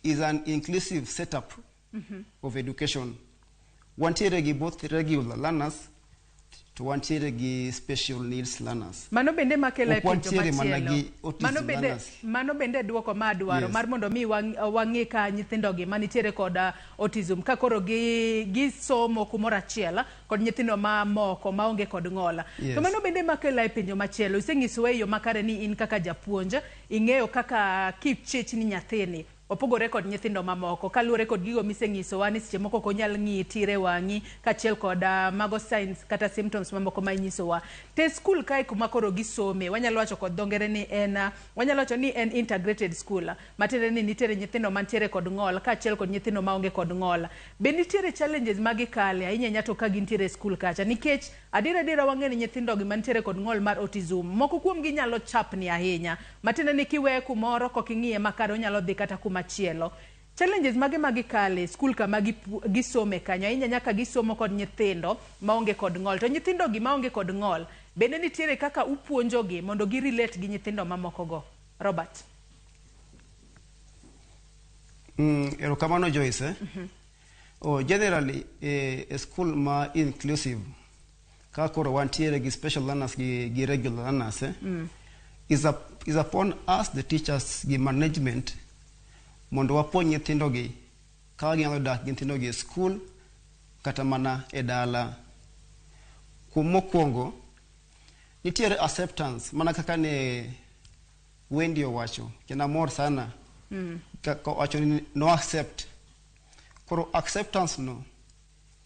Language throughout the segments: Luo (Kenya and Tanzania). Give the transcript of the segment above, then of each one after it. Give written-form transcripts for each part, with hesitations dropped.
is an inclusive setup of education. Wantiere gi both regular learners to wantiere gi special needs learners. Mano bende makela e Ok penjo wantiere mana machielo. gi autism Mano bende, learners. mano bende duoko ma adwaro mar mondo mi wang'i ka nyithindo gi manitiere kod autism ka koro gi gisomo kumoro achiel kod nyithindo mamoko maonge kod ng'ol. To mano bende makela e penjo machielo. Isenyisowa e yo makare ni in kaka japuonj ing'eyo kaka kichich ni nyathini opogore kod nyithindo mamoko kaluwore kod gigo misenyisowa ni seche moko ok onyal ng'iyi tir e wang'i kaachiel kod mago signs kata symptoms mamoko ma inyisowa. To e skul kae kuma koro gisome, wanyalo wacho kod dho ngere ni en wanyalo wacho ni en integrated school, matiende ni nitiere nyithindo mantiere kod ng'ol kaachiel kod nyithindo maonge kod ng'ol. Be nitiere challenges ma gikale ahinya ahinya to ka gintiere e skul kacha? Nikech adiera adiera wang'e ni nyithindo gi mantiere kod ng'ol mar autism, moko kuom gi nyalo chapni ahinya. Matiende ni kiweye kumoro kok ing'iye makare onyalo dhi kata kuma chielo. Challenges mage ma gikale e skul kama gisome kanyo ahinya nyaka gisomo kod nyithindo maonge kod ng'ol. To nyithindo gi maonge kod ng'ol, bende nitiere kaka upuonjogi mondo gi relate gi nyithindo mamoko go? Robert. Erokamano Joyce. Eh? Oh, generally e school ma inclusive ka koro wantiere gi special learners gi regular learners, eh? Is upon us the teachers gi management mondo wapuonj nyithindo gi kaka ginyalo dak gi nyithindo gi e school kata mana e dala. Kuom mokwongo, nitiere acceptance mana kaka ne Wendy owacho, kendo amor sana ka owacho ni no accept. Koro acceptance no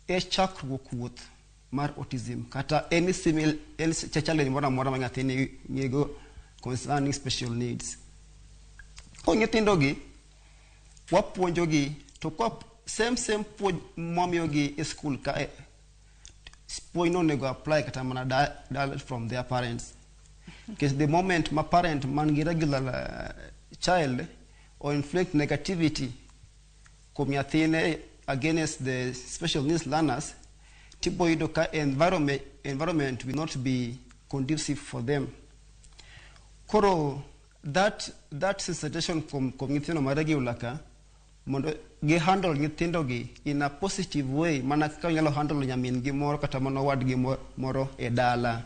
e chakruok wuoth mar autism kata any similar any challenge moro amora ma nyathini nigo concerning special needs. Koro nyithindo gi wapuonjo gi to kwa same same puonj mwamiyogi e school ka puonj no onego apply kata mana da from their parents. Because the moment ma parent man gi regular child or inflict negativity kuom nyathine against the special needs learners, tibo yudo ka environment will not be conducive for them. Koro that sensitization kuom nyithindo ma regular ka mondo gi handle nyithindo gi in a positive way mana kaka onyalo handle nyamin gi moro kata mana owadgi moro e dala.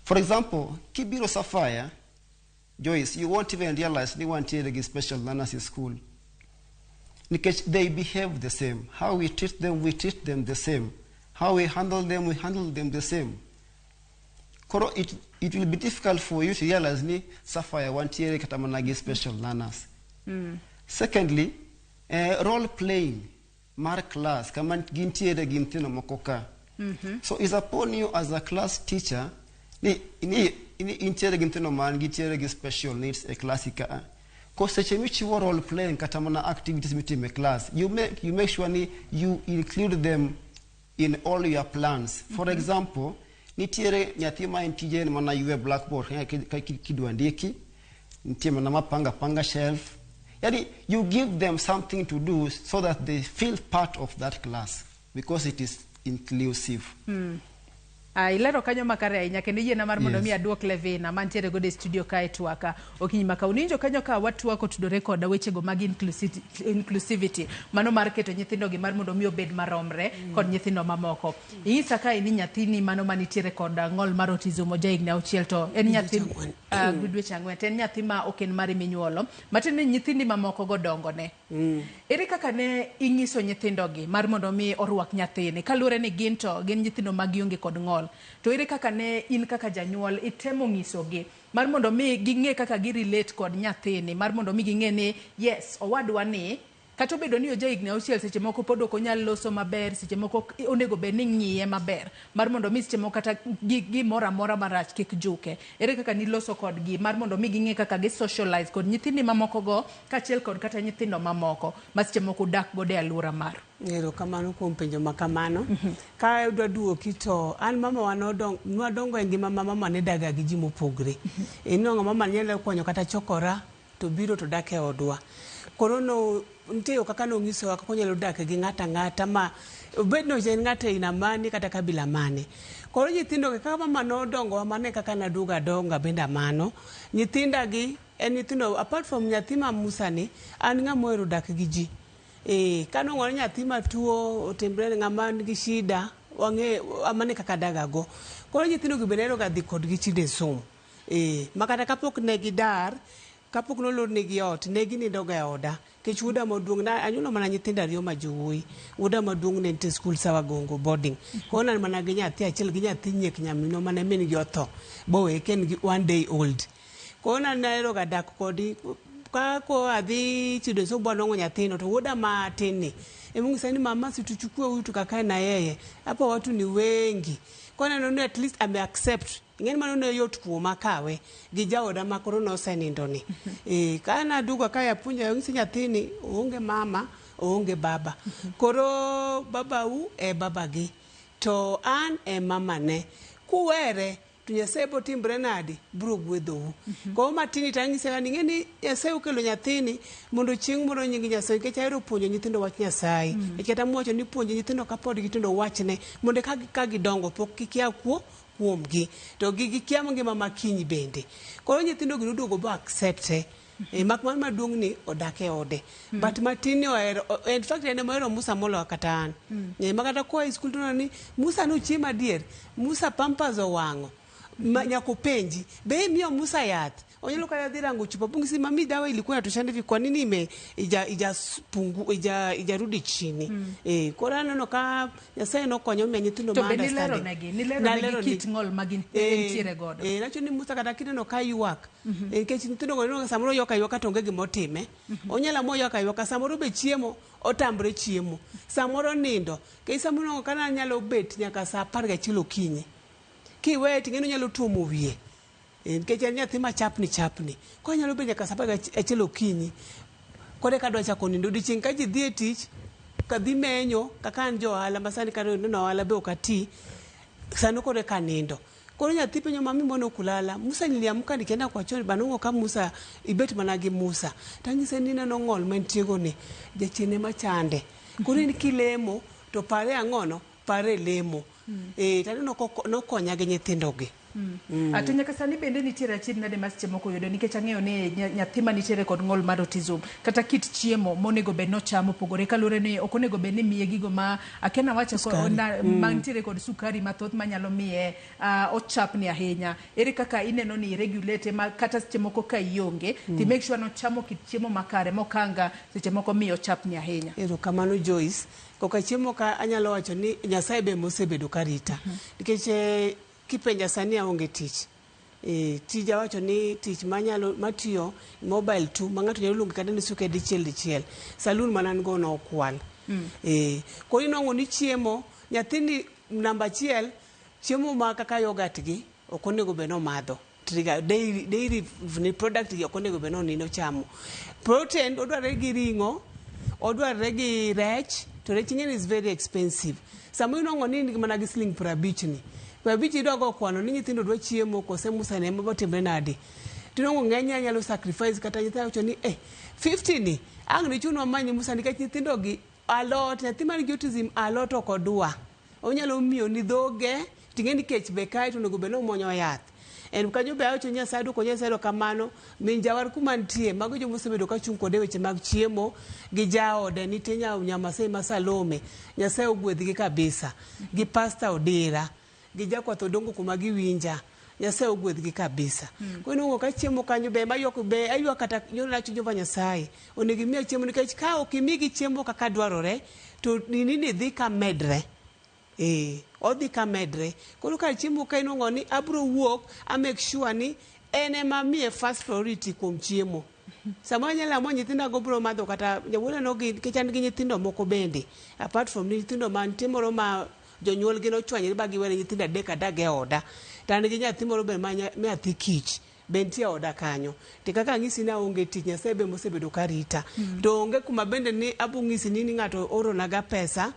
For example, kibiro Sapphire, Joyce, you won't even realize ni wantiere gi special learners in school. Nikech they behave the same. How we treat them, we treat them the same. How we handle them, we handle them the same. Koro it will be difficult for you to realize ni Sapphire wantiere kata mana gi special learners. Secondly, role playing mar class kama gintiere gi nyithindo moko ka. So it's upon you as a class teacher ni intiere gi nyithindo man gintiere gi special needs e class ka. Ko seche michiwo role playing kata mana activities mitimo e class, you make sure ni you include them in all your plans. For example, nitiere nyathi ma en tije en mana ywe blackboard ka kidwa ndiki, nitie mana mapanga panga shelf. Yani you give them something to do so that they feel part of that class because it is inclusive. Ilero kanyo makare ahinya kendo yiena mar mondo mi aduok Levina mantiere godo e studio kae twaka okinyi ma kawuono. Iwinjo kanyo ka watwak otudore koda wechego mag inclusivity, mano mar keto nyithindo gi mar mondo mi obed maromre kod nyithindo mamoko. Inyisa kae ni nyathini mano manitiere kod ng'ol mar autism oja higni 6 to en nyathi gi dweche 4 to en nyathi ma ok en mari minyuolo, matiende ni nyithindi mamoko go dongone. Ere kaka ne inyiso nyithindogi mar mondo mi orwak nyathini kaluwore ni gin to gin nyithindo ma gionge kod ng'ol, to ere kaka ne in kaka janyuol itemo nyisogi mar mondo mi ging'e kaka gi relate kod nyathini mar mondo mi ging'e ni yes owadwa ni kata obedo ni oja higni 6 seche moko pod ok onyal loso maber, seche moko onego bed ni ing'iye maber mar mondo mi seche moko kata gimoro amora marach kik juke. Ere kaka niloso kodgi mar mondo mi ging'e kaka gi socialize kod nyithindi mamoko go kaachiel kod kata nyithindo mamoko ma seche moko udak godo e alwora maru? Erokamano kuom penjo ma kamano. Ka adwa duoki to an mama wa nwadongo e ngima ma mama ne daga gi ji mopogre. Inwang'o mama nyalo konyo kata chokora to biro to dak e odwa. Koro no nitie yo kaka nong'isowa kaka onyalo dak gi ng'ato ang'ata ma obed ni en ng'ato aina mane kata kabila mane. Koro nyithindo gi kaka mama nodongowa mano e kaka naduogo adongo abende amano. Nyithinda gi en nyithindo apart from nyathi ma Musa ni an ng'ama ohero dak gi ji. Eh, kanwang'o ni nyathi matuo otimre ng'ama nigi shida wang'e mano e kaka adagago. Koro nyithindo gi bende ahero ga dhi kodgi chide som. Eh, makata kapok ne gidar kapok nolornegi ot ne ginindo ga e oda. Nikech wuoda maduong' na anyuolo mana nyithindo ariyo ma jowuoyi. Wuoda maduong' ne nitie skul Sawa Gongo boarding. Koro ne an mana gi nyathi achiel gi nyathi nyiek nyaminwa mane min gi otho bowe ka en gi one day old. Koro nahero ga dak kodi ka ko adhi Chido Sobo anwang'o nyathino to wuoda matin ni emonyisa ni mama si tuchukue huyu tukakae na yeye hapa watu ni wengi. Koro aneno ni at least ame accept ing'eni mano ne yot kuoma kawe gi jaoda ma koro nosenindo ni. Eh, ka naduogo kae apuonjo anyise nyathini oonge mama oonge baba. Koro babau e babagi to an e mamane. Kuwere to Nyasaye botimbre nadi biro gwedhou. Koro matin ni tanyise ga ni ing'e ni Nyasaye okelo nyathini mondo chieng' moro nying Nyasaye nikech ahero puonjo nyithindo wach Nyasaye. Nikech kata mwacho ni puonjo nyithindo kapod gitindo wachne mondo ka, ka gidongo pok gikia kuo kuomgi to gi gikia ngima ma kiny bende. Koro nyithindo gi noduogo bo accept e mak mana maduong' ni odak e ode. But matin ni ohero in fact en ema ohero Musa moloyo kata an. Ma kata koa e skul to oneno ni Musa nochiemo adier, Musa pampers owang'o. Ma, nyaka openji be imiyo Musa yath onyalo kata dhi rango chupa bungisi mami dawa ilikuwa inatoshana hivi kwa nini ime ija ija pungu ija ijarudi chini eh koro aneno ka Nyasaye nokonyo omiyo nyithindo To ma be nilero negi, nilero negi kit ng'ol ma gin entiere godo. Eh, nacho ni Musa kata kineno ka ywak nikech nyithindo go ineno ka samoro ywak aywaka to onge gima otime. Onyalo amua ywak aywaka samoro be chiemo otamre chiemo. Samoro nindo nikech samoro ineno ka nanyalo bet nyaka saa apar gachiel okinyi. Kiweye to ing'eni onyalo tuomo wiye. Nikech en nyathi ma chapni chapni. Koro onyalo bet nyaka saa apar gachiel okinyi. Koro eka adwa chako nindo. Odiochieng' ka ji dhi e tich, kadhi menyo, kaka an ja ohala ma sani kata neno ohala be ok ati, sano koro eka anindo. Koro nyathi penjo mami mbona ukulala? Musa niliamka nikienda kwa choo banongo ka Musa ibet mana gi Musa. Tanyise ni ineno ng'ol mantie go ni, jachien ema chande. Koro in kilemo to pare ang'ono? Pare lemo. Eh, taneno nokonya gi nyithindo gi. Mm. To nyaka sani bende nitiere achiedh nade ma seche moko yudo nikech ang'eyo ni nyathi ma nitiere kod ng'ol mar autism kata kit chiemo monego bed nochamo opogore kaluwore ni ok onego bed ni miye gigo ma akia nawache mantiere kod sukari mathoth manyalo miye ochapni ahinya. Ere kaka ineno ni regulate ma kata seche moko ka ionge to make sure nochamo kit chiemo makare mokanga seche moko miyo ochapni ahinya. Erokamano Joyce. Koka chiemo ka anyalo wacho ni Nyasaye be mosebedo ka rita. Nikech kipenja sani aonge tich. Tija wacho ni tich manyalo matiyo mobile tu ma ng'ato nyalo luongi kata ni suke dichiel dichiel. Saloon mana an go nokwal. Koro inwang'o ni chiemo nyathini namba achiel chiemo ma kaka yoghurt gi ok onego bed ni omadho. Trigger dairy, dairy ni product gi ok onego bed ni ochamo. Protein odwarre gi ring'o, odwarre gi rech, to rech ing'eni is very expensive. Sama inwang'o ni in mana gi siling 50 ni, 50 idwa go kwano ni nyithindo dwa chiemo kose Musa ne botimre nade. Tinwang'o ng'enyne anyalo sacrifice kata nyithindo wacho ni eh 50 ni ang' ne chunwa many Musa nikech nyithindo gi alot nyathi man gi autism alot ok odwa. Onyalo miyo ni dhoge ting'e ni kech be kae to onego bed ni omuonyo yath. En kanyo be awacho Nyasaye duoko Nyasaye erokamano min jawar kuma nitie mago joma osebedo ka chung' kode e weche mag chiemo gi jaode nitie nyamasai ma Salome Nyasaye ogwedhgi kabisa gi Pastor Odira gi jakwath Odongo kuma giwinja Nyasaye ogwedhgi kabisa. Koro inwang'o ka chiemo kanyo be emaywak be aywak kata nacho Jehova Nyasaye onego imiya chiemo nikech ka ok imigi chiemo kaka dwarore to nini ni dhi ka medre. Odhi ka medre. Koro kar chiemo ka inwang'o ni abro wuok a make sure ni en ema amiye first priority kuom chiemo. Samoro anyalo amua nyithinda go bro madho kata wuoda no gi nikech an gi nyithindo moko bende apart from nyithindo ma nitie moro ma jonyuol gi nochwanyore ba giwere nyithindo adek adag e oda. To an gi nyathi moro be ma nyathi kich be nitie e oda kanyo. To kaka anyisi ni aonge tich Nyasaye be mosebedo ka rita. To onge kuma bende ni abo ng'isi ni ng'ato oronaga pesa.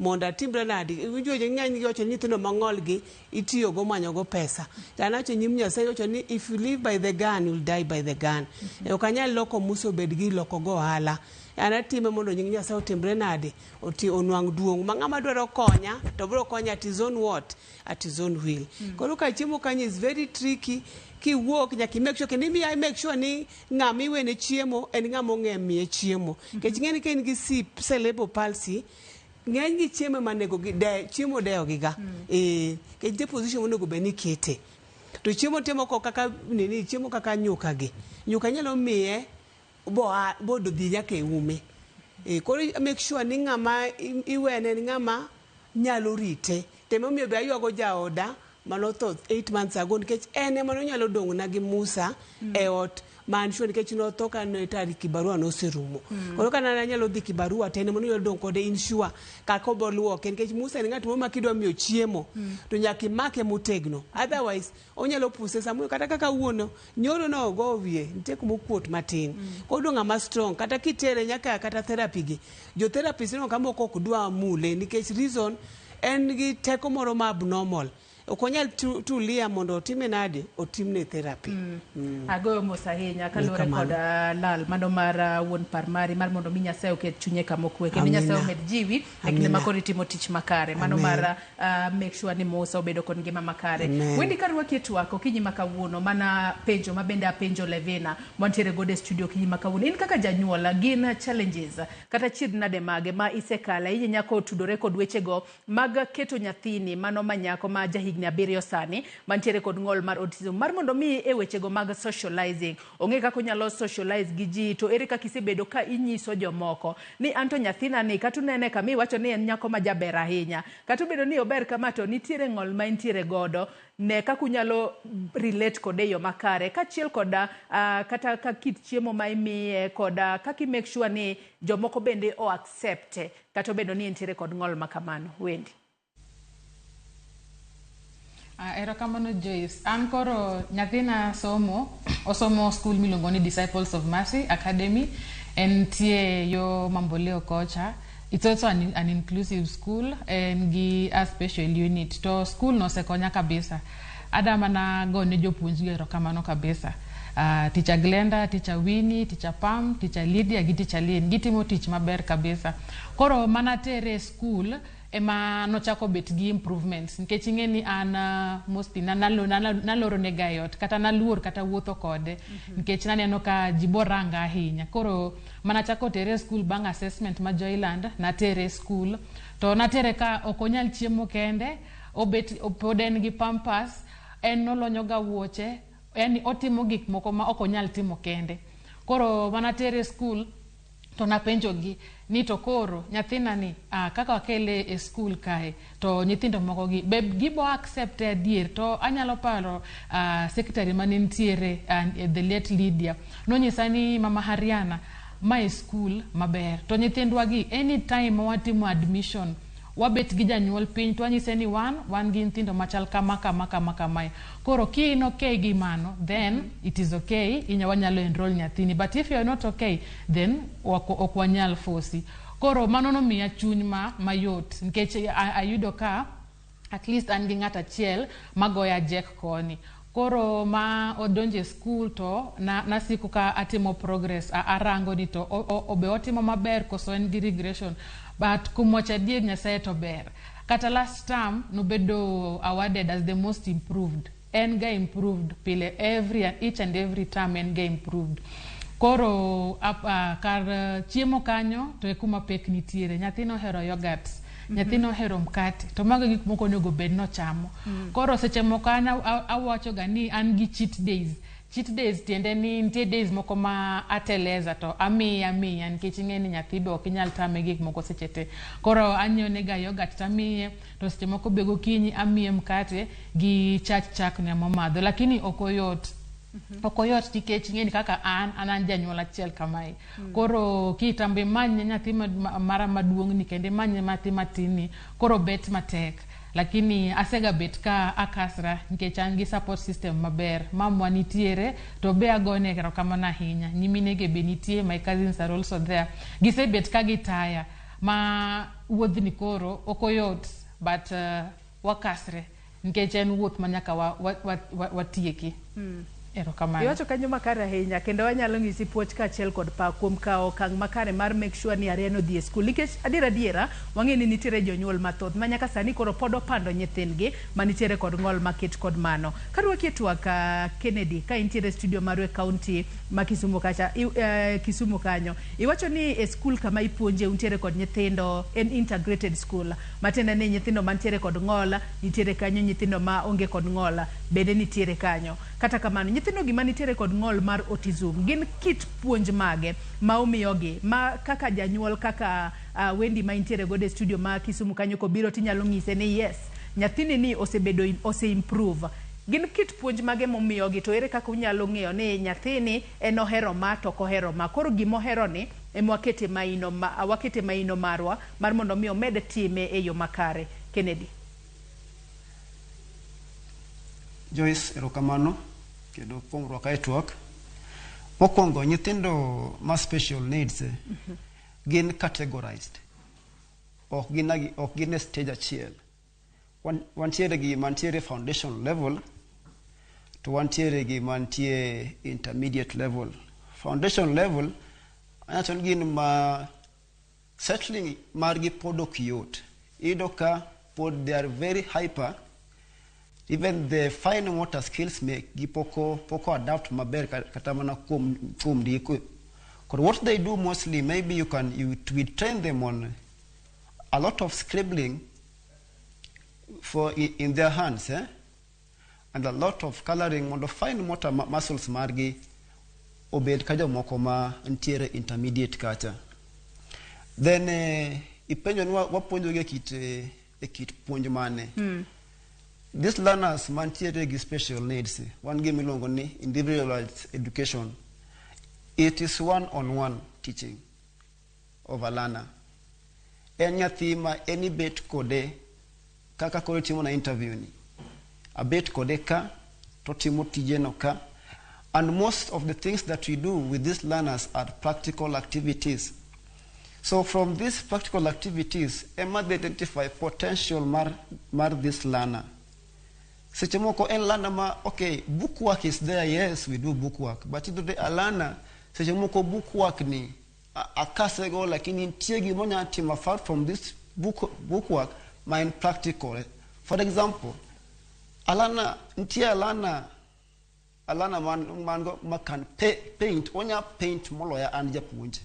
Mondo atimre nadi? Iwinjo ng'eny gi wacho ni nyithindo mang'ol gi itiyogo manyogo pesa. To an awacho nyim Nyasaye wacho ni if you live by the gun, you'll die by the gun. Ok anyal loko Musa obed gir loko go ohala. An atime mondo nying Nyasaye otimre nade? Oti onwang' duong'. Ma ng'ama dwaro konya to biro konya at his own what? At his own will. Koro ka chiemo kanyo is very tricky. Kiwuok nyaka i make sure kendo imiya make sure ni ng'ama iwene chiemo en ng'ama ong'e miye chiemo. Nikech ing'e ni ka in gi cerebral palsy, ng'eny gi chiemo ema nego gi de, chiemo dewo gi ga. Eh, nikech nitie position monego bed ni ikete. To chiemo nitie moko kaka nini chiemo kaka nyuka gi. Nyuka inyalo miye boa bodhi nyaka e ume. Eh, koro make sure ni ng'ama iwene en ng'ama nyalo rite. To emomiyo be aywago jaoda manotho 8 months ago nikech en ema nonyalo dong'na gi Musa e ot ma an sure nikech notho ka ne tarik kibarua noserumo. Koro ka nanyalo dhi kibarua to en ema nonyalo dong' kode in sure kaka obo luoke nikech Musa en ng'at moro ma kidwa miyo chiemo to nyaka imake motegno. Otherwise onyalo puse samoro kata kaka wuono nyoro nogo wiye nitie kuma okuot matin. Koro odwa ng'ama strong kata kitere nyaka kata therapy gi jo therapist ineno ka moko ok dwa mule nikech reason en gi teko moro ma abnormal. Ok onyal tulia mondo otime nade otimne therapy. Agoyo mos ahinya kaluwore kod lal mano mar wuon par mari mar mondo mi Nyasaye oket chunye kama okwe kendo Nyasaye omed jiwi e kinde ma koro itimo tich makare mano mar make sure ni Musa obedo kod ngima makare. Wendi karwaki e twak okinyi ma kawuono mana penjo ma bende apenjo Levina mwantiere godo e studio okinyi ma kawuono. In kaka janyuol gin challenges kata chiedh nade mage ma isekale ahinya nyako otudore kod wechego mag keto nyathini mano ma nyako ma jahigni 7 sani mantiere kod ng'ol mar autism mar mondo mi e wechego mag socializing ong'e kaka onyalo socialize gi ji to ere kaka isebedo ka inyiso jomoko ni anto nyathina ni kata unene kama iwacho ni en nyako ma jaber ahinya kata obedo ni ober kama to nitiere ng'ol ma entiere godo ne kaka unyalo relate kode e yo makare kaachiel koda kata ka kit chiemo ma imiye koda kaka i make sure ni jomoko bende o accept kata obedo ni entiere kod ng'ol ma kamano. Wendi. Erokamano Joyce. An koro nyathina somo, osomo school miluongo ni Disciples of Mercy Academy. Entie yo Mamboleo kocha. It's also an inclusive school en gi a special unit. To school no osekonya kabisa. Ada mana gone jopuonj gi erokamano kabisa. Teacher Glenda, Teacher Winnie, Teacher Pam, Teacher Lydia gi Teacher Lynn. Gitimo tich maber kabisa. Koro mana tere school ema nochako bet gi improvements nikech ing'e ni an mostly naloro ne ga e ot kata naluor kata wuotho kode nikech naneno ka ji boranga ahinya. Koro mana chako tere e school bang' assessment ma Joyland natere e school to natere ka ok onyal chiemo kende obet pod en gi pampers en nolonyo ga wuoche yani otimo gik moko ma ok onyal timo kende. Koro mana tere e school to napenjogi ni to koro nyathina ni kaka wakele e school kae to nyithindo moko gi be gibo accept adier to anyalo paro secretary mane nitiere the late Lydia nonyisa ni mama Hariana mae school maber to nyithindwa gi anytime ma watimo admission wabet gi janyuol piny to wanyise ni wan gi nyithindo machal kama kama kama kamae. Koro ki in okay gi mano then it is okay inya wanyalo enroll nyathini but if you are not okay then ok wanyal force. Koro mano nomiya chuny ma mayot nikech ayudo ka at least an gi ng'at achiel magoya jek koni. Koro ma odonjo e school to nasiko ka atimo progress arango ni to obe otimo maber koso en gi regression but kuom wacho adier Nyasaye to ber. Kata last term nobedo awarded as the most improved. En ga improved pile every each and every term en ga improved. Koro kar chiemo kanyo to e kuma pek nitiere. Nyathino ohero yogurt. Nyathino ohero mkate to mago gik moko onego bed nochamo. Koro seche moko an awacho ga ni an gi cheat days. Cheat days tiende ni nitie days moko ma ateleza to amiya nikech ing'e ni nyathi be ok inyal tame gik moko seche te. Koro anyiewo ne ga yogurt tamiye to seche moko be gokinyi amiye mkate gi chach chak ne momadho lakini ok oyot. Ok oyot nikech ing'e ni kaka an janyuol achiel kamae. Koro kitambo imany nyathi mara maduong' ni kendo imany nyathi matin ni koro bet matek. Lakini asega bet ka akasra nikech an gi support system maber. Mamwa nitiere to be agone erokamano ahinya. Nyiminege be nitie, my cousins are also there. Gisebet ka gitaya. Ma wuodhni koro ok oyot, but wakasre nikech en wuoth ma nyaka watieki. Erokamano. Iwacho kanyo makare ahinya, kendo wanyalo ng'isi puoch kaachiel kod pak kuom kawo okang' makare mar make sure ni Arian odhi e skul, nikech adier adiera wang'e ni nitiere jonyuol mathoth ma nyaka sani koro pod opando nyithindgi manitiere kod ng'ol maket kod mano. Karwaki e twak, Kennedy, ka intiere e studio marwa e kaunti ma Kisumu kacha, Kisumu kanyo, iwacho ni e skul kama ipuonje untiere kod nyithindo, en integrated school, matiende ni nyithindo mantiere kod ng'ol nitiere kanyo, nyithindo ma onge kod ng'ol bende nitiere kanyo. Kata kamano, nyithindo gi manitiere kod ng'ol mar autism gin kit puonj mage ma umiyogi, ma kaka janyuol kaka Wendy ma intiere godo e studio ma Kisumu kanyo kobiro tinyalo ng'ise ni yes, nyathini ni osebedo ose improve? Gin kit puonj mage mumiyogi, to ere kaka unyalo ng'eyo ni nyathini en ohero ma to ok ohero ma, koro gimohero ni ema wakete maino, ma, wakete maino marwa mar mondo mi omed time e yo makare? Kennedy. Joyce, erokamano kendo kuom rwaka e twak. Mokwongo, nyithindo ma special needs gin categorized. Ok gin e stage achiel. Wantiere gi mantiere foundation level, to wantiere gi mantie intermediate level. Foundation level, anyacho ni gin ma settling margi pod ok yot. Iyudo ka pod they are very hyper. Even the fine motor skills mekgi poko adapt maber kata mana kuom ndiko. Koro what they do mostly, maybe you can, you, we train them on a lot of scribbling for in their hands, eh? And a lot of coloring mondo fine motor muscles margi obed ka jomoko ma ntiere intermediate kacha. Then ipenjo ni wapuonjogi e kit puonj mane. These learners mantiere gi special needs, wan gi miluongo ni individualized education. It is one-on-one teaching of a learner. En nyathi ma en ibet kode kaka koro itimo na interview ni. Abet kode ka, to timo tijeno ka. And most of the things that we do with these learners are practical activities. So from these practical activities, ema they identify potential mar this learner. Seche moko en learner ma, okay, book work is there, yes, we do book work. But iyudo a learner, seche moko book work ni, akasego, lakini nitie gima onyalo timo apart from this book work, ma en practical. For example, a learner, nitie a learner man go, ma can paint, onya paint moloya an japuonj.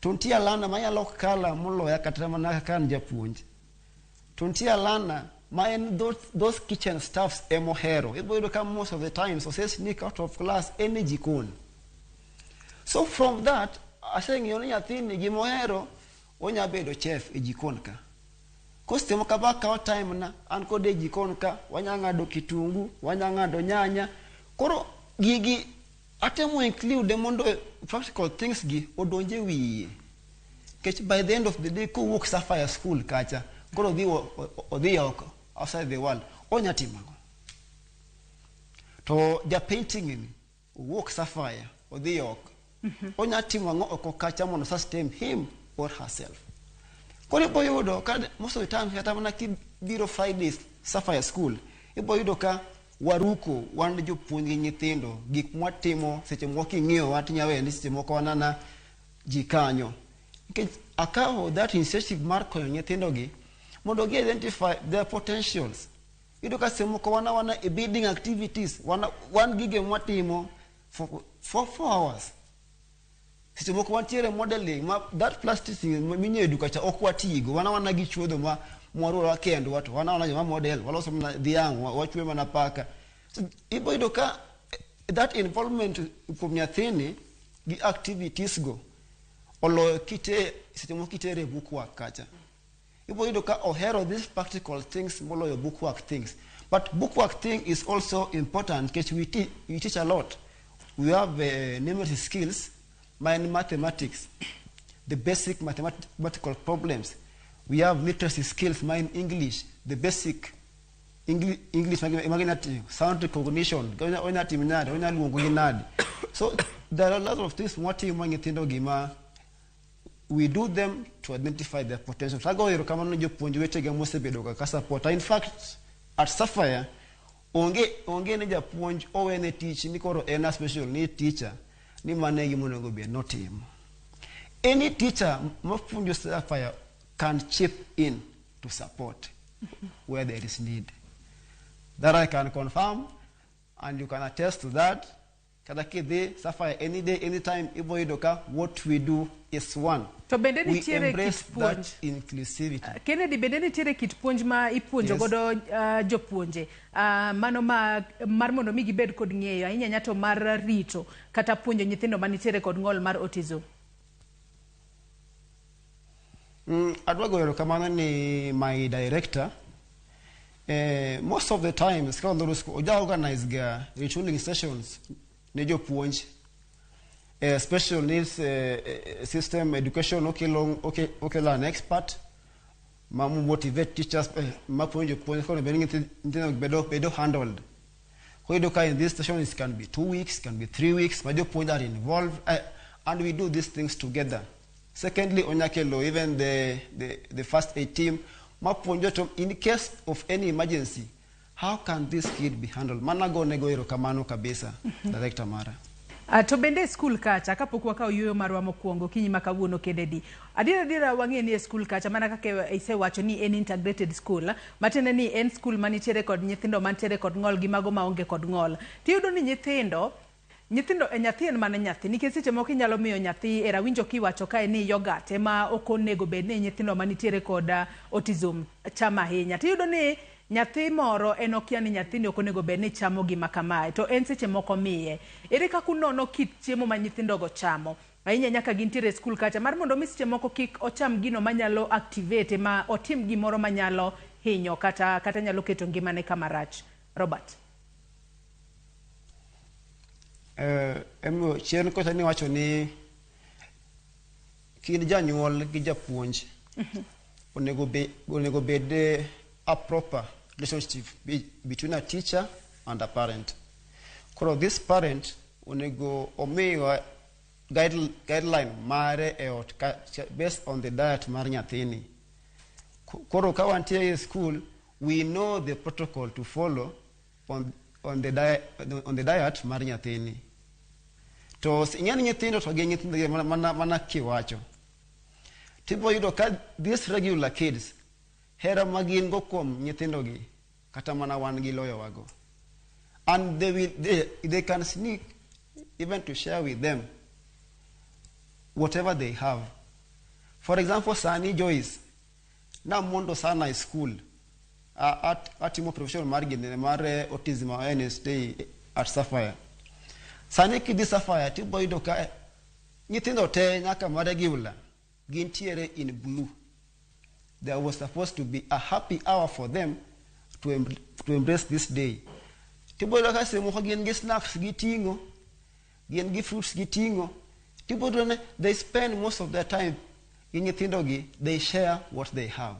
To nitie a learner manyalo colour moloya kata mana kaka an japuonj. To nitie a learner ma en those kitchen stuffs emohero. Ibiro yudo ka most of the times ose sneak out of class en e jikon. So from that, aseng'eyo ni nyathini gimohero, onya bedo chef e jikon ka. Koseche moko aba kawo time na, an kode e jikon ka, wanya ng'ado kitungu, wanya ng'ado nyanya. Koro gigi atemo include mondo practical things gi odonj e wiye. Nikech by the end of the day kowuok Sapphire School kacha, koro odhi oko outside the world, onya timo ang'o? To ja painting ni owuok Sapphire, odhi oko. Onya timo ang'o oko kacha mondo sustain him or herself? Koro ibo yudo ka most of the time kata mana kibiro Fridays Sapphire School, ibo yudo ka waruko wan jopuonj gi nyithindo gik mwatimo seche moko king'iyo wa tinya weyo ni seche moko wanana ji kanyo. Nikech akawo that initiative mar konyo nyithindo gi mondo gi identify their potentials. Iyudo ka seche moko wana e building activities, wana, wan gige mwatimo for 4 hours. Seche moko wantiere modeling ma that plasticine minyiewo e duka cha ok watigo, wana gi chuodho ma mwaruowa kendwa to wana joma model, waloso mana dhiang', wachwe mana paka. So, ibo yudo ka that involvement kuom nyathini gi activities go oloyo kite seche moko kitere e book work kacha. Ibo yudo ka ohero these practical things moloyo book work things. But book work thing is also important nikech we teach a lot. We have numeracy skills, ma en mathematics, the basic mathematical problems. We have literacy skills, ma en English, the basic English magi timo, sound recognition, onya timo nade, onya luongo gi nade. So there are a lot of things mwatimo nyithindo gi ma We do them to identify their potential. Tago erokamano ne jopuonj wetega mosebedo ga ka support. In fact, at Sapphire, onge ni japuonj owene tich ni koro en a special need teacher ni mano e gima onego bed notimo. Any teacher mapuonjo Sapphire can chip in to support where there is need. That I can confirm, and you can attest to that. Kata kidhi Sapphire any day, anytime, ibo yudo ka what we do is one. To bende We nitiere embrace kit puonj. that inclusivity. Kennedy, bende nitiere kit puonj ma ipuonjo Yes. godo jopuonje mano ma mar mondo mi gibed kod ng'eyo ahinya ahinya to mar rito kata puonjo nyithindo manitiere kod ng'ol mar autism? Adwa goyo erokamano ni my director. Most of the times ka waloro school, oja organize ga retooling sessions ne jopuonj. Special needs system education okelo an expert ma motivate teachers ma puonjo jopuonj kono bed ni nyithindo bedo handled. Koro iyudo ka in this session it can be 2 weeks, can be 3 weeks, ma jopuonj are involved, and we do these things together. Secondly, onyakelo even the first aid team ma puonjo to in case of any emergency, how can this kid be handled? Mana go nego erokamano kabisa, Director Mara. To bende e skul kacha, kapok wakawo yueyo marwa mokwongo okinyi ma kawuono Kennedy, adier wang'e ni e skul kacha mana kaka isewacho ni en integrated school, matiende ni en skul manitiere kod nyithindo mantiere kod ng'ol gi mago maonge kod ng'ol. Tiyudo ni nyithindo e nyathi en mana nyathi, nikech seche moko inyalo miyo nyathi, era winjo kiwacho kae ni yogurt ema ok onego bed ni nyithindo manitiere kod autism chamo ahinya. Tiyudo ni nyathi moro en okia ni nyathini ok onego bed ni chamo gima kamae, to en seche moko miye. Ere kaka unono kit chiemo ma nyithindogo chamo? Ahinya nyaka gintiere e skul kacha, mar mondo mi seche moko kik ocham gino manyalo activate ma otim gimoro manyalo hinyo kata nyalo keto ngimane kama rach. Robert. Chien kocha ni wacho ni kind janyuol gi japuonj onego bed a proper relationship between a teacher and a parent. Koro this parent onego omiwa guideline mare e ot based on the diet mar nyathini. Koro ka wantie e school, we know the protocol to follow on the diet mar nyathini. To ing'e ni nyithindo to gin nyithindo mana kiwacho. Tibo yudo ka these regular kids, hera ma gin go kuom nyithindogi, kata mana wan gi loyo wago. And they can sneak even to share with them whatever they have. For example, sani Joyce, na mondo sana e school, atimo professional mar gine mar autism awareness day at Sapphire. Sani kidhi Sapphire, tibo yudo ka nyithindo te nyaka ma regular gintiere in blue. There was supposed to be a happy hour for them to embrace this day. Tibo yudo ka seche moko gin gi snacks giting'o, gin gi fruits giting'o. Tibo yudo ni they spend most of their time gi nyithindogi, they share what they have.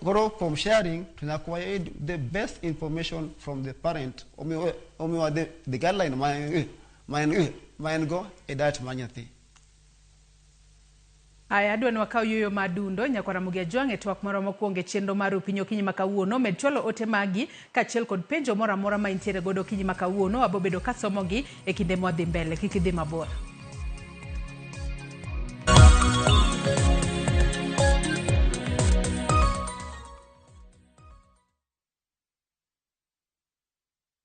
Koro from sharing, to acquire the best information from the parent, omiwa the guideline ma en go e diet mar nyathi. Aya, adwa ni wakaw yueyo madundo nyakwar Ramogi Ajwang' e twak marwa mokwongo e chenro mar Upiny Okinyi ma kawuono. Med chwalo ote magi kaachiel kod penjo moro amora ma intiere godo okinyi ma kawuono. Wabo bedo kasomogi e kinde mwadhi mbele. Kik idhi mabor.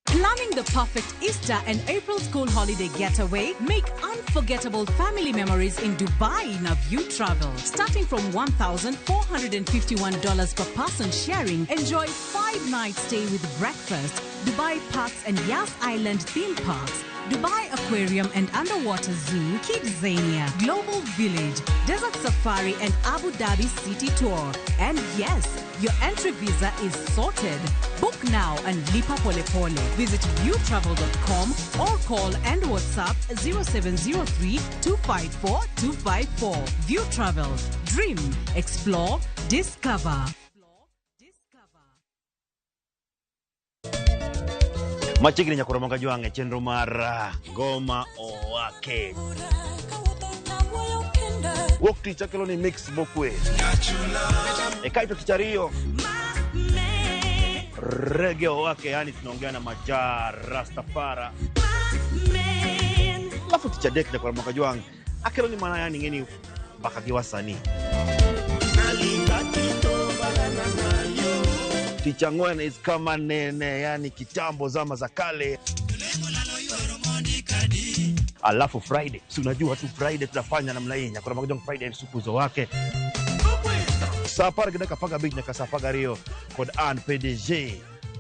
Planning the perfect Easter and April school holiday getaway? Make unforgettable family memories in Dubai in a View Travel. Starting from $1,451 per person sharing, enjoy 5-night stay with breakfast, Dubai Parks and Yas Island theme parks, Dubai Aquarium and Underwater Zoo, Kidzania, Global Village, Desert Safari and Abu Dhabi City Tour. And yes, your entry visa is sorted. Book now and lipa pole pole. Visit viewtravel.com or call and WhatsApp 0703 254 254. View Travel. Dream, explore, discover. Machiegni nyakoro Ramogi Ajwang' e chenro mar Ngoma Owake. Wuok tich akelo ni mix mokwe. E kaito tich ariyo rege wake, yani tunaongea na Maja Rastafara. Alafu tich adek nyakwar Ramogi Ajwang' akelo ni mana yani ng'eni mbaka gi wasanii. Tich ang'wen is kama nene, yani kitambo zama za kale. Alafu Friday, si unajua tu Friday tunafanya namna hii. Nyakwar Ramogi Ajwang' Friday sukuzo wake. Saa apar gi dakika apar gabich nyaka saa apar gariyo kod an PDG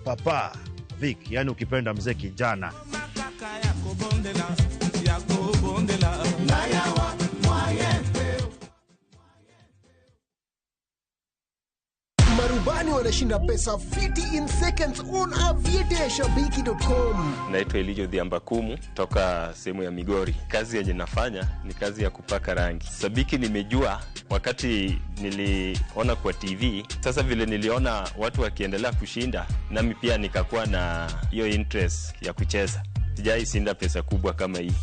Papa Vic, yani ukipenda mzee kijana. Marubani wanashinda pesa fiti in seconds on aviateashabiki.com. Naitwa Elijo Dhiambakumu toka sehemu ya Migori. Kazi yenye nafanya ni kazi ya kupaka rangi. Sabiki nimejua wakati niliona kwa TV. Sasa vile niliona watu wakiendelea kushinda, nami pia nikakuwa na hiyo interest ya kucheza. Sijai shinda pesa kubwa kama hii.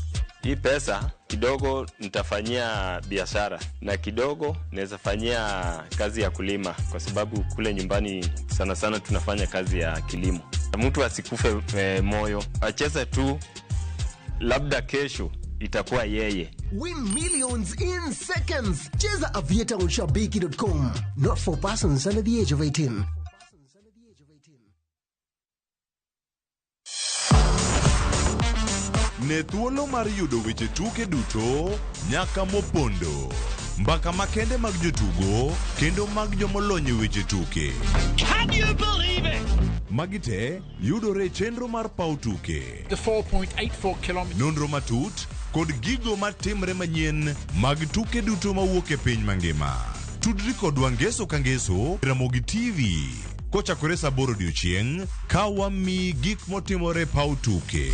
Hii pesa kidogo nitafanyia biashara na kidogo naweza fanyia kazi ya kulima, kwa sababu kule nyumbani sana sana tunafanya kazi ya kilimo. Mtu asikufe moyo, acheze tu, labda kesho itakuwa yeye. Win millions in seconds. Cheza Aviator on shabiki.com. Not for persons under the age of 18. Ne thuolo mar yudo weche tuke duto nyaka mopondo, mbaka makende mag jotugo kendo mag jomolony e weche tuke. Can you believe it? Magi te yudore e chenro mar paw tuke. The 4.84 kilometers. Nonro matut kod gigo matimre manyien mag tuke duto mawuok e piny mangima. Tudri kodwa ngeso ka ngeso Ramogi TV kochakore saa aboro odiochieng' ka wamiyi gik motimore paw tuke.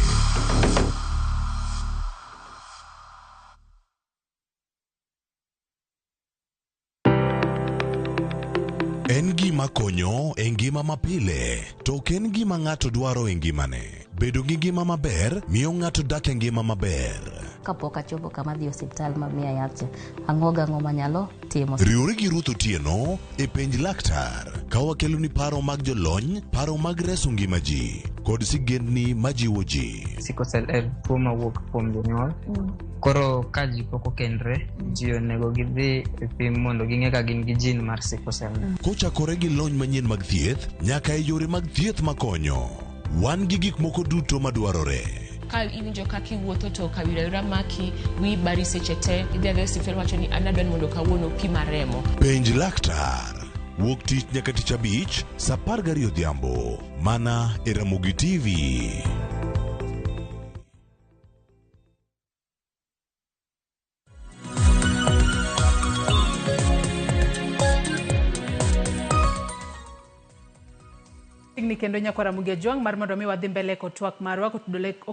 En gima konyo e ngima mapile, to ok en gima ng'ato dwaro e ngimane. Bedo gi ngima maber miyo ng'ato dak e ngima maber. Kapok achopo kama dhi osiptal ma miya yath cha, ang'o gang'o manyalo timo. Riwri gi Ruth Otieno e penj laktar ka wakeloni paro mag jolony, paro mag reso ngima ji kod sigendni majiwo ji. Sickle cell en tuo mawuok kuom jonyuol. Koro ka ji pok okendre, ji onego gidhi e pim mondo ging'e ka gin gi gene mar sickle cell. Kochakore gi lony manyien mag thieth nyaka e yore mag thieth makonyo, wan gi gik moko duto madwarore. Ka iwinjo kaka iwuotho to kawira wira maki, wiyi bari seche te, idhi adhiya e osiptal wacho ni an adwa ni mondo kawuono pima remo. Penj laktar. Wuok tich nyaka tich abich saa 12 odhiambo mana e Ramogi TV. Ni kendo nyakwar Ramogi Ajwang' mar mondo mi wadhi mbele kod twak marwa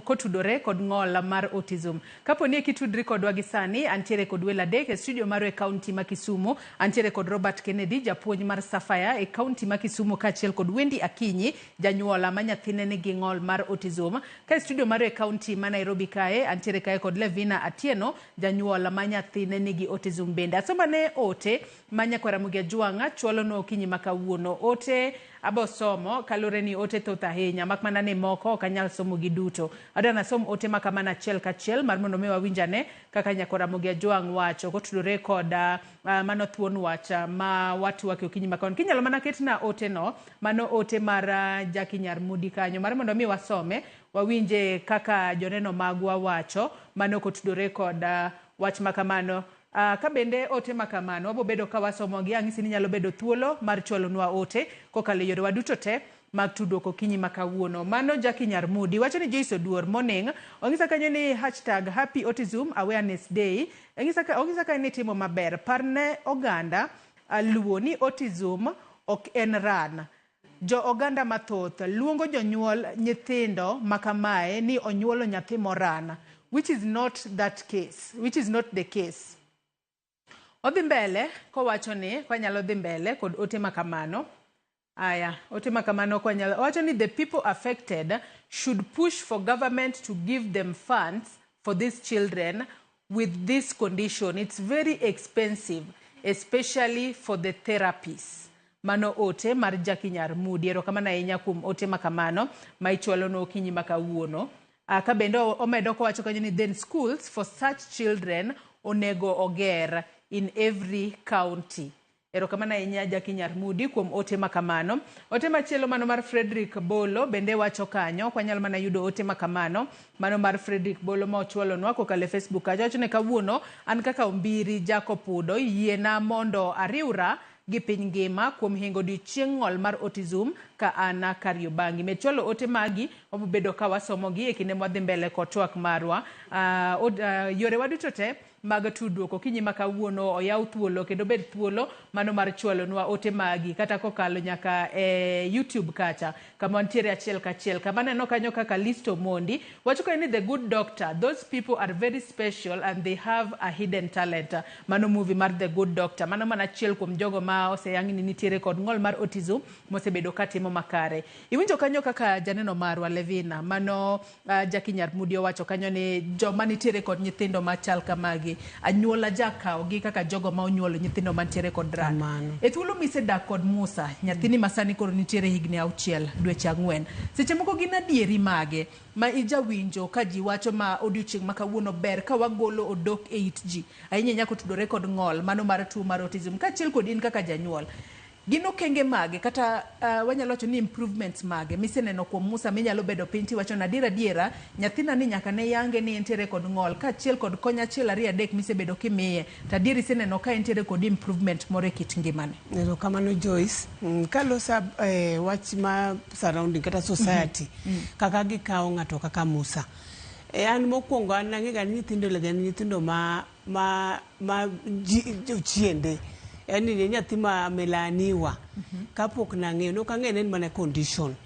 kotudore kod ng'ol mar autism. Kapo ni kitudri kodwa gi sani, antiere kod welo adek e studio marwa e kaunti ma Kisumu. Antiere kod Robert Kennedy, japuonj mar Sapphire e kaunti ma Kisumu, kaachiel kod Wendy Akinyi, janyuola ma nyathine nigi ng'ol mar autism. Ka e studio marwa e kaunti ma Nairobi kae, antiere kae kod Levina Atieno, janyuola ma nyathine nigi autism bende. Asomane ote ma nyakwar Ramogi Ajwang' chwalonwa okinyi ma kawuono. Ote abo somo kalure ni ote thoth ahinya, mak mana ni moko ok anyal somo gi duto. Adwa nasom ote ma kamano achiel kachiel mar mondo mi wawinjane kaka nyakwar Ramogi Ajwang' wacho kotudore kod mano thuon wach ma watwake okinyi ma kawuono. Kinyalo mana ketna ote no, mano ote mar Jackie Nyarmudi kanyo mar mondo mi wasome wawinje kaka joneno magwa wacho mano kotudore kod wach ma kamano. Ka bende ote ma kamano wabo bedo ka wasomo gi, ang'isi ni nyalo bedo thuolo mar chwalonwa ote kokalo e yorewa duto te mag tudruok okinyi ma kawuono. Mano Jackie Nyarmudi wacho ni Joyce Oduor morning. Ong'isa kanyo ni hashtag Happy Autism Awareness Day. Ong'isa kanyo ni timo maber. Parne oganda luo ni autism ok en ran. Jo oganda mathoth luongo jonyuol nyithindo makamae ni onyuolo nyathi moran, which is not that case, which is not the case. Odhi mbele kowacho ni kwanyalo dhi mbele kod ote makamano. Aya, ote makamano kwanyalo wacho ni the people affected should push for government to give them funds for these children with this condition. It's very expensive, especially for the therapies. Mano ote mar Jackie Nyar Mudi. Erokamano ahinya kuom ote makamano ma ichwalonwa okinyi ma kawuono. Ka bende omedo kowacho kanyo ni then schools for such children onego oger in every county. Erokamano ahinya, Jackie Nyar Mudi, kuom ote makamano. Ote machielo mano mar Frederick Bolo bende wacho kanyo, ok wanyal mana yudo ote makamano. Mano mar Frederick Bolo ma ochwalonwa kokalo e Facebook kacha. Wacho ni kawuono an kaka Ombiri Jacob Udo, yiena mondo ariwra gi piny ngima kuom hingo odiochieng' ng'ol mar autism ka an Kariobangi. Med chwalo ote magi, wabobedo ka wasomogi e kinde mwadhi mbele kod twak marwa. Yorewa duto te mag tudruok okinyi ma kawuono oyaw thuolo kendo bed thuolo mano mar chwalonwa ote magi kata kokalo nyaka e YouTube kacha kama wantiere achiel kachiel. Kama aneno kanyo kaka Listo Mondi wacho kanyo ni The Good Doctor, those people are very special and they have a hidden talent. Mano movie mar The Good Doctor. Mano mana achiel kuom jogo ma oseyang ni nitiere kod ng'ol mar autism mosebedo katimo makare. Iwinjo kanyo kaka janeno marwa Levina mano Jackie Nyar Mudi owacho kanyo ni joma nitiere kod nyithindo machal kamagi, anyuola jakawogi kaka jogo ma onyuolo nyithindo mantiere kod rach. E thuolo misedak kod Musa, nyathini ma sani koro nitiere higni 6 dweche 4, seche moko gin adieri mage ma ijawinjo ka ji wacho ma odiochieng' ma kawuono ber ka wagolo odok e it ji ahinya ahinya kotudore kod ng'ol mano mar tuo mar autism kaachiel kod in kaka janyuol? Gin okenge mage kata wanyalo wacho ni improvements mage miseneno kuom Musa minyalo bedo piny tiwacho ni adier adiera nyathina ni nyaka ne yange ni entiere kod ng'ol, kaachiel kod kony achiel ariyo adek misebedo kimiye, to adier iseneno ka entiere kod improvement moro e kit ngimane? Erokamano, Joyce. Kalosa wach ma surrounding kata society kaka gikawo ng'ato kaka Musa. An mokwongo an ang'e ni nyithindo gin nyithindo ma ji jochiende. Yani ni nyathi ma amelaaniwa. Kapok nang'eyo, nok ang'eyo ne en mana condition.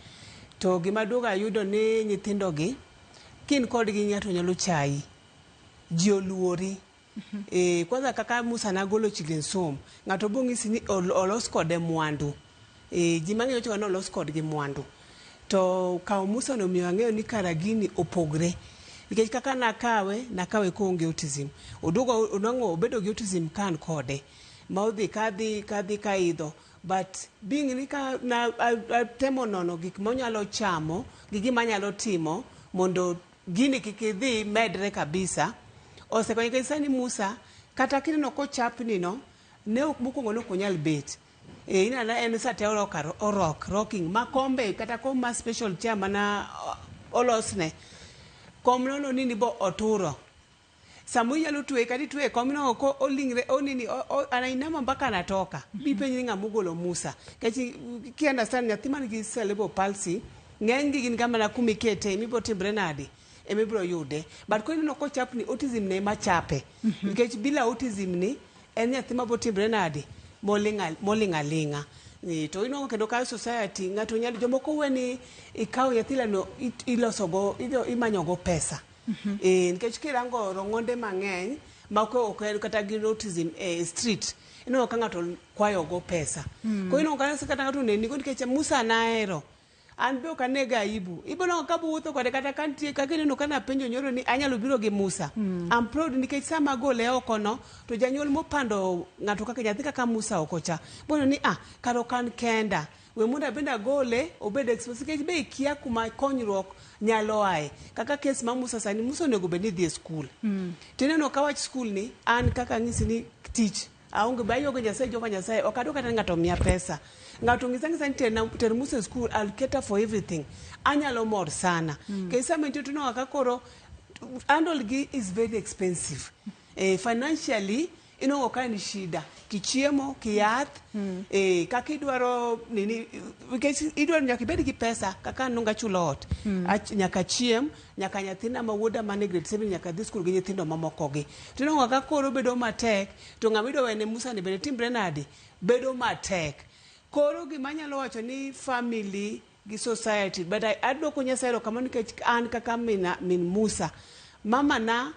To gima duogo ayudo ni nyithindo gi, kin kodgi ng'ato nyalo chayi. Ji oluori. Kwanza kaka Musa nagolo children's home, ng'ato bong'isi ni olos kode mwandu. Ji mang'eny wacho ni olos kodgi mwandu. To kawo Musa no miyo ang'eyo ni kara gini opogre. Nikech kaka nakawe, nakawe koonge autism. Oduogo onwang'o obedo gi autism ka an kode. Ma odhi kadhi kadhi kaidho. But being ni ka na atemo nono gik monyalo chamo gi gima anyalo timo mondo gini kik idhi medre kabisa. Osekonyo nikech sani Musa kata kineno kochapni no ne ok mokwongo ne ok onyal bet. Ineno en sate orok orok rocking ma kombe kata kom ma special chair mana olosne. Kom no nini bo oturo. Samo inyalo tweye kata itweye e komno ko olingre onini anainama mpaka anatoka. Bipenj ni ng'ama ogolo Musa. Nikech ki understand nyathi man gi cerebral palsy ng'eny gi gin ga mana kumikete emibo timbre nade emibiro yude. But koro ineno kochapni, autism ne ema chape. Nikech bila autism ni en nyathi mabo timbre nade moling' aling'a. To inwang'o kendo ka society ng'ato nyalo jomoko we ni ikawo nyathi lano ilosogo imanyogo pesa. Nikech kirango rong'onde mang'eny ma ok en kata gin autism e street, inwang'o ka ng'ato kwayo go pesa. Koro inwang'o kata ng'ato oneni go nikech Musa nahero. An be ok anega aibu. Ibo nwang'o ka buwuotho kode kata ka nitie kaka ineno ka napenjo nyoro ni anyalo biro gi Musa. I'm proud nikech sama agole oko no to janyuol mopando ng'ato kaka nyathi kaka Musa oko cha. Bono ni ah kara ok an kenda. We mondo abende agole obed exposed nikech be ikia kuma konyruok nyalo ae. Kaka kes ma Musa sani, Musa onego bed ni dhi e skul. Tineno ka wach skul ni an kaka ang'isi ni tich aonge be ayuago Nyasaye Jehova Nyasaye ok adwa kata ni ng'ato omiya pesa. Ng'ato ong'isa ang'isa ni ter Musa e skul, I'll cater for everything. Anyalo mor sana. Nikech sama intie to inwang'o ka koro handle gi is very expensive. Financially inwang'o ka en shida. Kichiemo, kiyath, kaka idwaro nini, nikech idwaro nyaka ibed gi pesa kaka an nongo achulo ot. Nyaka achiem, nyaka nyathina ma wuoda man e grade 7 nyaka dhi skul gi nyithindo mamoko gi. To inwang'o ka koro bedo matek, to ng'ama idwa wene Musa ni bende timbre nade? Bedo matek. Koro gima anyalo wacho ni family gi society, but adwoko Nyasaye erokamano nikech an kaka min Musa, mama na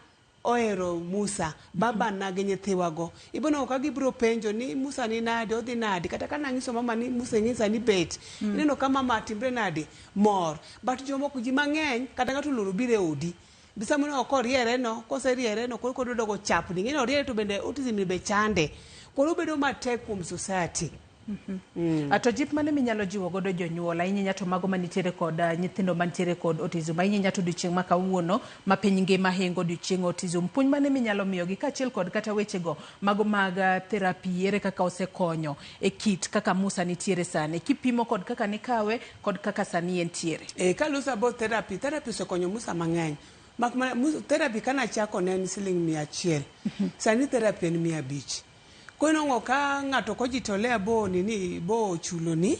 ohero Musa, baba na gi nyithiwago. Ibo nwang'o ka gibiro penjo ni Musa ni nade, odhi nade, kata ka nang'iso mama ni Musa ing'isa ni bet. Ineno ka mama timbre nade, mor. But jomoko ji mang'eny, kata ng'ato oluoro biro e odi. Samoro koriere no, koseriere no, koro kodwa dogo chapni. Ing'e ni oriere to bende autism ni be chande. Koro obedo matek kuom society. To jip mane minyalo jiwo godo jonyuol ahinya to mago manitiere kod nyithindo mantiere kod autism, ahinya to odiochieng' ma kawuono ma piny ngima hingo odiochieng autism, puonj mane minyalo miyogi kaachiel kod kata wechego mago mag therapy, ere kaka osekonyo e kit kaka Musa nitiere sani kipimo kod kaka nikawe kod kaka sani entiere? Kaluso about therapy, therapy osekonyo Musa mang'eny. Mak mana therapy kanachako ne en siling 100. Sani therapy en 500. Koro inwang'o ka ng'ato kojitolea bo nini bo chuloni,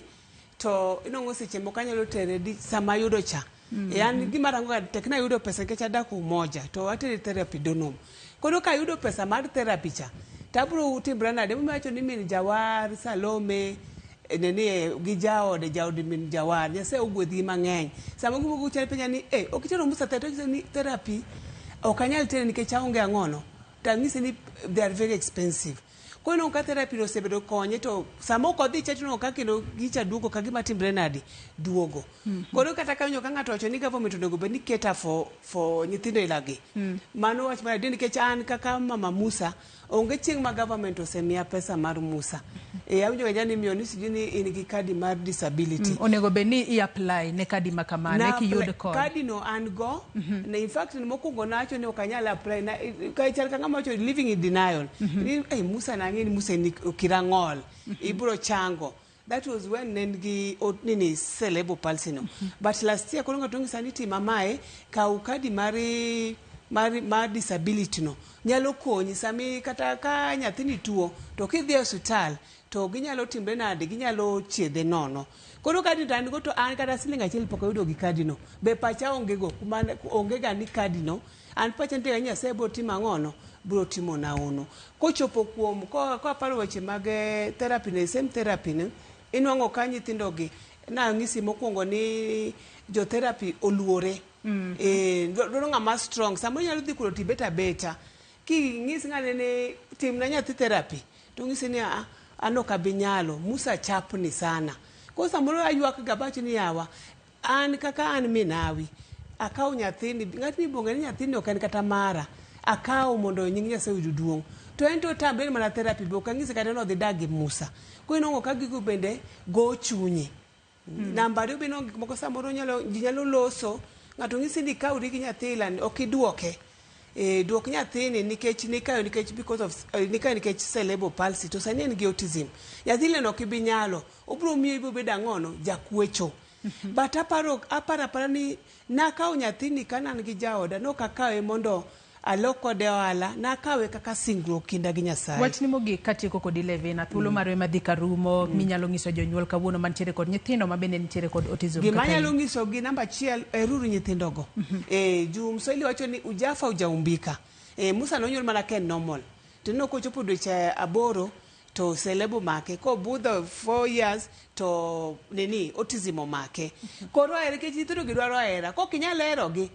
to inwang'o seche moko anyalo tere di sama ayudo cha. An gima rango ga tek nayudo pesa nikech adak Umoja to atere therapy Donholm. Koro kayudo pesa mar therapy cha, to abiro timra nade? Emomiyo awacho ni min Jawar, Salome, nini gi jaode, jaod min Jawar, Nyasaye ogwedhgi mang'eny. Sama gimoko chal penja ni, ok itero Musa therapy? To ni therapy ok anyal tere nikech aonge ang'ono. To anyise ni they are very expensive. Koro inwang'o ka therapy no osebedo konye to sama ok odhi cha tinwang'o ka kendo gicha duogo ka gima timre nadi duogo. Koro kata ka winjo ka ng'ato wacho ni government onego bed ni cater for nyithindo ilagi. Mano wach mar adier nikech an kaka mama Musa onge chieng' ma government osemiya pesa mar Musa. Awinjo ga jani miyo ni sijui ni in gi kadi mar disability. Onego bed ni i-apply ne kadi ma kamano eka iyud kony. Kadi no an go. Na in fact mokwongo nawacho ni ok anyal apply na ka chal ka ng'ama wacho living in denial. Ni Musa nang'e ni Musa ni okirang'ol. Ibro chango. That was when ne en gi nini cerebral palsy no. But last year koro ng'ato ng'isa ni tima mae kaw kadi mar disability no nyalo konyi sami kata ka nyathini tuo to kidhi e osiptal to ginyalo timre nade, ginyalo chiedhe nono. Koro kadi to an go to an kata siling achiel pok ayudo gi kadi no. Be pacha onge go, kuma onge ga ni kadi no. An pacha nitie ga ni Nyasaye biro timo ang'ono, biro timo na ono. Kochopo kuom, kaparo weche mag therapy ne, same therapy ne, inwang'o ka nyithindo gi, nang'isi mokwongo ni jo therapy oluore. Dwaro ng'ama strong. Samoro inyalo dhi kuro tibet abeta. King'is ng'ane ni timna nyathi therapy, to ng'isi ni a an ok abi nyalo, Musa chapni sana. Koro samoro aywak ga bawacho ni yawa, an kaka an minawi, akawo nyathini, ng'atni bonge ni nyathini ok en kata mara, akawo mondo nying Nyasaye oyud duong'. To en to otamre ni mana therapy be ok anyise kata ni odhi dag gi Musa. Koro inwang'o ka gigo bende go chunye. Namba ariyo be inwang'o gik moko samoro ji nyalo loso, ng'ato ng'isi ni ikawri gi nyathi ila ok iduoke. Duok nyathini nikech nikayo nikech because of nikayo nikech cerebral palsy to sani en gi autism. Nyathi leno ok ibi nyalo, obiro miyo ibiro bedo ang'ono, jakwecho. But aparo apara ni nakawo nyathini ka an gi jaoda, nok akawe mondo alok kode ohala, nakawe kaka singruok kinda gi Nyasaye. Wachni mogik katieko kodi Levina, thuolo marwa ema dhi karumo, minyalo nyiso jonyuol kawuono mantiere kod nyithindo ma bende nitiere kod autism. Gima anyalo nyisogi namba achiel, heruru nyithindogo. Juu Mswahili wacho ni ujafa hujaumbika. Musa nonyuol mana ka en normal. To ineno kochopo dweche 8 to celebo make, kobudho 4 years to nini autism omake. Koro hera nikech nyithindo gi dwaro hera, kok inyal herogi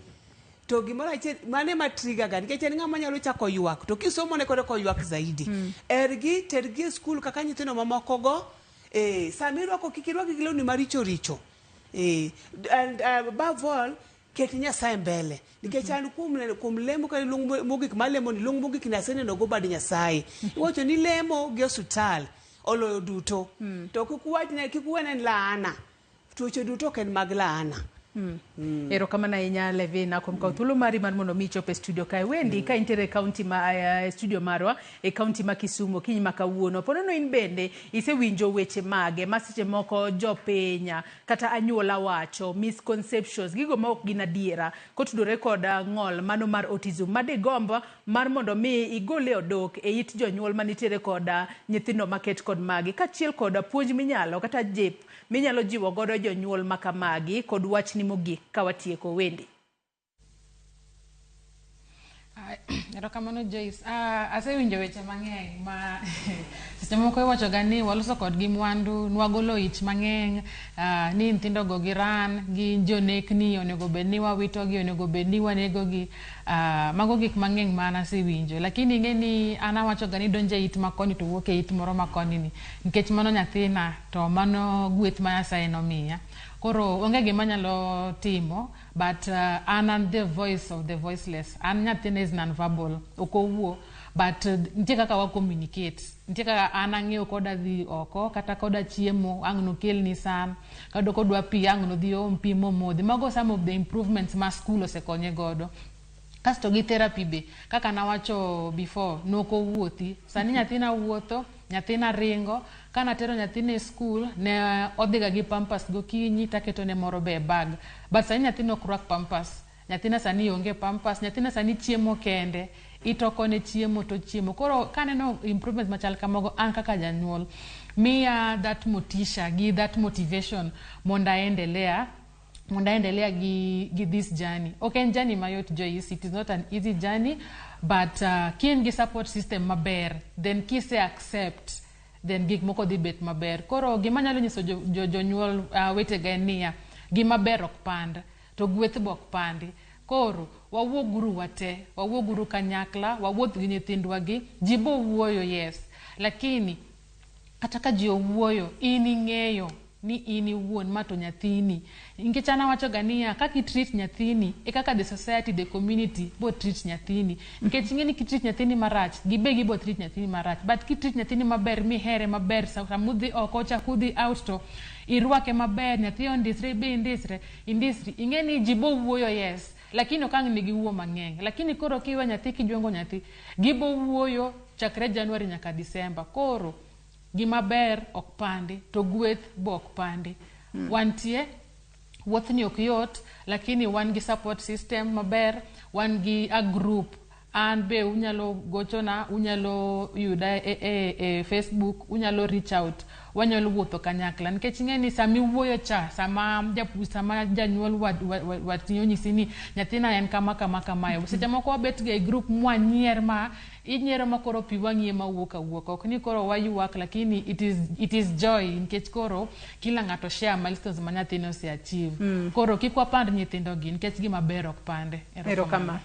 to gimoro achiel mane ma trigger ga nikech en ng'ama nyalo chako ywak to kisomo ne koro koywak zaidi. Hergi, tergi e skul kaka nyithindo mamoko go. Sama irwako kik irwak gi lewni maricho richo. And above all ket Nyasaye mbele nikech an kuom lemo ka luong mogik malemo ni luong mogik ni aseneno go bad Nyasaye. Iwacho ni lemo gi osiptal oloyo duto. To kik uwachne, kik uwene en laana. Tuoche duto ok en mag laana. Erokamano ahinya Levina kuom kawo thuolo mari mar mondo mi ichop e studio kae. Wendi ka intiere e county ma studio marwa e county ma Kisumu kiny ma kawuono. Po nono in bende isewinjo weche mage ma seche moko jopiny kata anyuola wacho, misconceptions, gigo ma ok gin adiera kotudore kod ng'ol mano mar autism ma digomb mar mondo mi igole odok e it jonyuol manitiere kod nyithindo maket kod magi, kaachiel kod puonj minyalo kata jip minyalo jiwo godo jonyuol ma kamagi kod wachni mogik ka watieko. Wendi. Erokamano Joyce. Asewinjo weche mang'eny ma seche moko iwacho ga ni waloso kodgi mwandu, nwagolo ich mang'eny, ni nyithindo go giran, gin jonekni, onego bed ni wawito gi, onego bed ni wanego gi. Mago gik mang'eny ma an asewinjo, lakini ing'e ni an awacho ga ni donjo e it makoni to wuok e it moro makoni ni, nikech mano nyathina to mano gweth ma Nyasaye nomiya. Koro onge gima anyalo timo, but an the voice of the voiceless. An nyathina is non-verbal, ok owuo, but nitie kaka wa communicate, nitie kaka an ang'eyo koda dhi oko kata koda chiemo ang' nokelni san kata kodwa pi ang' nodhi oom pi momodhi. Mago some of the improvements ma school osekonye godo. Kasto gi therapy be, kaka nawacho before, nok owuothi. Sani nyathina wuotho, nyathina ringo. Kanatero nyathina e school, ne odhiga gi pampers gokinyi taketone moro be e bag. But sani nyathina ok rwak pampers. Nyathina sani onge pampers, nyathina sani chiemo kende. Itokone chiemo to chiemo. Koro kaneno improvements machal kamago, an kaka janyuol, miya that motisha gi that motivation mondo aendelea gi this journey. Ok en journey mayot, Joyce, it is not an easy journey, but ka in gi support system maber, then kise accept, then gik moko dhi bet maber. Koro gima anyalo nyiso jonyuol wetega en niya, gima ber ok pand, to gweth be ok pandi. Koro wawuoguru wate, wawuoguru kanyakla, wawuoth gi nyithindwa gi, ji bo wuoyo yes, lakini kata ka ji owuoyo, in ing'eyo ni in iwuon ma to nyathini. Nikech an awacho ga niya, kaka i treat nyathini e kaka the society, the community bo treat nyathini. Nikech ing'e ni kitreat nyathini marach, gibe gibo treat nyathini marach. But kitreat nyathini maber, mihere maber, sama udhi oko cha kudhi out to irwake maber, nyathi ondisre, ibe indisre, indisri. Ing'e ni ji bo wuoyo yes, lakini ok ang' nigi wuo mang'eny. Lakini koro kiwe nyathi kijuongo nyathi, gibo wuoyo chakre January nyaka December. Koro gima ber ok pandi, to gweth be ok pandi. Wantie, wuothni ok yot, lakini wan gi support system maber, wan gi a group. An be unyalo gochona, unyalo yuda e Facebook, unyalo reach out, wanyalo wuotho kanyakla. Nikech ing'e ni sama iwuoyo cha, sama janyuol watni onyisi ni nyathina en kama kama kamae. Seche moko wabet ga e group mwanyier ma inyiero ma koro pi wang'i ema wuok awuoka. Ok ni koro waywak, lakini it is joy nikech koro kila ng'ato share milestones ma nyathine ose achieve. Koro kik wapand nyithindo gi nikech gima ber ok pande. Erokamano.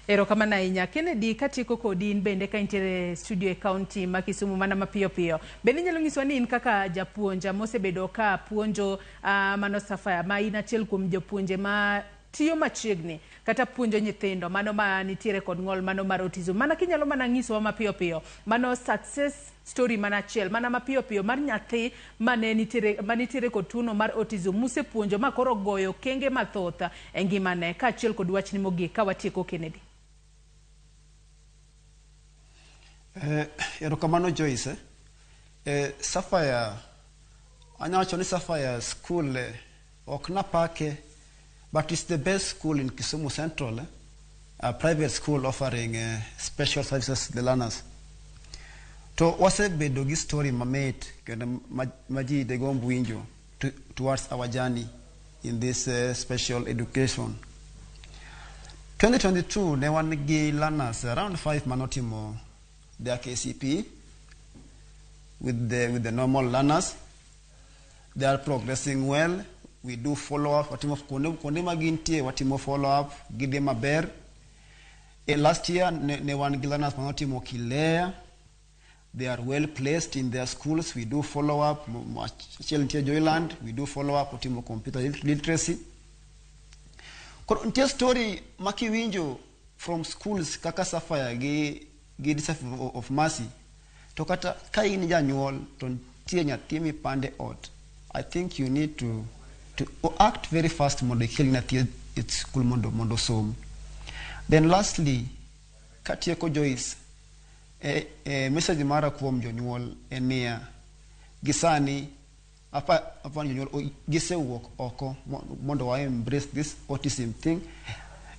Erokamano ahinya. Kennedy, katieko kodi in bende ka intiere studio e kaunti ma Kisumu mana mapiyo piyo. Bende inyalo nyisowa ni in kaka japuonj mosebedo ka puonjo mano Sapphire, ma in achiel kuom jopuonje ma tiyo machiegni kata puonjo nyithindo mano ma nitiere kod ng'ol mano mar autism. Mana kinyalo mana nyisowa mapiyo piyo mano success story mana achiel mana mapiyo piyo mar nyathi mane nitiere manitiere kod tuono mar autism musepuonjo ma koro goyo okenge mathoth e ngimane kaachiel kod wachni mogik ka watieko, Kennedy. Erokamano Joyce. Sapphire, anya wacho ni Sapphire School ok napake, but it's the best school in Kisumu Central, a private school offering special services to the learners. To wasebedo gi story mamit kendo ma ji degomb winjo towards our journey in this special education. 2022 ne wan gi learners around 5 manotimo their KCPE with the normal learners. They are progressing well. We do follow up. Watimo kuonde ma gintie watimo follow up, gidhi maber. Last year ne wan gi learners manotimo KILEA. They are well placed in their schools. We do follow up. Achiel nitie Joyland. We do follow up. Otimo computer literacy. Koro nitie story ma kiwinjo from schools kaka Sapphire gi Disciple of Mercy, to kata ka in janyuol to nitie nyathi mipande ot, I think you need to act very fast mondo ikel nyathi e school mondo osom. Then lastly, katieko Joyce, message mara kuom jonyuol en niya, gisani apa jonyuol gisewuok oko mondo wa embrace this autism thing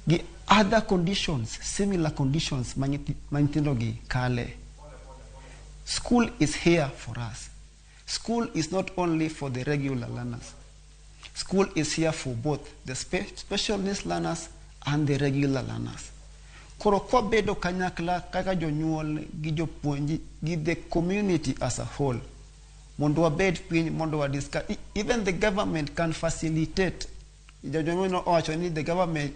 gi other conditions, similar conditions ma nyithindo gi kale. School is here for us. School is not only for the regular learners. School is here for both the special needs learners and the regular learners. Koro kwabedo kanyakla kaka jonyuol gi jopuonj gi the community as a whole, mondo wabed piny mondo wa discuss. Even the government can facilitate. Jonyuol owacho ni the government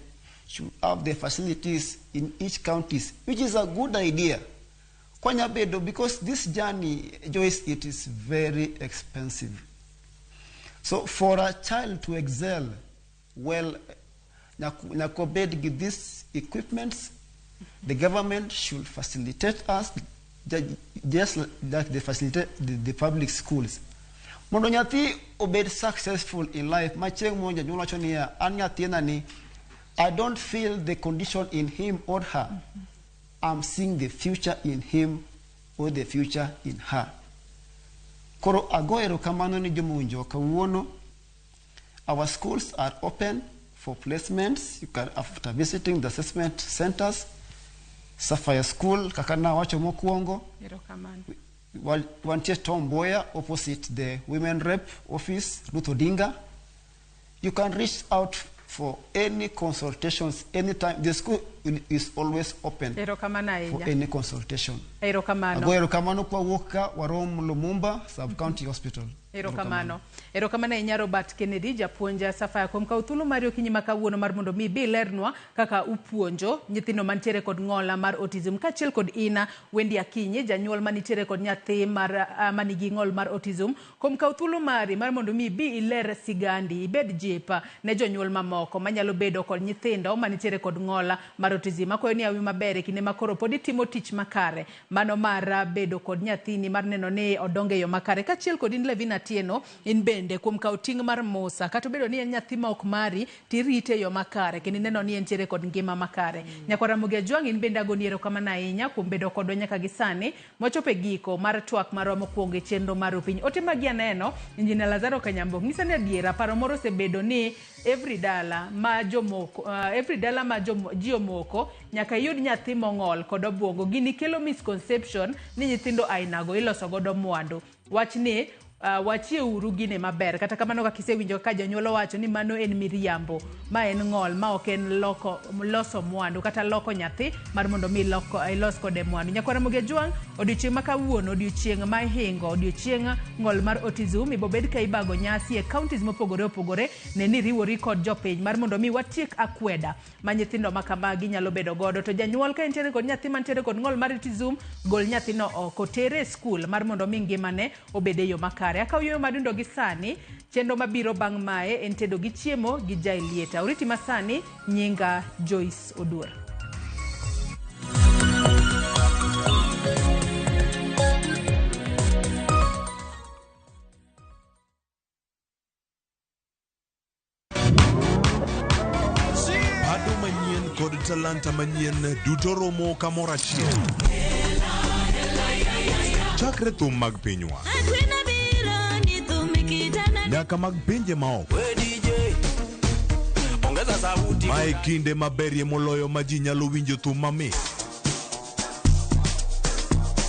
should have the facilities in each counties, which is a good idea. Kwanya bedo, because this journey, Joyce, it is very expensive. So for a child to excel, well, nyaka bed gi these equipments, the government should facilitate us, just like they facilitate the public schools. Mondo nyathi obed successful in life, ma chieng' moro janyuol wacho niya, an nyathina ni, I don't feel the condition in him or her. I'm seeing the future in him or the future in her. Koro ago erokamano ni jomowinjo kawuono. Our schools are open for placements. You can, after visiting the assessment centers, Sapphire School, kaka nawacho mokwongo, Erokamano. Wantie Tom Mboya, opposite the Women Rep office, Ruth Odinga. You can reach out for any consultations anytime. The school is always open Erokamano for ahinya. any consultation. Erokamano. Ago erokamano kwa wuok ka warom Lumumba Sub-County Hospital. Erokamano. Erokamano ahinya Robert Kennedy, japuonj Sapphire, kuom kawo thuolo mari okinyi ma kawuono mar mondo mi ibi ilernwa kaka upuonjo nyithindo mantiere kod ng'ola mar autism, kaachiel kod ina Wendy Akinyi, janyuol manitiere kod nyathi mar manigi ng'ol mar autism, kuom kawo thuolo mari mar mondo mi ibi iler sigandi, ibed jipa ne jonyuol mamoko manyalo bedo kod nyithindo manitiere kod ng'ola mar autism. Akwayo ni awi maber e kinde ma koro pod itimo tich makare, mano mar bedo kod nyathini mar neno ni odongo e yo makare, kaachiel kod in Levina Atieno, in bende kuom kawo ting' mar Musa, kata obedo ni en nyathi ma ok mari, tirite e yo makare kendo ineno ni entiere kod ngima makare. Nyakwar Ramogi Ajwang', in bende agoni erokamano ahinya kuom bedo kodwa nyaka gi sani mwachopo e giko mar twak marwa mokwongo e chenro mar Opiny. Ote magi aneno, Injinia Lazaro Kanyambo ng'isa ni adiera paro moro osebedo ni every dala ma jomoko, every dala ma ji omoko nyaka iyud nyathi mong'ol kod obuongo. Gini kelo misconception ni nyithindo ainago iloso godo mwandu. Wach ni wachie uru gine maber. Kata kamano kaka isewinjo ka janyuol owacho ni mano en miriambo, ma en ng'ol, ma ok en loso mwandu kata loko nyathi mar mondo mi ilos kode mwandu. Nyakwar Ramogi Ajwang', odiochieng' ma kawuono, odiochieng' ma ihingo, odiochieng' ng'ol mar autism, ibobed ka ibago nyasi e counties mopogore opogore, ne ni riwori kod jopiny mar mondo mi watiek akweda ma nyithindo ma kamagi nyalo bedo godo. To janyuol ka entiere kod nyathi mantiere kod ng'ol mar autism, gol nyathino oko, tere e skul mar mondo mi ngimane obed e yo makare. Akaw yueyo madundo gi sani, chenro mabiro bang' mae en tedo gi chiemo gi Jailieta. Oriti masani, nyinga Joyce Oduor. Pado manyien kod talanta manyien duto romo kamoro achiel. Chakre thum mag pinywa nyaka mag pinje maoko. Mae kinde maberie moloyo ma ji nyalo winjo thum mamit.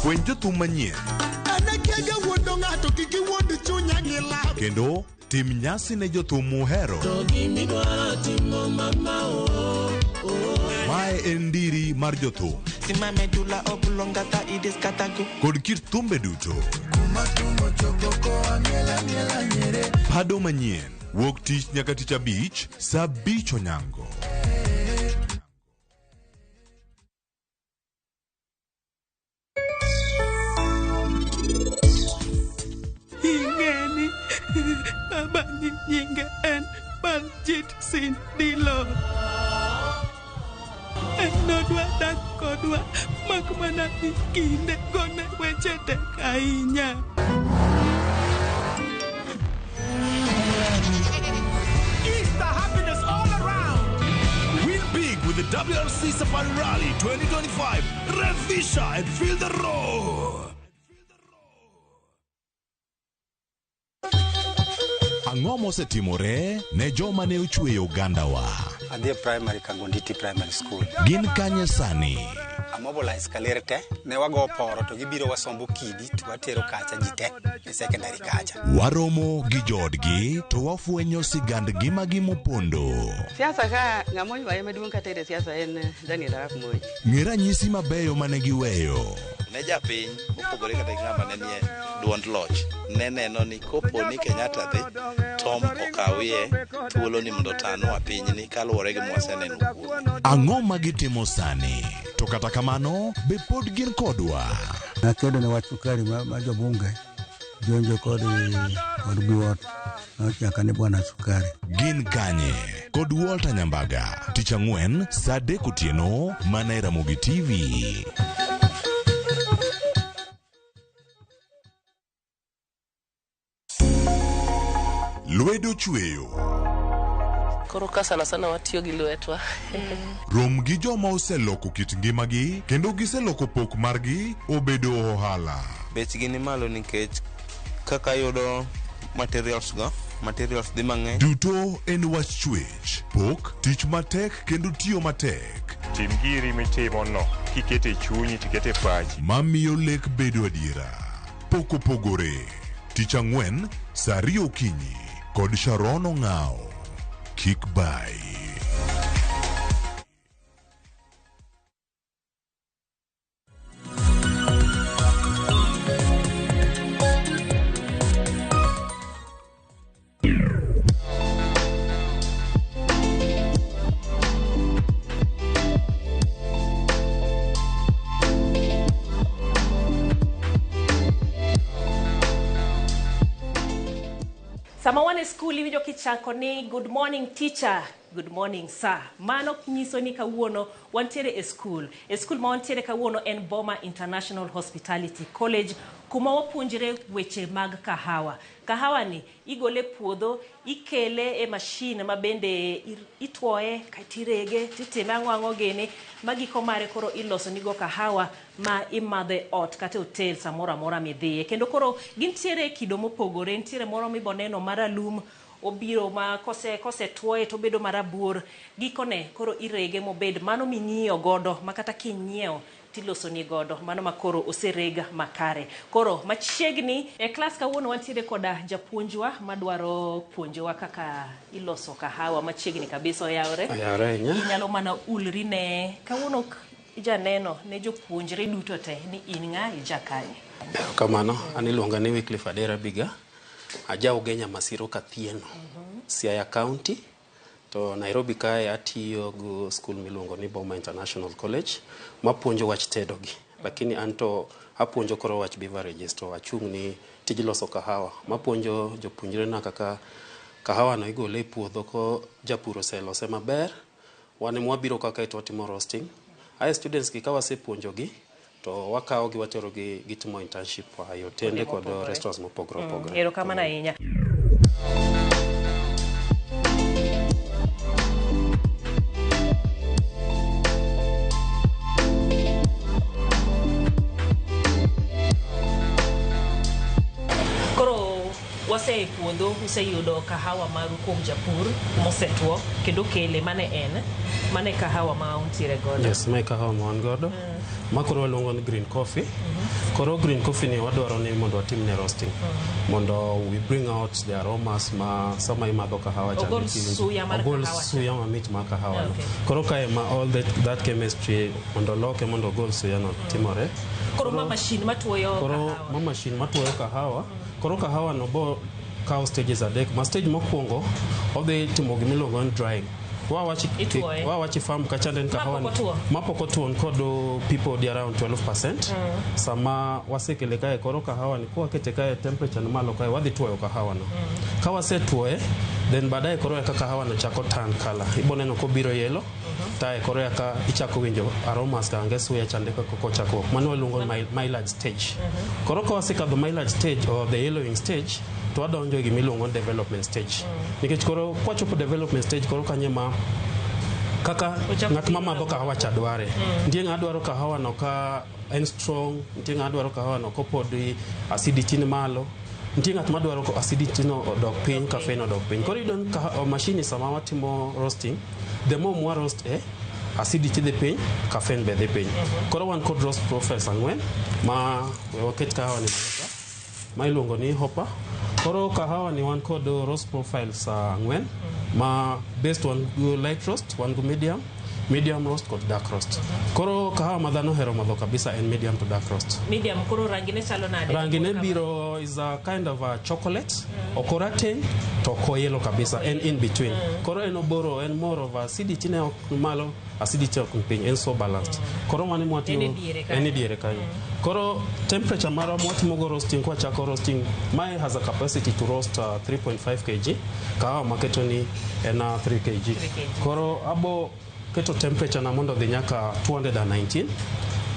Fweny jothum manyien kendo tim nyasi ne jothum muhero. Mae en ndiri mar jothum kod kit thumbe duto. Pado manyien wuok tich nyaka tich abich saa 5 onyango. Ingeni baba nyinge en Baljit Singh Dillon. En nodwa dak kodwa mak mana ni kinde gone weche tek ahinya. Easter happiness all around. Win big with the WRC Safari Rally 2025. Revisha and feel the roar. Ang'o mosetimore ne joma ne ochweyo ogandawa? Adhi e primary Kangonditi Primary School. Gin kanye sani? Amobilize kaler te, ne wago poro to gibiro wasombo kidi to watero kacha ji te e secondary kacha. Waromo gi joodgi to wafwenyo sigand ngimagi mopondo. Siasa ka ng'ama oywaye maduong' kata e siasa en Daniel Arap Moi. Ng'e ranyisi mabeyo mane giweyo. Ne japiny mopogore kata gi ng'ama ne nie duond duond loch ne neno ni kopo ni Kenyatta dhi, Tom okawie thuolo ni mondo otanwa pinyni kaluwore gi mwaseneno kuome. Ang'o ma gitimo sani? To kata kamano, be pod gin kodwa? Nakedo ne wach sukari ma, ma jobunge jonjo kod kod Biwott nochaka ni bwana sukari. Gin kanye? Kod Walter Nyambaga, tich ang'wen saa 3 otieno mana e Ramogi TV. Lwedo chweyo. Koro ka sana sana watiyo gi lwetwa. Rom gi joma oseloko kit ngimagi kendo giseloko pok margi obedo ohala. Bechgi ni malo nikech kaka yudo materials go, materials dhi mang'eny. Duto en wach chwech, pok, tich matek kendo tiyo matek. Tim giri mitimo no kikete chunyi tikete pachi. Mamiyo lek bedo adiera. Pok opogore. Tich ang'wen saa 2 okinyi kod Sharon Ong'ao. Kik bai. Sama wan e skul iwinjo kichako ni good morning teacher, good morning sir. Mano nyiso ni kawuono wantiere e skul. E skul ma wantiere kawuono en Boma International Hospitality College, kuma wapuonjre weche mag kahawa. Kahawa ni igole puodho, ikele e mashin ma bende itwoye, kaeto irege, titime ang'o ang'o gini, ma giko mare koro iloso nigo kahawa ma imadho e ot kata e hotel samoro amora midhiye. Kendo koro gintiere e kido mopogore, nitiere moro miboneno maralum, obiro ma kosetwoye to obedo marabuor. Gikone koro irege mobed mano ming'iyo godo, ma kata kinyiewo tilosoni godo, mano ma koro osereg makare. Koro machiegni e klas kawuono wantiere koda japuonjwa madwaro puonjowa kaka iloso kahawa machiegni kabisa. Oyawre? Oyawre ahinya. Inyalo mana ulri ne kawuono ijaneno ne jopuonjre duto te ni in ng'a, ija kanye. Erokamano, an iluonga ni Wycliffe Adera Biga. Aja Ugenya Masiro Kathieno, Siaya County. To Nairobi kae atiyo go skul miluongo ni Boma International College, mapuonjo wach tedo gi. Lakini anto apuonjo koro wach beverages to achung' ni tij loso kahawa. Mapuonjo jopuonjre na kaka kahawa no igole e puodho ko japur oselose maber. Wan ema wabiro kaka to watimo roasting. Ae students gi ka wasepuonjo gi to wakawo gi watero gi gitimo internship e otende kod restaurants mopogore opogore. Erokamano ahinya. Koro wase e puodho, useyudo kahawa maru kuom japur mosetwo kendo kele mane en mane kahawa ma untiere godo. Yes, mae kahawa ma wan godo. Ma koro waluongo ni green coffee. Koro green coffee ni wadwaro ni mondo watim ne roasting. Mondo we bring out the aromas ma sama imadho kahawa cha. Ogol suya mar ogol kahawa cha. Suya mamit mar kahawa no. Okay. Koro kae ma all that chemistry mondo loke mondo ogol suya no timore. Koro ma machine matuoyo Koro kahawa. ma machine matuoyo kahawa. Koro kahawa no bo kawo stages adek. Ma stage mokwongo odhi timo gimiluongo ni drying. Ituoye. Wawachi farm kacha en kahawa Mapok otuo. mapok otuo nikod people di around 12%. Sama wasekele kae koro kahawa ni kwakete kae temperature ni malo kae wadhi tuoyo kahawa no. Ka wasetuoye then baadaye koro eka kahawa no chako turn color. Ibo neno kobiro yellow. Tae koro eka ichako winjo aromas ka ange suya chande kaka kochako. Mano waluongo ni Maillard stage. Koro ka wasekadho Maillard stage or the yellowing stage to wadonjo e gimiluongo ni development stage. Nikech koro kwachopo development stage koro kanyo ma kaka ng'at ma madho kahawa cha dware. Nitie ng'ama dwaro kahawa no ka en strong, nitie ng'ama dwaro kahawa no kopod acidity ni malo. Nitie ng'at ma dwaro acidity no odok piny, caffeine odok piny. Koro iyudo ni machine sama watimo roasting, the more mwa roast e acidity dhi piny, caffeine be dhi piny. Koro wan kod roast profiles ang'wen ma we waket kahawa ni malo ka, ma iluongo ni hopper. Koro kahawa ni wan kod roast profiles ang'wen ma based wan go light roast, wan go medium, Medium roast kod dark roast. Koro kahawa ma dhano ohero madho kabisa en medium to dark roast. Medium koro rangi ne chalo nade? Rangi ne biro is a kind of a chocolate, ok orateng' to ok oyelo kabisa, en in between. Koro en oboro, en more of acidity ne ok malo, acidity ok ni piny, en so balanced. Koro mano ema watiyo En e diere kanyo. En e diere kanyo. Koro temperature marwa mwatimo go roasting, kwachako roasting, mae has a capacity to roast 3.5 kg, kahawa maketo ni en 3 kg. 3 kg. Koro abo keto temperature na mondo odhi nyaka 219.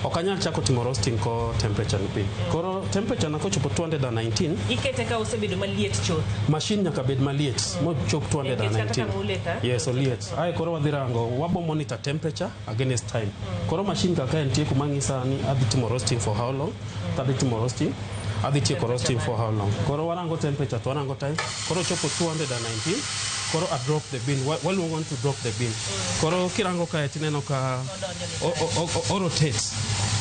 Ok anyal chako timo roasting ko temperature ni piny. Koro temperature na kochopo 219, Ikete ka osebedo maliet chuth. Machine nyaka bed maliet mochop Nikech kata 219. kama ulet, Yes, oliet. Ae koro wadhi rango, wabo monitor temperature against time. Koro machine kaka nitie kuma ng'isa ni adhi timo roasting for how long, to adhi timo roasting, adhi tieko roasting for how long. Koro warango temperature to warango time. Koro chopo 219, koro a drop the bean. Waluongo ni to drop the bean. Koro kirango kae tineno ka o rotate.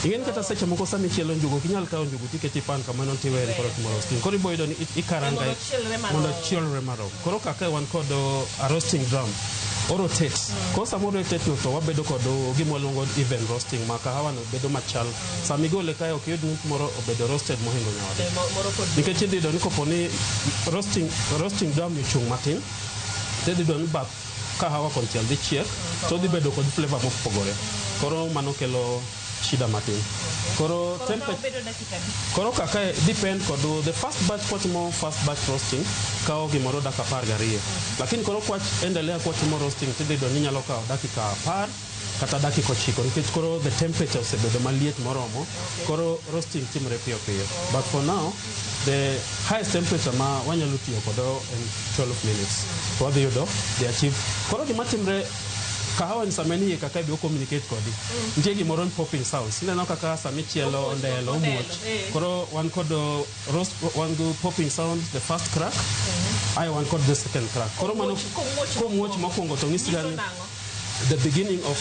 Ing'eni kata seche moko sama ichielo njugu, ok inyal kawo njugu tiketi e pan kamano tiweyo koro timo roasting. Koro ibo yudo ni ikaranga Mondo ochielre marom. Mondo ochielre marom. Koro kaka wan kod a roasting drum, o rotate. Koro sama o rotate no to wabedo kod gima waluongo ni even roasting ma kahawa no bedo machal. Sama igole kae ok iyud ni moro obedo roasted mohingo nyawadgi. Moro pod Nikech idhi yudo ni kopo ni roasting drum ni ochung' matin, tidhi yudo ni bath kahawa konchiel dhi chiek, to odhi bedo kod flavor mopogore. Koro mano kelo shida matin. Koro Koro ka temperature obedo dakika adi? Koro kaka depend kod the first batch, kwatimo first batch roasting kawo gimoro dakika 12. Lakini koro kwach endelea kwatimo roasting tidhi yudo ni nyalo kawo dakika 10 kata dakika 9 nikech koro the temperature osebedo maliet moromo. Koro roasting timore piyo piyo. But for now, the highest temperature ma wanyalo tiyo kodo en 12 minutes. To wadhi yudo the achieve. Koro gima timre kahawa ni sama en iye kaka ibe communicate kodi. Nitie gimoro ni popping sounds. Ineno kaka sama ichielo ondelo omuoch. Koro wan kod roast, wan go popping sound, the first crack. Aye wan kod the second crack. Koro mano komuoch mokwongo to nyisi ga ni the beginning of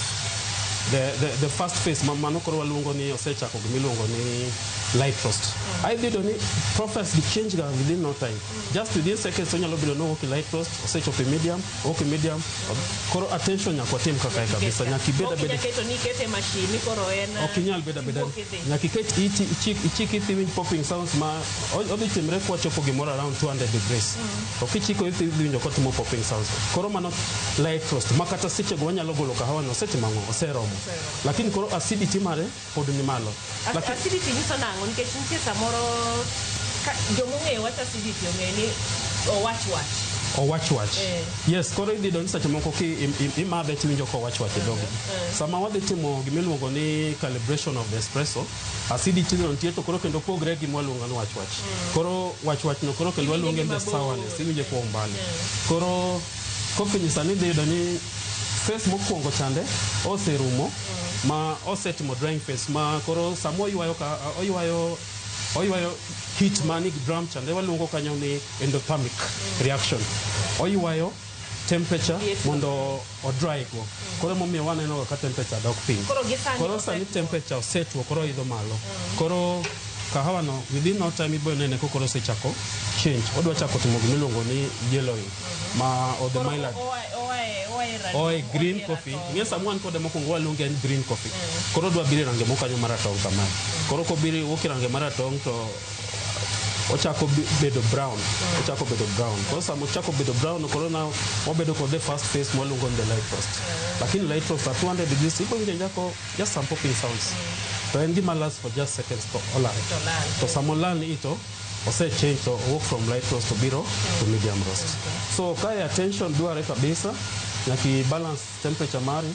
the first phase ma mano koro waluongo ni osechako gimiluongo ni light roast. Ai dhi yudo ni profiles gi change ga within no time. Just within seconds onyalo bedo ni owuok e light roast, osechopo e medium, owuok e medium. Koro attention nyaka watim kaka e kabisa. Nyaka ibed Ok abeda inyal keto ni ikete e machine ni koro en Ok inyal bedo abeda. iwuok idhi. Nyaka iket iti ichik iti iwinj popping sounds ma odhi timre kwachopo gimoro around 200 degrees. To kichiko iti idhi winjo kotimo popping sounds. Koro mano light roast ma kata sechego wanyalo golo kahawa no osetimo ang'o? Oseromo. Lakini koro acidity mare pod ni malo. Lakini Acidity nyiso nang'o? Nikech nitie samoro ka jomong'eyo wach acidity ong'eyo ni owach wach. Owach wach. Yes, koro idhi yudo ni seche moko ki imadhe tiwinjo ka owach wach e dhogi. Sama wadhi timo gimiluongo ni calibration of the espresso, acidity no nitie to koro kendo pogre gi mwaluongo ni wach wach. Koro wach wach no koro kendo Iwinje waluonge gi the mabor. sourness, iwinje kuom mbali. Koro coffee ni sani idhi yudo ni phase mokwongo chande oserumo ma osetimo drying phase ma koro sama oywayo ka oywayo oywayo heat mani drum chande waluongo kanyo ni endothermic reaction. Oywayo temperature mondo o dry go. Koro emomiyo waneno ka temperature dok piny. Koro gi sani Koro sani temperature osetwo koro idho malo. Koro kahawa no within no time ibo nene ko koro osechako change. Odwa chako timo gimiluongo ni yellowing ma or the Koro Maillard. oae Oe green coffee. Ing'e sama wan kode mokwongo waluonge en green coffee. Koro odwa biro e range moko kanyo maratong' kamae. Koro kobiro wuok e range maratong' to ochako bedo brown. Ochako bedo brown. Koro sama ochako bedo brown koro now wabedo kod the first phase mwaluongo ni the light roast. Lakini light roast at 200 degrees ibo winjo jako just some popping sounds. To en gima last for just seconds to olal. To sama olal ni to ose change to owuok from light roast to biro to medium roast. So kae attention dware kabisa nyaka i balance temperature mari.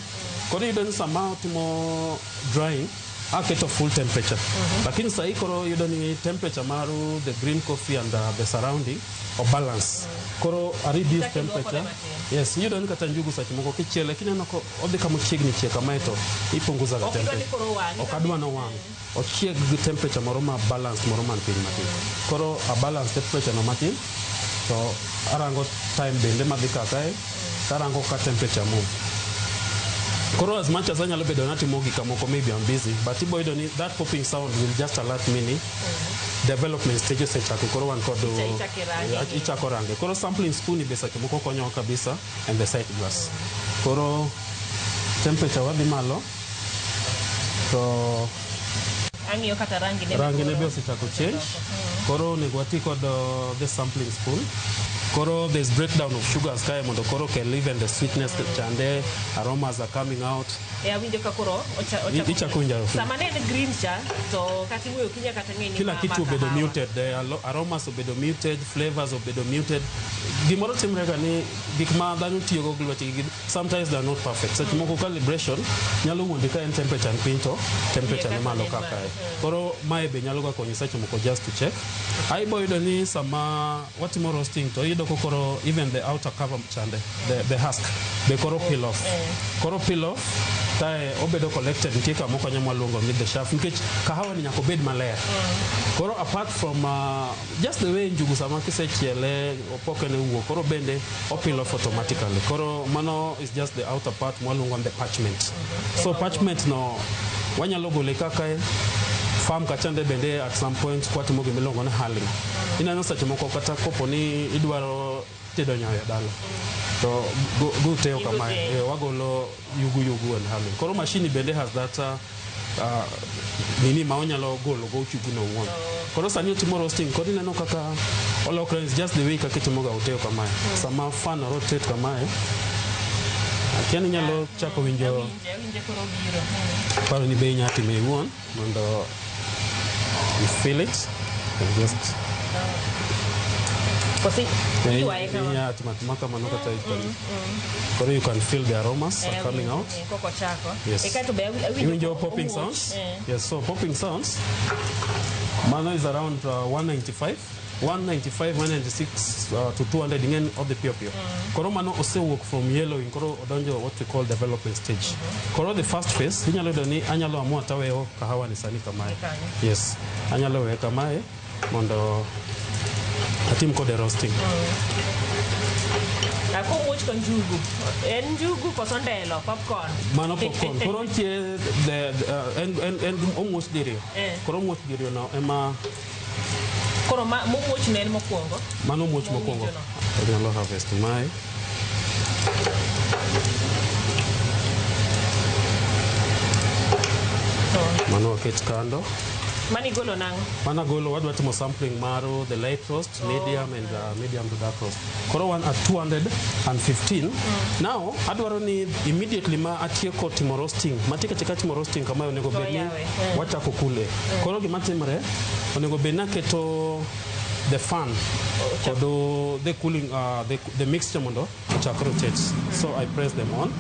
Koro iyudo ni sama otimo drying aketo full temperature. Lakini sahi koro iyudo ni temperature mar the green coffee and the surrounding o balance. Koro a reduce Ichako iduoko temperature. matin. Yes, iyudo ni kata njugu seche moko kichiele kineno ko odhi kama ochiegni chiek kamae to ipunguza ga Ok idwa ni temperature. koro owang'. Ok adwa ni owang'. Ochieg gi temperature moro ma balance moro man piny matin. Koro a balance temperature no matin to arango time bende madhi ka kae tarango ka temperature move. Koro as much as anyalo bedo natimo gik moko maybe I'm busy but ibo yudo ni that popping sound will just alert me ni development stage osechako koro wan kod Ichako irange. Ichako range. Koro sampling spoon be seche moko konyowa kabisa and the sight glass. Koro Temperature wadhi malo to Ang'iyo kata rangi ne. Rangi ne be osechako change. Koro onego wati kod the sampling spoon. Koro there's breakdown of sugars kae mondo koro kel even the sweetness chande, aromas are coming out. E awinjo ka koro ochako Ichako winjo harufu. Sama ne en green cha to kata iwuoyo kinya kata ng'e ni Kila ma kitu ma obedo kahawa. muted, the aromas obedo muted, flavors obedo muted. Gimoro timre ga ni gik ma dhano tiyogo gi lwetgi sometimes they are not perfect. Seche moko calibration nyalo wuondi ka en temperature ni piny to temperature ni malo kaka e. Koro mae be nyalo ga konyi seche moko just to check. Aibo yudo ni sama watimo roasting to iyudo ko koro even the outer cover chande, the husk be koro peel off. Koro peel off kae obedo collected, nitie kama okonyo mwaluongo ni the chaff, nikech kahawa ni nyaka obed maler. Koro apart from just the way njugu sama kisechiele opoke ne wuok, koro bende o peel off automatically. Koro mano is just the outer part mwaluongo ni the parchment. So parchment no wanyalo gole kaka farm kachande bende at some point kwatimo gimiluongo ni hulling. Ineno seche moko kata kopo ni idwaro tedo nyoyo dala to guteo kamae, wagolo yugu yugu and hulling. Koro machine bende has that nini ma onyalo golo go yugu no owuon. Koro sani otimo roasting, koro ineno kaka olokre, is just the way kaka itimoga uteo kamae. Sama fan rotate kamae, akia ni inyalo chako winjo. Awinje koro biro. Paro ni be inya time iwuon mondo you feel it and just Kosi iywaye kama. Inya timo atima kamano kata you can, koro you can feel the aromas are coming out. Koko chako. Yes. E kaeto be awinjo Iwinjo popping omuoch. Sounds. Yes, so popping sounds mano is around 195 195 196 to 200, ing'eni odhi piyo piyo. Koro mano osewuok from yellowing, koro odonjo what we call development stage. Koro the first phase inyalo yudo ni anyalo amua taweyo kahawa ni sani kamae. Kanyo. Yes, anyalo weye kamae mondo atim kode roasting. Komuoch to njugu. En njugu koso ndelo, popcorn? Mano popcorn. Koro nitie en omuoch diriyo. Koro omuoch diriyo no ema Koro momuoch ne en mokwongo. Mano omuoch mokwongo. Mowinjo no. Anyalo harvest mae. Mano waket kando. Mani golo nang'o? Mana golo wadwa timo sampling mar the light roast, medium and medium to dark roast. Koro wan at 215. Now adwaro ni immediately ma atieko timo roasting, matieko atieka timo roasting kamae, onego To bed ni yawe. Wachako kule. Koro gima timre, onego bed ni aketo the fan kod the cooling, the mixture mondo ochak rotate. So I press them on.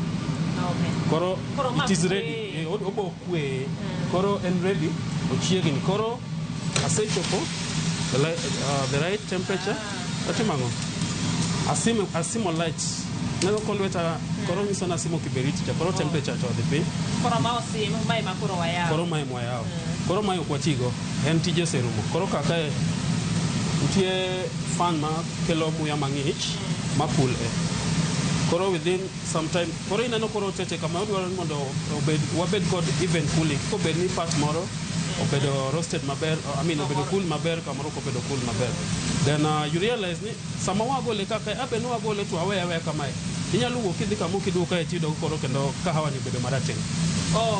Koro Koro ma it is kwe. ready. Obo kwe. Koro en ready, ochiegni. Koro asechopo the right temperature. Atimo ang'o? Asimo light. Neno ko lweta koro nyiso ni asimo kiberiti cha. Koro temperature to odhi piny. Koro ma osim, mae ma koro wayawo. Koro mae mwayawo. Koro mae ok watigo. En tije oserumo. Koro kaka nitie fan ma kelo muya mang'ich ma cool e. Koro within some time, koro ineno koro tete kama odwaro ni mondo obed, wabed kod even cooling. Kik obed ni part moro obedo roasted maber, I mean obedo cool maber, kamoro ok obedo cool maber. Then you realize ni sama wagole kaka abe ni wagole to aweye aweya kamae. Inyalo wuok kidhi kama ok iduogo kae tiyudo koro kendo kahawa ni obedo marateng'.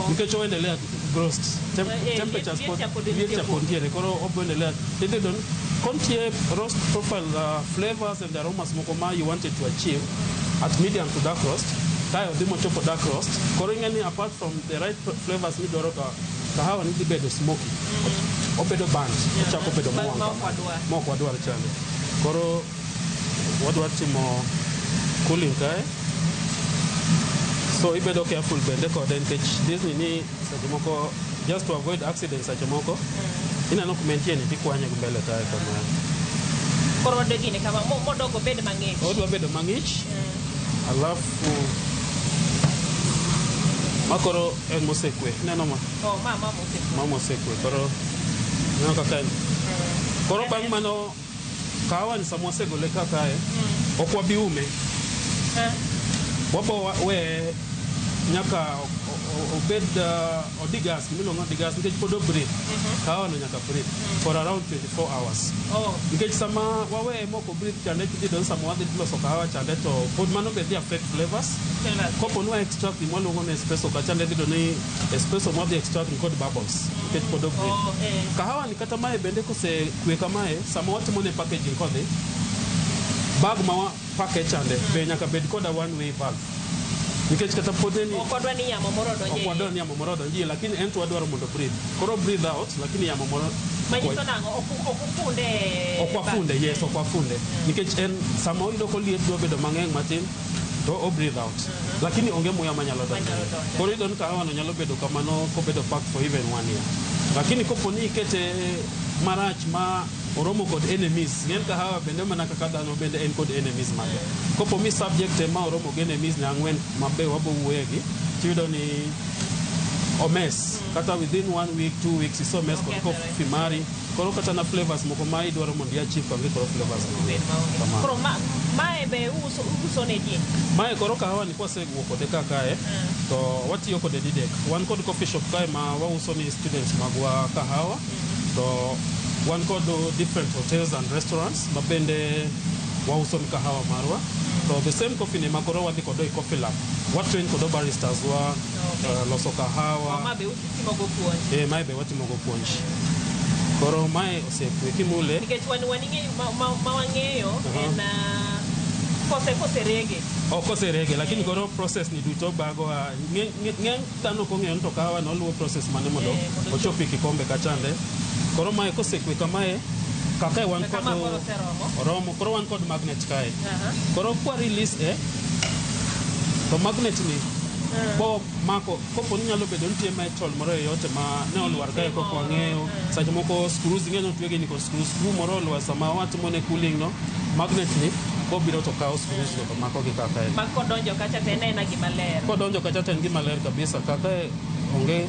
Nikech oendelea roast. Temperatures liet pod cha pod liet nitie cha pod nitiere, koro obo endelea. Idhi yudo ni kontie roast profile, flavors and aromas moko ma you wanted to achieve at medium to dark roast, kae odhi mochopo dark roast, koro ing'e ni apart from the right flavors midwaro ka kahawa ni dhi bedo smoky, obedo burnt, ochako bedo mowang' Ma ok kama. wadwar. Ma ok wadwar chande. Koro wadwa timo cooling kae, so ibedo careful bende kode nikech Disney ni seche moko, just to avoid accident, seche moko ineno kuma entie ni tikwanye gi mbele kae kama. Koro wadwa gine kama modogo bed mang'ich. Odwa bedo mang'ich, alafu ma koro en mosekwe, ineno ma. Oh, ma mosekwe. Ma mosekwe, koro ineno kaka en. Koro bang' mano kahawa ni sama wasegole ka kae, ok wabi ume. Wabo weye nyaka obed odigas, gimiluongo ni odigas nikech pod o breathe. Kahawa no nyaka breathe for around 24 hours. Nikech sama waweye mok o breathe chande, tidhi yudo ni sama wadhi loso kahawa chande to pod mano be dhi affect flavors. Kopo ni wa extract gima waluongo ni espresso kachande, idhi yudo ni espresso mwadhi extract ni kod bubbles nikech pod o breathe. Kahawa ni kata mae bende kosekwe kamae, sama watimo ne packaging kodhi bag ma wa pake chande be nyaka bed koda one way valve nikech kata pod ni Ok wadwa ni yamo moro odonje. Ok wadwa ni yamo moro odonjie, lakini en to wadwaro mondo breathe. Koro breathe out, lakini yamo moro Manyiso nang'o? Ok ufunde Ok wafunde, yes, ok wafunde nikech en sama oyudo koliet dwa bedo mang'eny matin to o breathe out, lakini onge muya manyalo donjo. Koro iyudo ni kahawa no nyalo bedo kamano kobedo packed for even one year, lakini kopo ni ikete marach ma oromo kod enemies ng'en kahawa bende mana kaka dhano bende en kod enemies mage. Kopo mi subject ma oromo gi enemies ne ang'wen mabe wabo wuoyegi, tiyudo ni omes kata within one week, 2 weeks iso mess kod coffee mari. Koro kata na flavors moko ma idwaro mondo i achieve onge, koro flavors no. Kamano. Koro mae be uso ne ji? Mae koro kahawa ni kwasewuok kode ka kae to watiyo kode didek. Wan kod coffee shop kae ma wauso ni students magwa kahawa, to wan kod different hotels and restaurants ma bende wauso ni kahawa marwa. To the same coffee ni ma koro wadhi kode e coffee lab, watrain kodo baristas wa loso kahawa. Ma be utimogo puonj? Eh, mae be watimogo puonj. Koro mae osekwe kimule. Nikech wan ing'eyo ma wang'eyo en kose rege. Ok oserege, lakini koro process ni duto bago ng'eny dhano ok ong'eyo ni to kahawa no luwo process mane mondo mondo ochop e kikombe kachande. Koro mae kosekwe kamae kaka wan kod Kama koro oseromo. Oromo. Koro wan kod magnet kae. Koro kwa release e to magnet ni bo mako kopo ni nyalo bedo nitie metal moro yoyote ma ne olwar kae kok wang'eyo. Seche moko screws ing'eyo otwegi ni kod screw moro olwar, sama watimo ne cooling no, magnet ni bobiro to kawo screws go to mako gi kaka en. Ma kodonjo kacha to en aena gima ler. Kodonjo kacha to en gima ler kabisa, kaka onge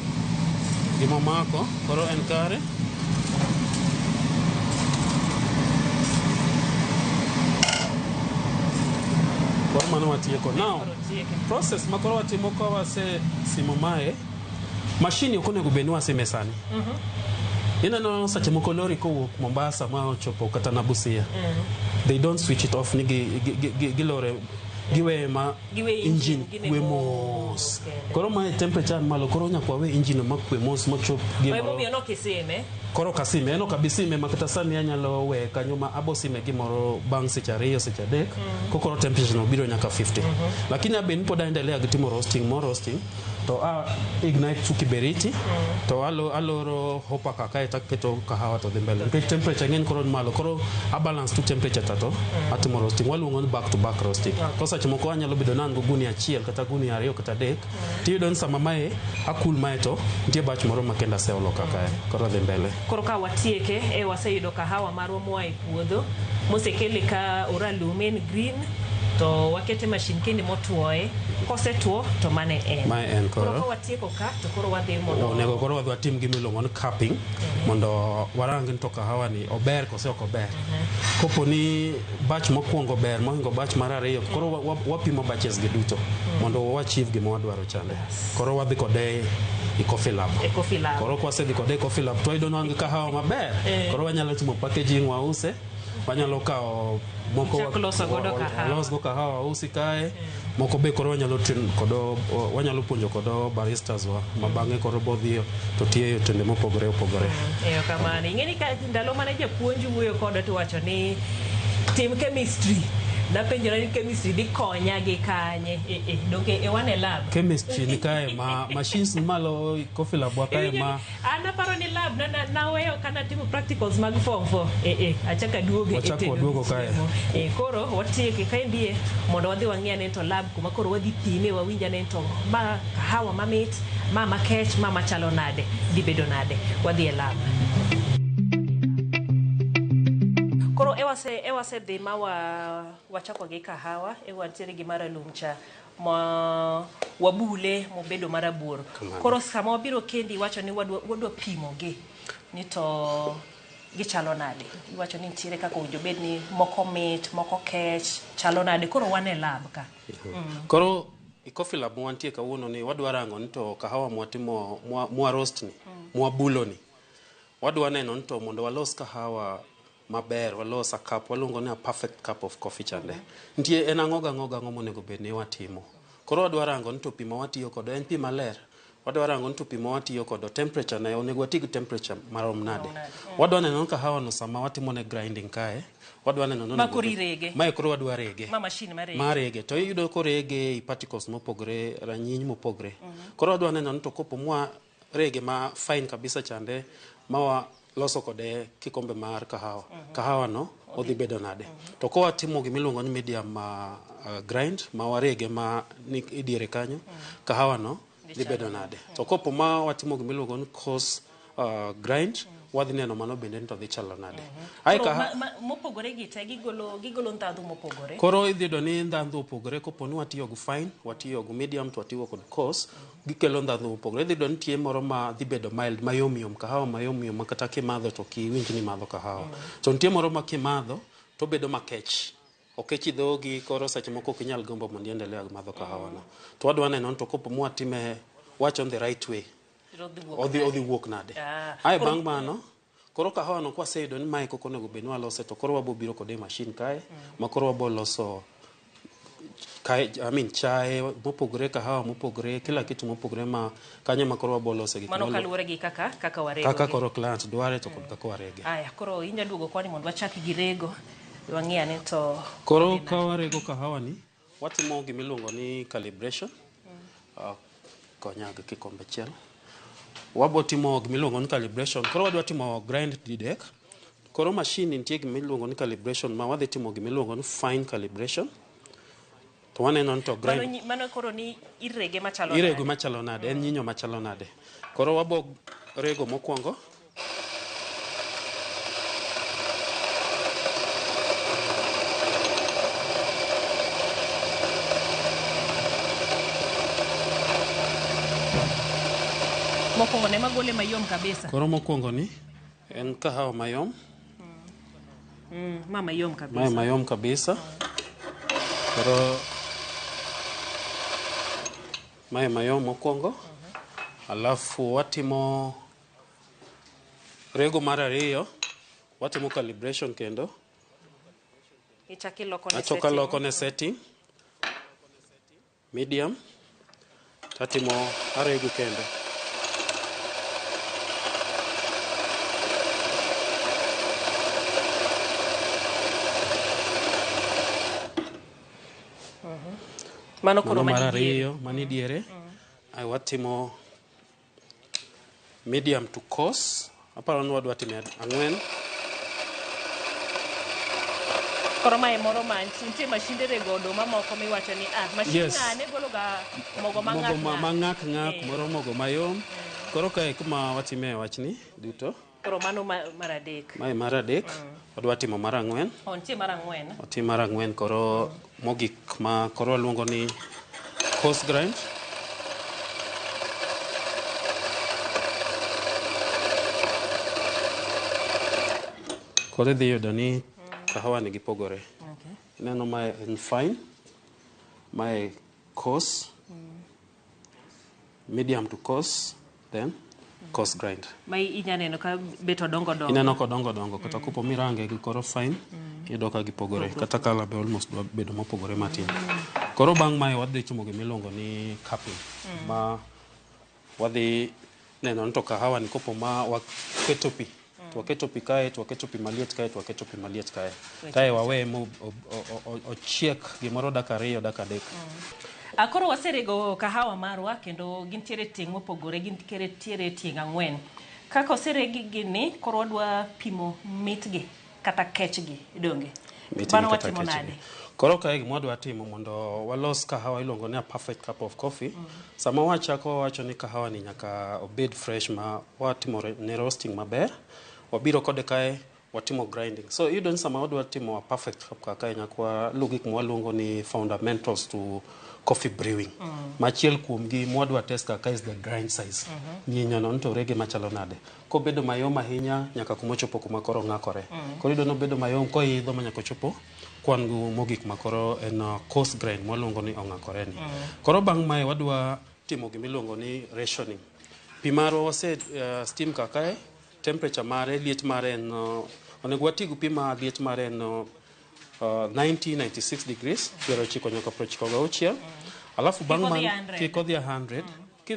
gima mako, koro en kare. Koro mano watieko. Now process ma koro watimo ka wase simo mae, machine ok onego bed ni wasime sani. Ineno seche moko lori kowuok Mombasa ma ochopo kata na Busia, they don't switch it off ni gilore giweye ma Giwe engine engine kwe ginego mos. Koro mae temperature ni malo, koro nyaka wawe engine no makwe mos mochop gimoro. Emomiyo nokisime. Koro kasime en ok abi sime ma kata sani anyalo weye kanyo ma abo sime gimoro bang' seche 2, seche 3 kokoro temperature no biro nyaka 50. Lakini abe ni pod aendelea gi timo roasting, more roasting, to a ignite tu kiberiti to aloro hopper ka kae to aketo kahawa to dhi mbele nikech temperature ng'eny koro ni malo. Koro a balance tu temperature ta to atimo roasting waluongo ni back to back roasting. Koro seche moko anyalo bedo ni an go gunia achiel kata gunia ariyo kata adek, tiyudo ni sama mae akul mae to nitie batch moro ma kendo aseolo ka kae, koro dhi mbele. Koro ka watieke e waseyudo kahawa marwa moa e puodho mosekele ka oralum en green to wakete mashin kende motuoye, kosetuo to mane en. Mae en koro koro. Ka watieko ka to koro wadhi mondo Onego koro wadhi watim gima iluongo ni cupping mondo warang ni to kahawa ni ober kose ok ober. Kopo ni batch mokwongo ber mohingo batch mar ariyo, koro wapimo batches gi duto mondo wa achieve gima wadwaro chande. Koro wadhi kode e coffee lab. E coffee lab. Koro kwasedhi kode e coffee lab to wayudo ni wan gi kahawa maber. Koro wanyalo timo packaging wause, wanyalo kawo moko Ichak loso godo kahawa. Walos go kahawa wausi kae, moko be koro wanyalo train kodo, wanyalo puonjo kodo baristas wa ma bang'e koro bodhi to tiyo e otende mopogore opogore. Erokamano. Ing'e ni ka ndalo mane japuonj wuoyo koda to wacho ni tim chemistry. Napenjora ni chemistry dhi konya gi kanye? Donge e wan e lab. Chemistry ni kae ma machines ni malo, coffee lab wa kae ma An aparo ni lab na naweyo kana timo practicals mag form 4. Achako aduogo e Wachako tedo waduogo gi kae. chiemo. Koro watieke kaendie mondo wadhi wang'i ane to lab kuma koro wadhi pime wawinj ane to ma kahawa mamit, ma makech, ma machalo nade, dhi bedo nade. Wadhi e lab. Koro e wase dhi ma wachako gi kahawa e wantiere gi maralum cha ma wabule mobedo marabuor. Kamano. Koro sama wabiro kendi iwacho ni wadwa pimo gi ni to gichalo nade. Iwacho ni nitiere kaka owinjo bed ni moko mit, moko kech, chalo nade. Koro wan e lab ka. Koro e Coffee Lab mwantie kawuono ni wadwa rango ni to kahawa mwatimo mwa roast ni, mwa bulo ni. Wadwa neno ni to mondo walos kahawa maber, walos a cup, waluongo ni a perfect cup of coffee chande. Nitie en ang'o gang'o gang'o monego bed ni watimo. Koro wadwa rango ni to pi ma watiyo kodo en pi maler. Wadwa rango ni to pi ma watiyo kodo temperature ne onego wati gi temperature marom nade. Wadwa neno ni kahawa no sama watimo ne grinding kae, wadwa neno ni Ma koro irege. Mae koro wadwa rege. Ma machine marege. Marege. To iyudo korege i particles mopogre, ranyiny mopogre. Koro wadwa neno ni to kopo mwa rege ma fine kabisa chande ma wa loso kode kikombe mar kahawa. Kahawa no odhi bedo nade. To ka watimo gimiluongo ni medium grind ma warege ma ni idiere kanyo, kahawa no dhi bedo nade. To kopo ma watimo gimiluongo ni coarse grind, wadhi neno mano bende ni to dhi chalo nade. Ae Koro mopogore gi te gigolo ndhadhu mopogore. Koro idhi yudo ni ndhadhu opogore kopo ni watiyo gi fine, watiyo gi medium to watiyo kod coarse, gikelo ndhadhu mopogore. Idhi yudo ni nitie moro ma dhi bedo mild, mayom yom, kahawa mayom yom ma kata kimadho to ok iwinj ni imadho kahawa. To nitie moro ma kimadho to obedo makech. Okech dhogi, koro seche moko ok inyal gombo mondo iendelea gi madho kahawa no. To wadwa neno ni to kopo mwatime wacho on the right way, odhi wuok nade. Ae bang' mano, koro kahawa no kwaseyudo ni mae kaka onego bed ni walose, to koro wabo biro kode e machine kae, ma koro wabo loso kae, I mean, chae mopogore, kahawa mopogore, kila kitu mopogore ma kanyo ma koro wabo lose gik Mano kaluwore gi kaka warego. Kaka koro client dware to kod kaka warege. Aya, koro inya duogo kwani mondo wachak gi rego. Wang'i ane to koro ka warego kahawa ni, watimo gimiluongo ni calibration. Konya gi kikombe achiel. Wabo timo gimiluongo ni calibration. Koro wadwa timo grind didek. Koro machine nitie gimiluongo ni calibration ma wadhi timo gimiluongo ni fine calibration. To waneno ni to grind mano koro ni irege machalo nade. Irego machalo nade, en nyinyo machalo nade. Koro wabo rego mokwongo. Mokwongo ne magole mayom kabisa. Koro mokwongo ni en kahawa mayom. Ma mayom kabisa. Ma mayom kabisa. Koro mae mayom mokwongo. Alafu watimo rego mar ariyo, watimo calibration kendo. Ichako iloko ne Achako setting. aloko ne setting. Medium. Tatimo arego kendo. Mano koro Mano mar mani diere. ariyo, mani diere. Ai watimo medium to coarse. Aparo ni wadwa timo ang'wen. Koro mae moro ma nitie mashinde rego oduma moko miwacho ni machine ng'ane golo ga mogo ma ng'ak Mogo ma ng'ak ng'ak, moro mogo mayom. Koro kae kuma watime wachni duto. Koro mano mar adek. Mae mar adek. Wadwa timo mar ang'wen. Oh, nitie mar ang'wen. Otim mar ang'wen koro mogik ma koro waluongo ni coarse grind. Koro idhi yudo ni kahawa ni gipogore. Ineno mae en fine, mae coarse, medium to coarse, then coarse grind. Ma inya neno ka bet odongo dongo. Ineno kodongo dongo, kata kopo mirange gi koro fine, iyudo ka gipogore. Kata kala be almost dwa bedo mopogore matin. Koro bang' mae wadhi timo gimiluongo ni cupping. Ma wadhi neno ni to kahawa ni kopo ma waketo pi. To waketo pi kae, to waketo pi maliet kae, to waketo pi maliet kae. Kae waweye mo ochiek gimoro dakika 2 dakika 3. Koro waserego kahawa marwa kendo gintiere tieng' mopogore, gintiere tieng' ang'wen. Kaka oseregi gini, koro wadwa pimo mitgi kata kechgi, donge? Mano watimo nade? Koro kae gima wadwa timo mondo walos kahawa iluongo ni a perfect cup of coffee. Sama wachako wawacho ni kahawa ni nyaka obed fresh ma watimo ne roasting maber. Wabiro kode kae watimo grinding. So iyudo ni sama wadwa timo a perfect cup kaka nyaka waluw gik ma waluongo ni fundamentals to coffee brewing. Machiel kuom gi mwadwa test kaka is the grind size. Nyinyo no to rege machalo nade. Kobedo mayom ahinya nyaka kumochopo kuma koro ng'akore. Koro iyudo nobedo mayom koidho ma nyaka ochopo kwan mogik makoro en coarse grind mwaluongo ni ong'akore ni. Koro bang' mae wadwa timo gimiluongo ni rationing. Pi marwa wase steam kakae, temperature mare, liet mare en onego wati gi pi ma liet mare en 90 96 degrees, 90 nyaka 96. Alafu bang' Kik odhi man 100. kik odhi 100.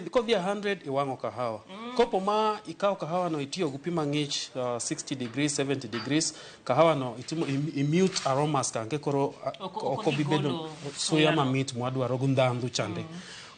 Kodhi 100 iwang'o kahawa. Kopo ma ikawo kahawa no itiyo gi pi mang'ich 60 degrees 70 degrees, kahawa no itimo imute aromas kanke koro Ok- ok ok obi odhi bedo golo suya suya no. mamit mwadwaro gi ndhandhu chande.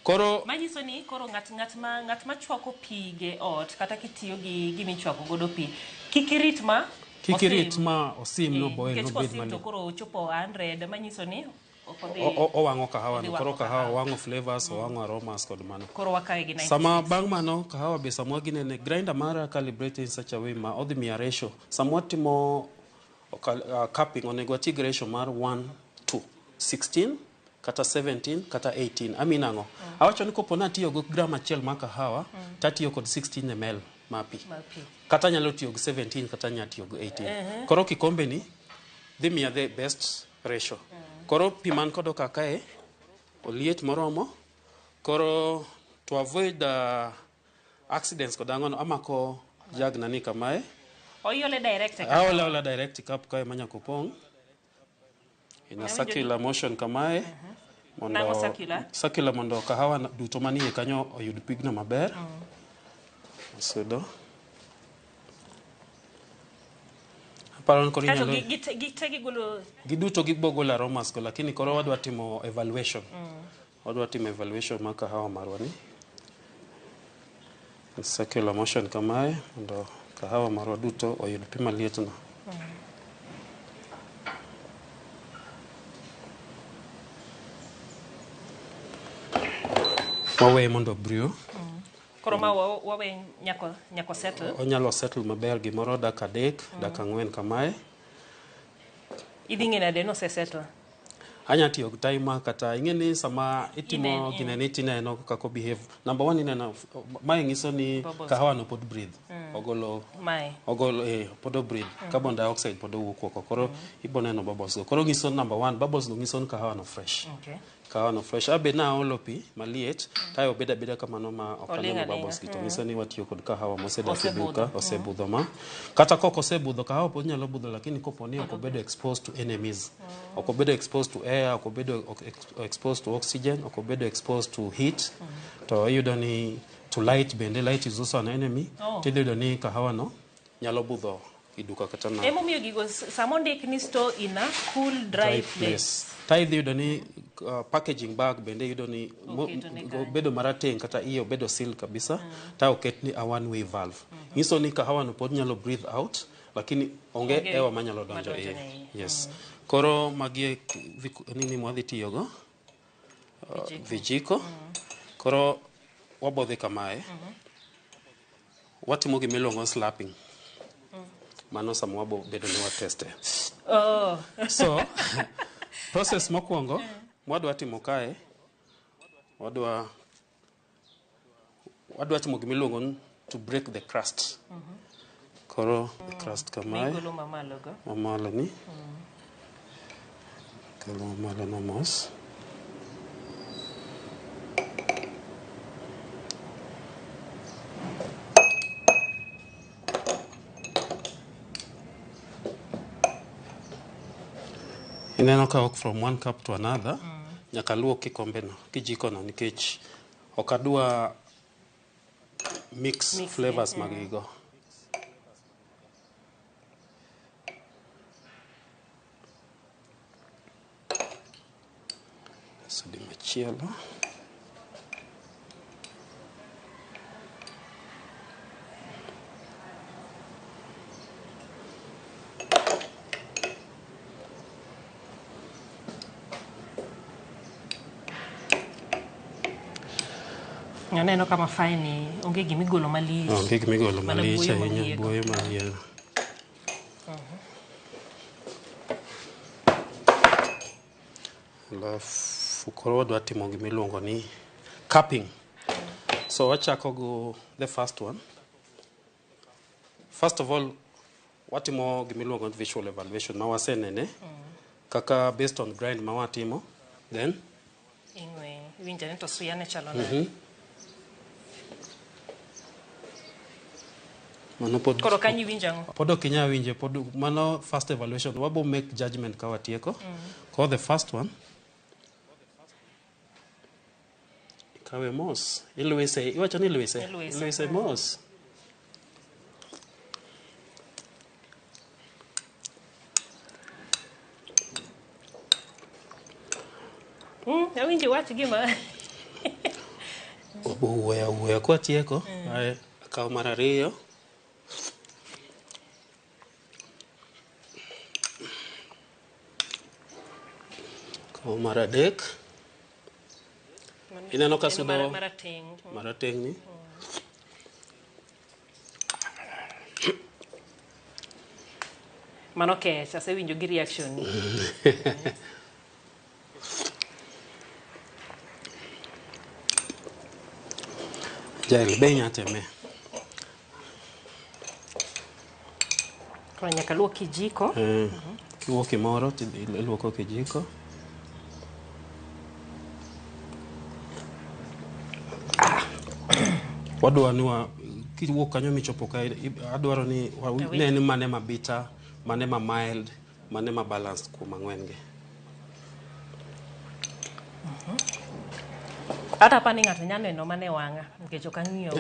Koro Manyiso ni koro ng'at ng'at ma ng'at ma chwako pige ot kata kitiyo gi gimichwako godo pi kik irit ma kik irit osim. ma osim no Eh, boil nikech nobed kosim to malit. koro ochopo 100 manyiso ni ok odhi Owang'o kahawa odhi no koro wang'o kahawa wang'o flavors, owang'o aromas kod mano. Koro wakawe gi 96. Sama bang' mano kahawa be samwa ginene grinder mara calibrate in such a way ma odhi miya ratio. Sama watimo cupping onego wati gi ratio mar 1 to 16 kata 17 kata 18. Amin ang'o? Awacho ni kopo natiyo gi gram achiel mar kahawa, tatiyo kod 16 ml mar pi. Mar pi. Kata anyalo tiyo gi 17 kata anyalo tiyo gi 18. Koro kikombe ni dhi miya the best ratio. Koro pi man kodo kakae oliet moromo. Koro to avoid accidents kod ang'ono amako jug na ni kamae. Oiole direct e Aole ola direct cup kae manyaka opong'. In a Awinjo circular motion kamae. Mondo Nang'o circular? Circular mondo kahawa duto manie kanyo oyud pigno maber. Sudo. Aparo ni koro Kato inyalo gi te gigolo giduto gibogolo aromas go lakini koro wadwa timo evaluation. Wadwa timo evaluation mar kahawa marwa ni. Circular motion kamae mondo kahawa marwa duto oyud pi maliet no. Waweye mondo brew. Koro ma wawe nyako nyako settle. Onyalo settle maber gimoro dakika 3, dakika 4 kamae. Idhi ng'e nade no osesettle? Anya tiyo gi timer kata ing'e ni sama itimo Inen, ginene tineno kaka behave. Number one ineno mae nyiso ni Bubbles. kahawa no pod breathe. Ogolo Mae. ogolo pod o breathe. Carbon dioxide pod owuok oko. Koro ibo neno bubbles go. Koro nyiso number one bubbles go nyiso ni kahawa no fresh. Kahawa no fresh. Abe naolo pi maliet kae obedo abeda kamano ma ok Oling' aneno aling'a. bubbles gi to nyiso ni watiyo kod kahawa mosedak e Osebudho. duka osebudho ma kata kok osebudho kahawa pod nyalo budho lakini kopo ni ok obedo exposed to enemies ok obedo exposed to air ok obedo exposed to oxygen ok obedo exposed to heat to iyudo ni to light bende light is also an enemy Oh. tidhi yudo ni kahawa no nyalo budho e duka kata na Emomiyo gigo sama ondik ni store in a cool dry place. Ta idhi yudo ni packaging bag bende iyudo ni Oketone kanyo. obedo marateng' kata iye obedo seal kabisa ta oket ni a one way valve nyiso ni kahawa no pod nyalo breathe out lakini onge Onge hewa manyalo donjo madonjo iye ne iye. yes koro magi e nini mwadhi tiyogo Vijiko. vijiko koro wabodhi kamae watimo gimiluongo ni slapping mano sama wabo bedo ni wateste Oh. so process mokwongo mwadwa timo kae wadwa timo gimiluongo ni to break the crust koro the crust kamae Migolo mamalo go. mamalo ni kalo mamalo no mos ineno ka ok from one cup to another nyaka luok kikombe no kijiko no nikech ok adwa mix, Mix, flavors eh, mag gigo sudi machielo Aneno kama fine onge gimigolo malich. Onge gimigolo Mana malich buoyo ahinya mawiye go. buoyo mawiye Alafu harufu. Koro wadwa timo gima iluongo ni cupping. So wachako go the first one. First of all, watimo gima iluongo ni visual evaluation ma wasenene kaka based on grind ma watimo then Ing'we, iwinjo ni to suya ne chalo nade. Mano pod Koro kanyo iwinjo ang'o? Pod ok inyal winje pod mano first evaluation wabo make judgment ka watieko. Koro the first one ikawe mos ilwise iwacho ni ilwise Ilwise. ilwise mos. Awinjo iwach gima Wabo wuoyo awuoya kwatieko ae akaw mar ariyo. Akaw mar adek. Ineno ka En sudo marateng'. marateng' ni. Mano kech, asewinjo gi reaction ni. Jael, be inya teme. Koro nyaka luok kijiko. Kiwuok kimoro tidhi iluoko kijiko. Wadwa ni wa kiwuok kanyo michopo kae adwaro ni Awinjo. ne ni mane ma bitter, mane ma mild, mane ma balanced kuom ang'wen gi. Ata apa ni ng'ato nyalo neno mana e wang'a nikech ok ang'iyogo.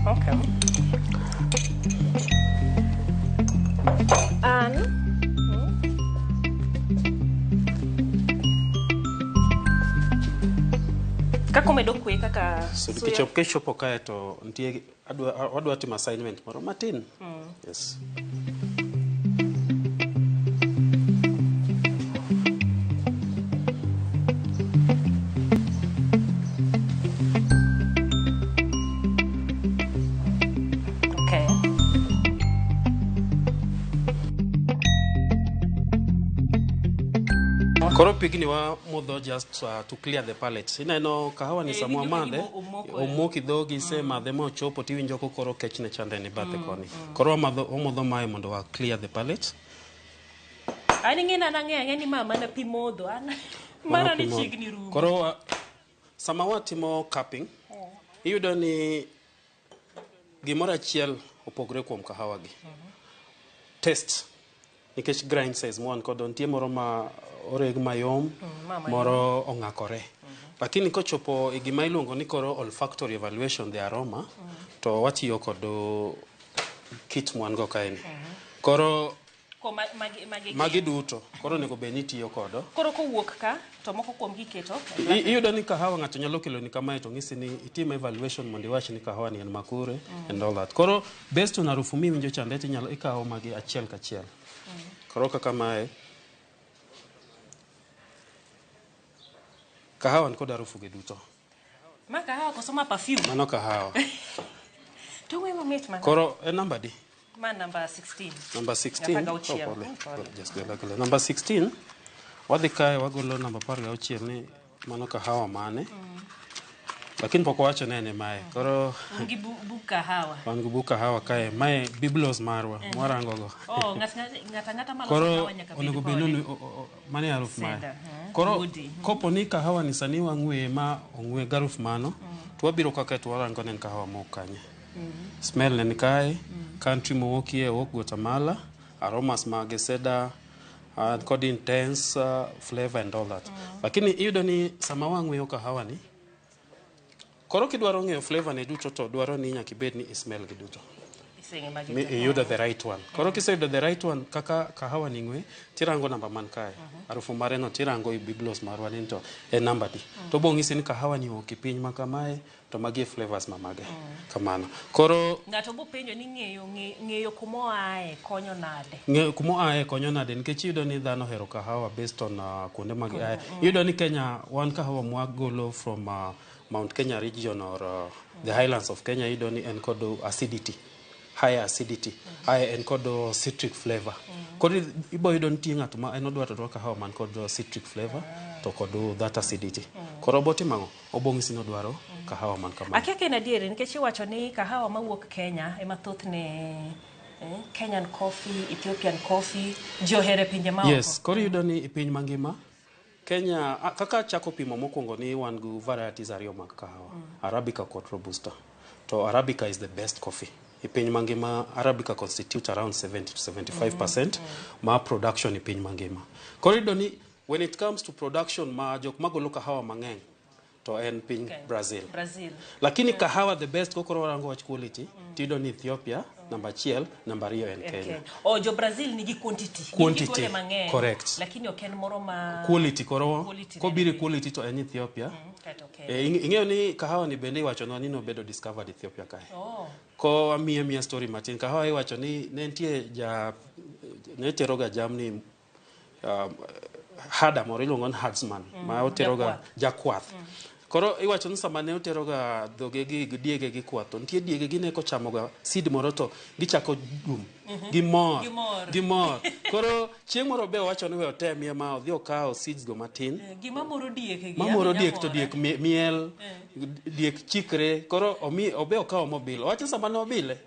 Okay. An kaka omedo kwe kaka So suya. kichopo kae to nitie adwa timo assignment moro matin. Yes. Okay. Koro pigni wa modho just to clear the palate. Ineno kahawa ni sama Iwinjo ka wamadhe, gima omoko, eh. omoki dhogi isemadhe mochopo tiwinjo ko koro kechne chande ni bathe koni. Koro wamodho mae mondo wa clear the palate. An ing'e ni an ang'eyo ang'eya ni ma mana pi modho an mana ni pi modho. chiegni rumo. Koro sama watimo cupping, iyudo ni gimoro achiel opogore kuom kahawa gi. Taste. Nikech grind size mwan kodo nitie moro ma oreg mayom, ma mayom. moro ong'akore. Lakini kochopo e gima iluongo ni koro olfactory evaluation, the aroma, to watiyo kod kit mwan go kaeni. Koro Ko magi magi duto koro onego bed ni itiyo kodo. Koro kowuok ka to moko kuom gi iketo Iyudo ni kahawa ng'ato nyalo kelo ni kamae to ng'isi ni itim evaluation mondo iwach ni kahawa ni en makure and all that. Koro based on harufu miwinjo chande tinyalo ikawo magi achiel kachiel. Koro kaka mae kahawa ni kod harufu gi duto. Ma kahawa koso ma perfume. Mano kahawa. To ng'we mamit mana. Koro en namba di? Ma namba 16. Namba 16. Apar gauchiel. Oh, pole. Pole. Just go like Namba 16. Wadhi kae wagolo namba 16 ni mano kahawa mane. Lakini pok wawacho ne en mae. Koro Un gi buk kahawa. wan gi buk kahawa kae. Mae biblos marwa. Mwarango go. Oh, ng'at ang'ata maloso Koro kahawa nyaka bed onego bed kode. ni mane harufu mae. Cedar, Koro woody. kopo ni kahawa ni sani wang'we ma ong'we garufu mano, to wabiro kaka to warango ne en kahawa mowuok kanye. Smell ne ni kae, country mowuokie owuok Guatemala, aromas mage cedar, kod intense flavor and all that. Lakini iyudo ni sama wang'weyo kahawa ni, koro kidwaro ng'eyo flavor ne duto to dwaro ni nyaka ibed ni ismell gi duto. Iseng'e magi Mi te. iyudo the right one. Koro kiseyudo the right one kaka kahawa ni ng'we, tirango namba man kae. Harufu mare no tirango e biblos marwa ni to en namba di. To bo ng'isi ni kahawa ni owuok e piny ma kamae to magi e flavors ma mage. Kamano. Koro Ng'ato bo penjo ni ng'eyo ng'eyo kumoaye konyo nade? Ng'eyo kumoaye konyo nade nikech iyudo ni dhano ohero kahawa based on kuonde ma giaye. Iyudo ni Kenya wan kahawa mwagolo from Mount Kenya region or the highlands of Kenya iyudo ni en kod acidity higher acidity ae en kod citric flavor. Koro ibo yudo nitie ng'at ma en odwa to odwa kahawa man kod citric flavor to kod that acidity. Koro obo timo ang'o? Obo ng'isi ni odwaro kahawa man kamano. Akia ka en adieri nikech iwacho ni kahawa mawuok Kenya ema thothne Kenyan coffee, Ethiopian coffee ji ohero e pinje maoko. Yes, koro iyudo ni e piny mangima Kenya kaka achako pimo mokwongo ni wan gi varieties ariyo mag kahawa, Arabica kod Robusta. To Arabica is the best coffee. E piny mangima Arabica constitute around 70 to 75% ma production e piny mangima. Koro iyudo ni when it comes to production ma jok magolo kahawa mang'eny to en piny Brazil. Brazil. Lakini kahawa the best kokoro warango wach quality tiyudo ni Ethiopia namba achiel, namba ariyo en En Kenya. Kenya. Oh, jo Brazil nigi quantity. Gin Quantity, gigole mang'eny. correct. Lakini ok en moro ma Quality koro Quality kobiro e quality to en Ethiopia. Kaeto Kenya. E, ing'eyo ni kahawa ni bende iwachonwa ni nobedo discovered Ethiopia kae. Oh. Ko amiya miya story matin kahawa iwacho ni ne nitie ja ne teroga jamni hada moro iluongo ni herdsman ma oteroga jakwath. Koro iwacho ni sama ne oteroga dhoge gi gi diege gi kwath to nitie diege gi ne kochamoga seed moro to gichako dum. Gimor. Gimor. Gimor. Koro chieng' moro be owacho ni we otemie ma odhi okawo seeds go matin. Gima moro diek gi Mamoro diek to diek miel, diek chikre, koro omi obe okawo mobilo. Owacho sama ne obile,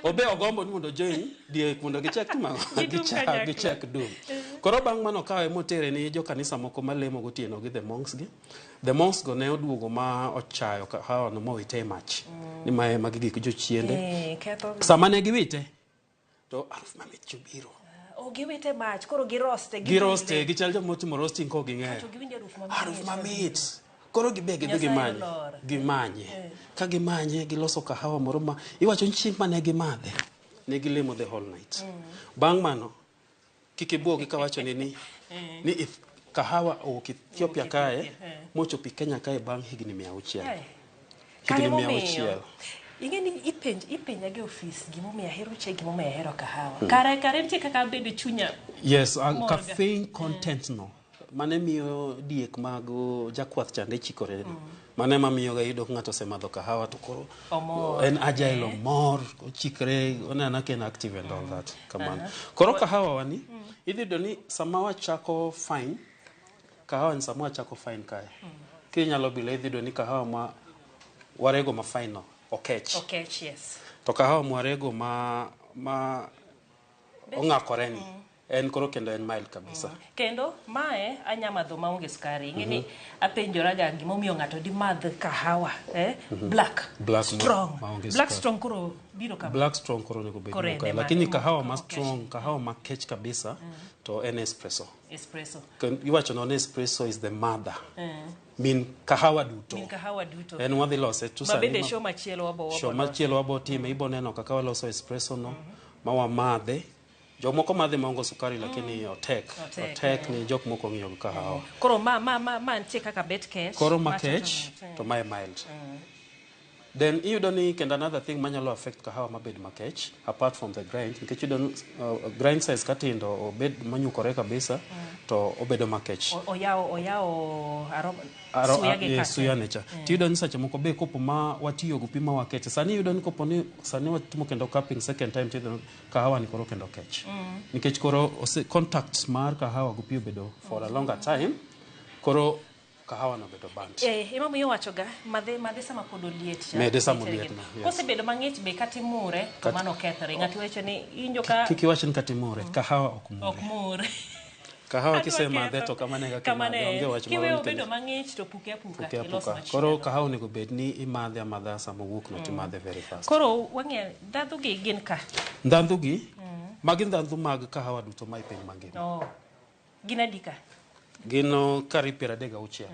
obe ogombo ni mondo join diek mondo gichak timo ang'o? Gichak gichak dum. Koro bang' mano okawe motere ni jokanisa moko malemo gotieno gi the monks gi. The monks go ne oduogo ma ochayo kahawa no mowite e mach. Ni mae magi gik jochiende. Ketho. Sama ne giwite, to aruf mamit chobiro. Oh, giwite mach, koro giroste. Giroste, gichal joma otimo roasting kok ging'eyo. To giwinjo aruf mamit. Aruf mamit. Koro gibe gidhi Nyasaye gimanye. olor. Gimanye. Ka gimanye, giloso kahawa moro ma iwacho ni chieng' mane gimadhe, ne gilemo the whole night. Bang' mano, kik ibuogi kawacho ni ni if kahawa owuok Ethiopia kae, mochopo Kenya kae bang' higni 600. Kare Higni momiyo 600. ing'e ni ipenj ipenja gi ofis gimomiyo ahero chai gimomiyo ahero kahawa. Kare kare nitie kaka abedo chunya. Yes, Morga. caffeine content no. Mane miyo diek mag jakwath chande chikore. Mane mamiyo ga iyudo ka ng'ato osemadho kahawa to koro Omor. en agile omor, ochikre, oneno ka en active and all that. Kamano. Koro kahawa wani, idhi yudo ni sama wachako fine, kahawa ni sama wachako fine kae. Kinyalo bilo idhi yudo ni kahawa ma warego ma fine no, okech. Okech, yes. To kahawa mwarego ma ong'akore ni, en koro kendo en mild kabisa. Kendo mae anya madho maonge sukari. Ing'e ni apenjora ga gimomiyo ng'ato dimadh kahawa, Black. Black strong. maonge Black sukari. strong koro biro kama. Black strong koro onego bed Koro en mokae. ema- Lakini ema kahawa ma okech. strong, kahawa makech kabisa to en espresso. Espresso. Iwacho no ni espresso is the mother. Min kahawa duto. Min kahawa duto. En wadhi lose tu Ma sani bende show machielo wabo Show machielo wabo time ibo neno kaka waloso espresso no ma wamadhe. Jomoko madhe maonge sukari lakini otek. Otek, Otek ni jok moko ong'iyo gi kahawa. Koro ma nitie kaka bet kech. Koro ma makech to mae mild. Then iyudo ni kendo another thing manyalo affect kahawa mabed makech apart from the grind nikech iyudo ni grind size katindo obed manyukore kabisa to obedo makech. Oyawo suya gi kaka. Suya ne cha. Tiyudo ni seche moko be kopo ma watiyo go pi ma wakeche. Sani iyudo ni kopo ni sani watimo kendo cupping second time tiyudo ni kahawa ni koro kendo kech. Nikech koro contact mar kahawa go pi obedo for a longer time koro kahawa no bedo burnt. Emomiyo iwacho ga madhe sama pod oliet cha. Mede sama oliet no, yes. Kosebedo mang'ich be kata imure to mano okethore. Ng'ato wacho ni injo ka Kik iwach ni kata imure, kahawa ok mure. Ok mure. Kahawa Adwa kisemadhe ketho. to kamano e kaka Kamano imadhe, e. onge wach moro Kiweyo ni kendo obedo mang'ich to puke apuka, puke ilos apuka. machielo. Koro kahawa onego bed ni imadhe amadha sama owuok no timadhe very fast. Koro wang'e ndhadhu gi gin ka. Ndhadhu gi, magi ndhadhu mag kahawa duto ma e piny mangima. Oh. Gin adi ka? Gin karibu 36.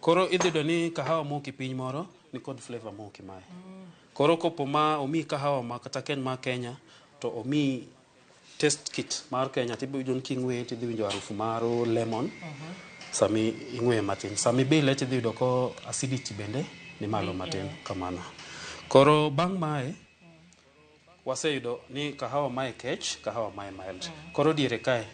Koro idhi yudo ni kahawa mowuok e piny moro nikod flavor mowuok e mae. Koro kopo ma omiyi kahawa ma kata ka en ma Kenya to omiyi test kit mar Kenya tibiro yudo ni king'weye tidhi winjo harufu mar lemon sami ing'weye matin. Sami ibile tidhi yudo ko acidity bende ni malo matin kamano. Koro bang' mae waseyudo ni kahawa mae kech, kahawa mae mild. Koro diere kae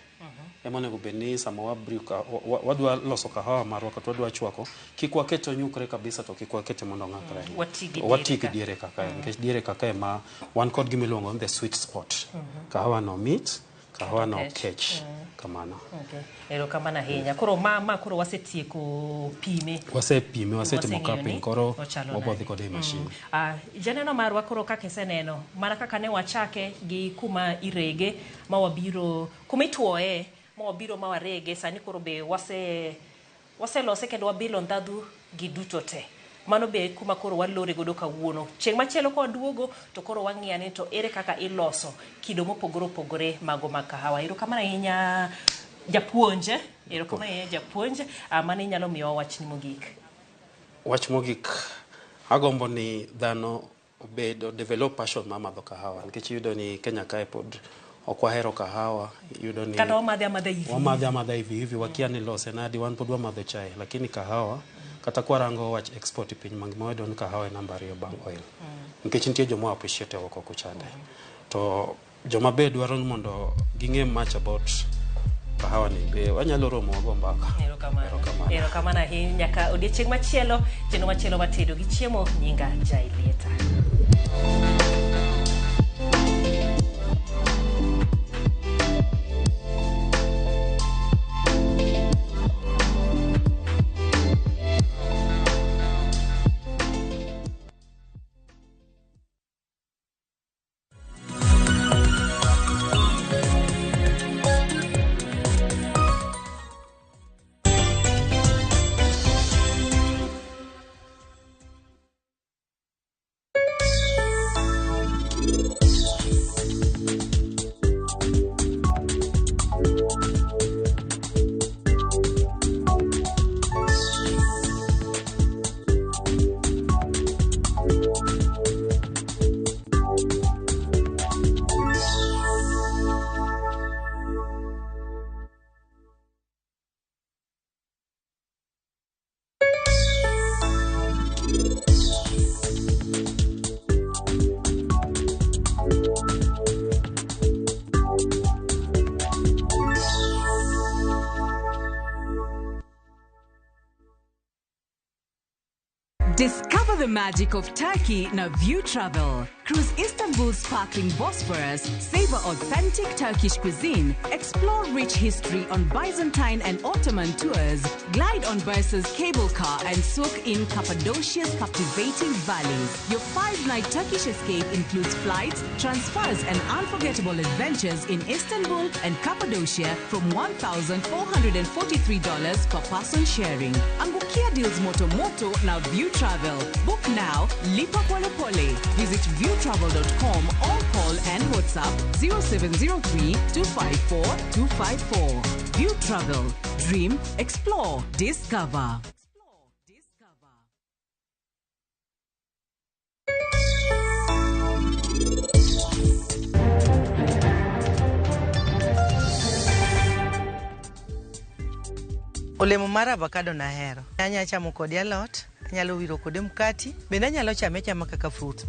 ema onego bed ni sama wa brew ka, wadwa loso kahawa marwa kata wadwa chwako, kik wakete onyukre kabisa to kik wakete mondo ong'akre ahinya. Wati gi diere Wati gi ka. diere ka kae, nikech diere ka kae ma wan kod gima iluongo ni the sweet spot. Kahawa no mit, kahawa no Kech. kech. Kamano. Okay. Erokamano ahinya. Koro ma, ma koro wasetieko pime. Wasepime, wasetimo Waseng'eyo cupping, ni koro ochalo wabodhi nade. kode e machine. Janeno marwa koro kaka iseneno, mana kaka ne wachake gi kuma irege ma wabiro, kuma ituoye ma wabiro ma warege, sani koro be waselose kendo wabilo ndhadhu gi duto te. Mano be kuma koro walore godo kawuono. Chieng' machielo ka waduogo to koro wang'iyo ni to ere kaka iloso kido mopogore opogore mago mag kahawa. Erokamano ahinya japuonj, erokamano ahinya japuonj, mano inyalo miyowa wachni mogik. Wach mogik, agombo ni dhano obed, o develop passion mar madho kahawa, nikech iyudo ni Kenya kae pod ok wahero kahawa, iyudo ni Kata wamadhe amadha hivi. Wamadhe amadha hivi hivi, wakia ni lose nadi, wan pod wamadho chai, lakini kahawa kata kwarango wach export e piny mangima wayudo ni kahawa e namba ariyo bang' oil. Nikech nitie joma appreciate oko kuchande. To joma be dwaro ni mondo ging'e much about kahawa ni be wanyalo romo wago mbaka. Erokamano. Erokamano. Erokamano ahinya. Nyaka odiechieng' machielo, chenro machielo matedo gi chiemo, nyinga Jailieta. Discover the magic of Turkey na View Travel. Cruise Istanbul's sparkling Bosphorus, savor authentic Turkish cuisine, explore rich history on Byzantine and Ottoman tours, glide on Bursa's cable car and soak in Cappadocia's captivating valleys. Your 5-night Turkish escape includes flights, transfers and unforgettable adventures in Istanbul and Cappadocia from $1,443 per person sharing. Angukia deals moto moto na View Travel. Book now, lipa pole pole. Visit viewtravel.com or call and WhatsApp 0703 254 254. View Travel. Dream, explore, discover. Olemo mar avocado nahero. Anyalo chamo kode alot, anyalo wiro kode mkati, bende anyalo chame achama kaka fruit.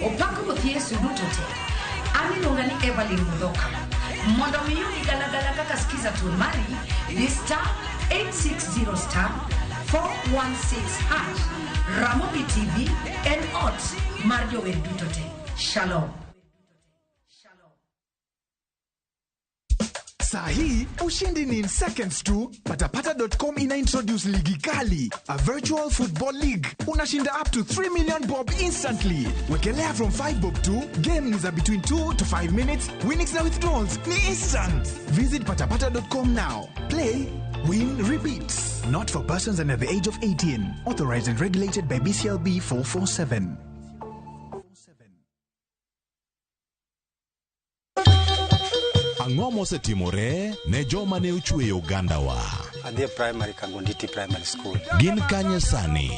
Opak Ruoth Yesu duto te. An iluonga ni Evelyn Mudhoka. Mondo mi iyudi galagala kaka skiza tune mari, di star 860 star 416 hash. Ramogi TV en ot mar jower duto te. Shalom. Saa hii ushindi ni in seconds tu. Patapata.com ina introduce ligi kali, a virtual football league. Unashinda up to 3 million bob instantly. Wekelea from 5 bob tu. Game ni za between 2 to 5 minutes. Winnings na withdrawals ni instant. Visit patapata.com now. Play, win, repeat. Not for persons under the age of 18. Authorized and regulated by BCLB 447. Ang'o mosetimore ne joma ne ochweyo ogandawa? Adhi e primary Kangonditi Primary School. Gin kanye sani?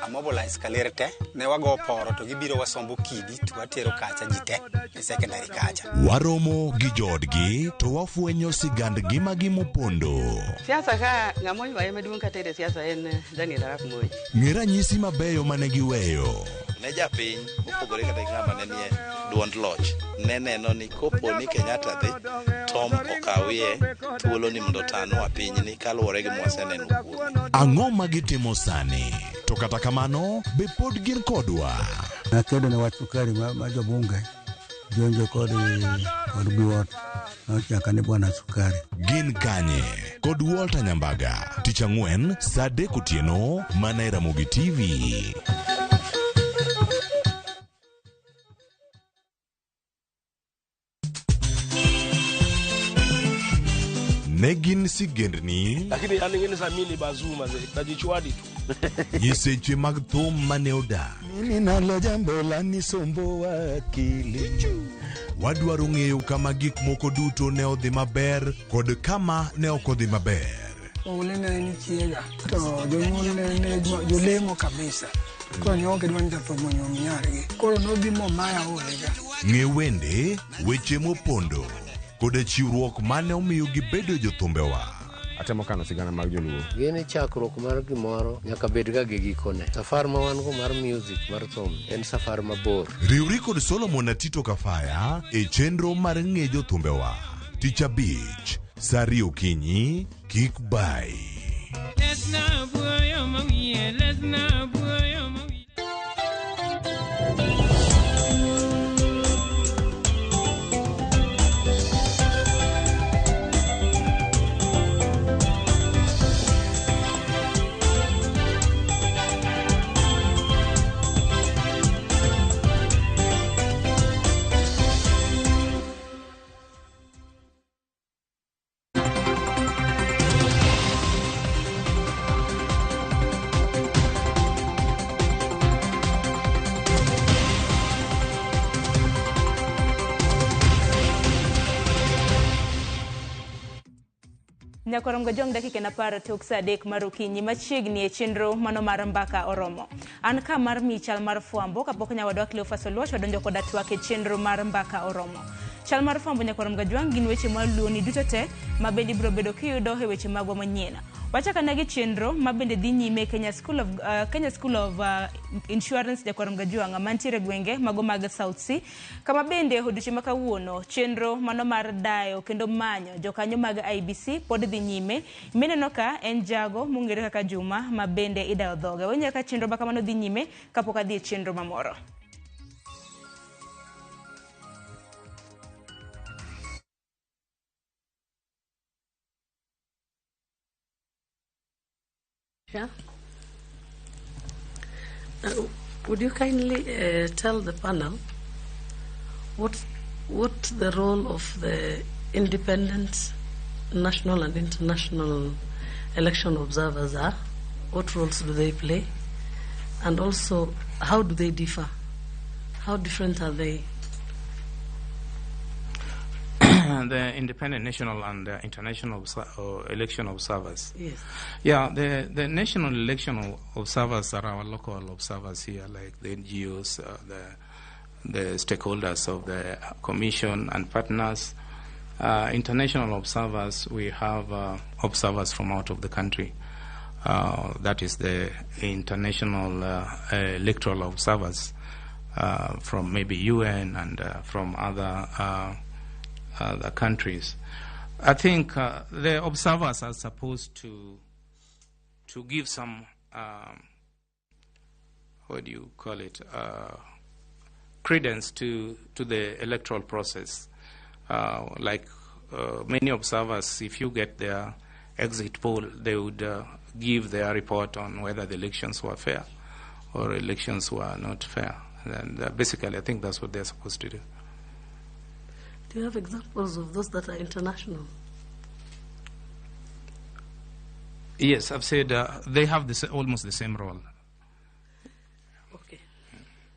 Amobilize kaler te, ne wago poro to gibiro wasombo kidi to watero kacha ji te e secondary kacha. Waromo gi joodgi to wafwenyo sigand ngimagi mopondo. Siasa ka ng'ama oywaye maduong' katere siasa en Daniel Arap Moi. Ng'e ranyisi mabeyo mane giweyo. Ne japiny mopogore kata gi ng'ama ne nie duond loch ne neno ni kopo ni Kenyatta dhi Tom okawie thuolo ni mondo otanwa pinyni kaluwore gi mwaseneno kuome. Ang'o ma gitimo sani? To kata kamano, be pod gin kodwa? Nakedo ne wach sukari ma jobunge jonjo kod Biwott nochaka ni bwana sukari. Gin kanye? Kod Walter Nyambaga, tich ang'wen saa 3 otieno mana e Ramogi TV. Ne gin sigendni, lakini an ing'eni sa mimi ni bazuma ze najichwadi tu. Nyiseche mag thum mane odak. Mimi nalo jambo la nisombo akili. Wadwaro ng'eyo kama gik moko duto ne odhi maber kod kama ne ok odhi maber. Oule ne en chiega to jonyuol ne jolemo kabisa. Koro ne ok gidwa ni jathum onyuom nyargi. Koro nobi momaya olega. Ng'e wende, weche mopondo kod chiwruok mane omiyo gibedo jothumbewa. Atemo kano sigana mag joluo. Gini chakruok mar gimoro nyaka bed ga gi gikone. Safar ma wan go mar music mar thum en safar mabor. Riwri kod Solomon na Tito Kafaya e chenro mar ng'e jothumbewa. Tich abich, saa 2 okinyi, kik bai. Nyakorom Gajwang' dakika en 10 tok saa 3 mar okinyi machiegni e chenro mano mar mbaka oromo. An ka mar mi chal mar fwambo kapok nyawadwa Cleophas Oluoch odonjo koda twak e chenro mar mbaka oromo. Chal mar fwambo Nyakorom Gajwang' gin weche maluoni duto te ma bende ibiro bedo kiyudo e weche magwa manyien. Wachakana gi chenro ma bende dhi nyime Kenya School of Insurance Nyakorom Gajwang' mantiere gwenge mago mag South Sea, kama bende odiochieng' ma kawuono chenro mano mar dayo kendo manyo jokanyo mag IBC pod dhi nyime. Mineno ka en jago mong'ere kaka Juma ma bende idayo dhoge. Wanyalo ka chenro ma kamano dhi nyime kapok adhi e chenro mamoro. Yeah. Would you kindly tell the panel what the role of the independent national and international election observers are? What roles do they play? And also, how do they differ? How different are they? The independent national and international election observers. Yes. Yeah, the national election observers are our local observers here, like the NGOs, the stakeholders of the commission and partners. International observers, we have observers from out of the country. That is the international electoral observers from maybe UN and from other countries. I think the observers are supposed to give some, what do you call it, credence to the electoral process. Like Many observers, if you get their exit poll, they would give their report on whether the elections were fair or elections were not fair. And basically, I think that's what they're supposed to do. Do you have examples of those that are international? Yes, I've said they have this, almost the same role. Okay,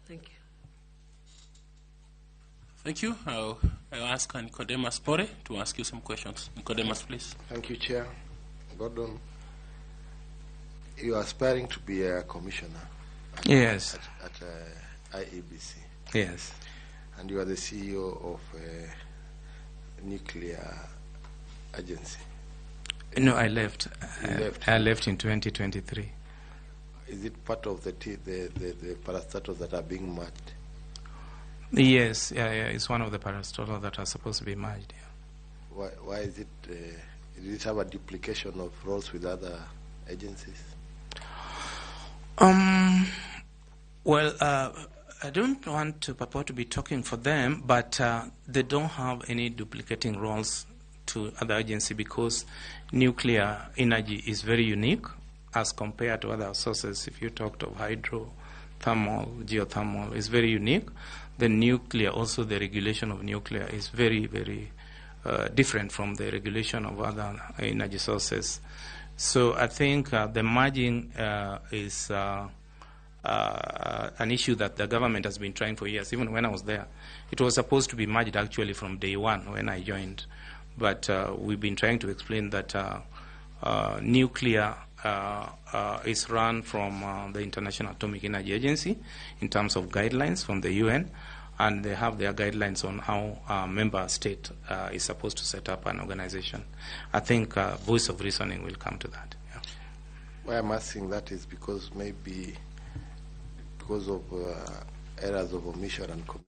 thank you. Thank you. I'll ask Nicodemus Pore to ask you some questions. Nicodemus, please. Thank you, Chair. Gordon, you are aspiring to be a commissioner. Yes. At IEBC. Yes. And you are the CEO of a nuclear agency. No, I left. You left. I left in 2023. Is it part of the parastatals that are being merged? Yes, yeah, it's one of the parastatals that are supposed to be merged. Yeah. Why is it? Did it have a duplication of roles with other agencies? Well, I don't want to purport to be talking for them, but they don't have any duplicating roles to other agency because nuclear energy is very unique as compared to other sources. If you talked of hydro, thermal, geothermal, it's very unique. The nuclear, also the regulation of nuclear is very, very different from the regulation of other energy sources. So I think the merging is an issue that the government has been trying for years. Even when I was there, it was supposed to be merged actually from day one when I joined. But we've been trying to explain that nuclear is run from the International Atomic Energy Agency in terms of guidelines from the UN, and they have their guidelines on how a member state is supposed to set up an organization. I think voice of reasoning will come to that. Yeah. Why I'm asking that is because maybe because of errors of omission and commission.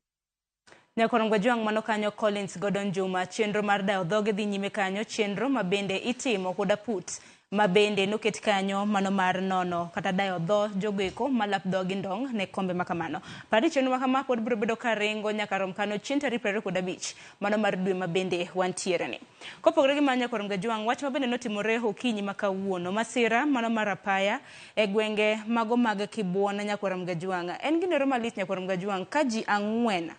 Nyakorongo Jwang' mano kanyo Collins Gordon Juma chenro mar dayo dhoge dhi nyime kanyo chenro mabende itimo koda put mabende noket kanyo mano mar nono kata dayo dho jogoeko malap dhogi ndong' ne kombe makamano. Pari chenro makama pod biro bedo ka ringo nyaka rom kano chieng' tarik 25 mano mar dwe mabende wantiere ni. Kopogore gi mano Nyakorongo Jwang' wach mabende notimore okinyi ma kawuono masira mano mar apaya e gwenge mago mag Kibuona Nyakorongo Jwang' en ginero malit Nyakorongo Jwang' ka ji 4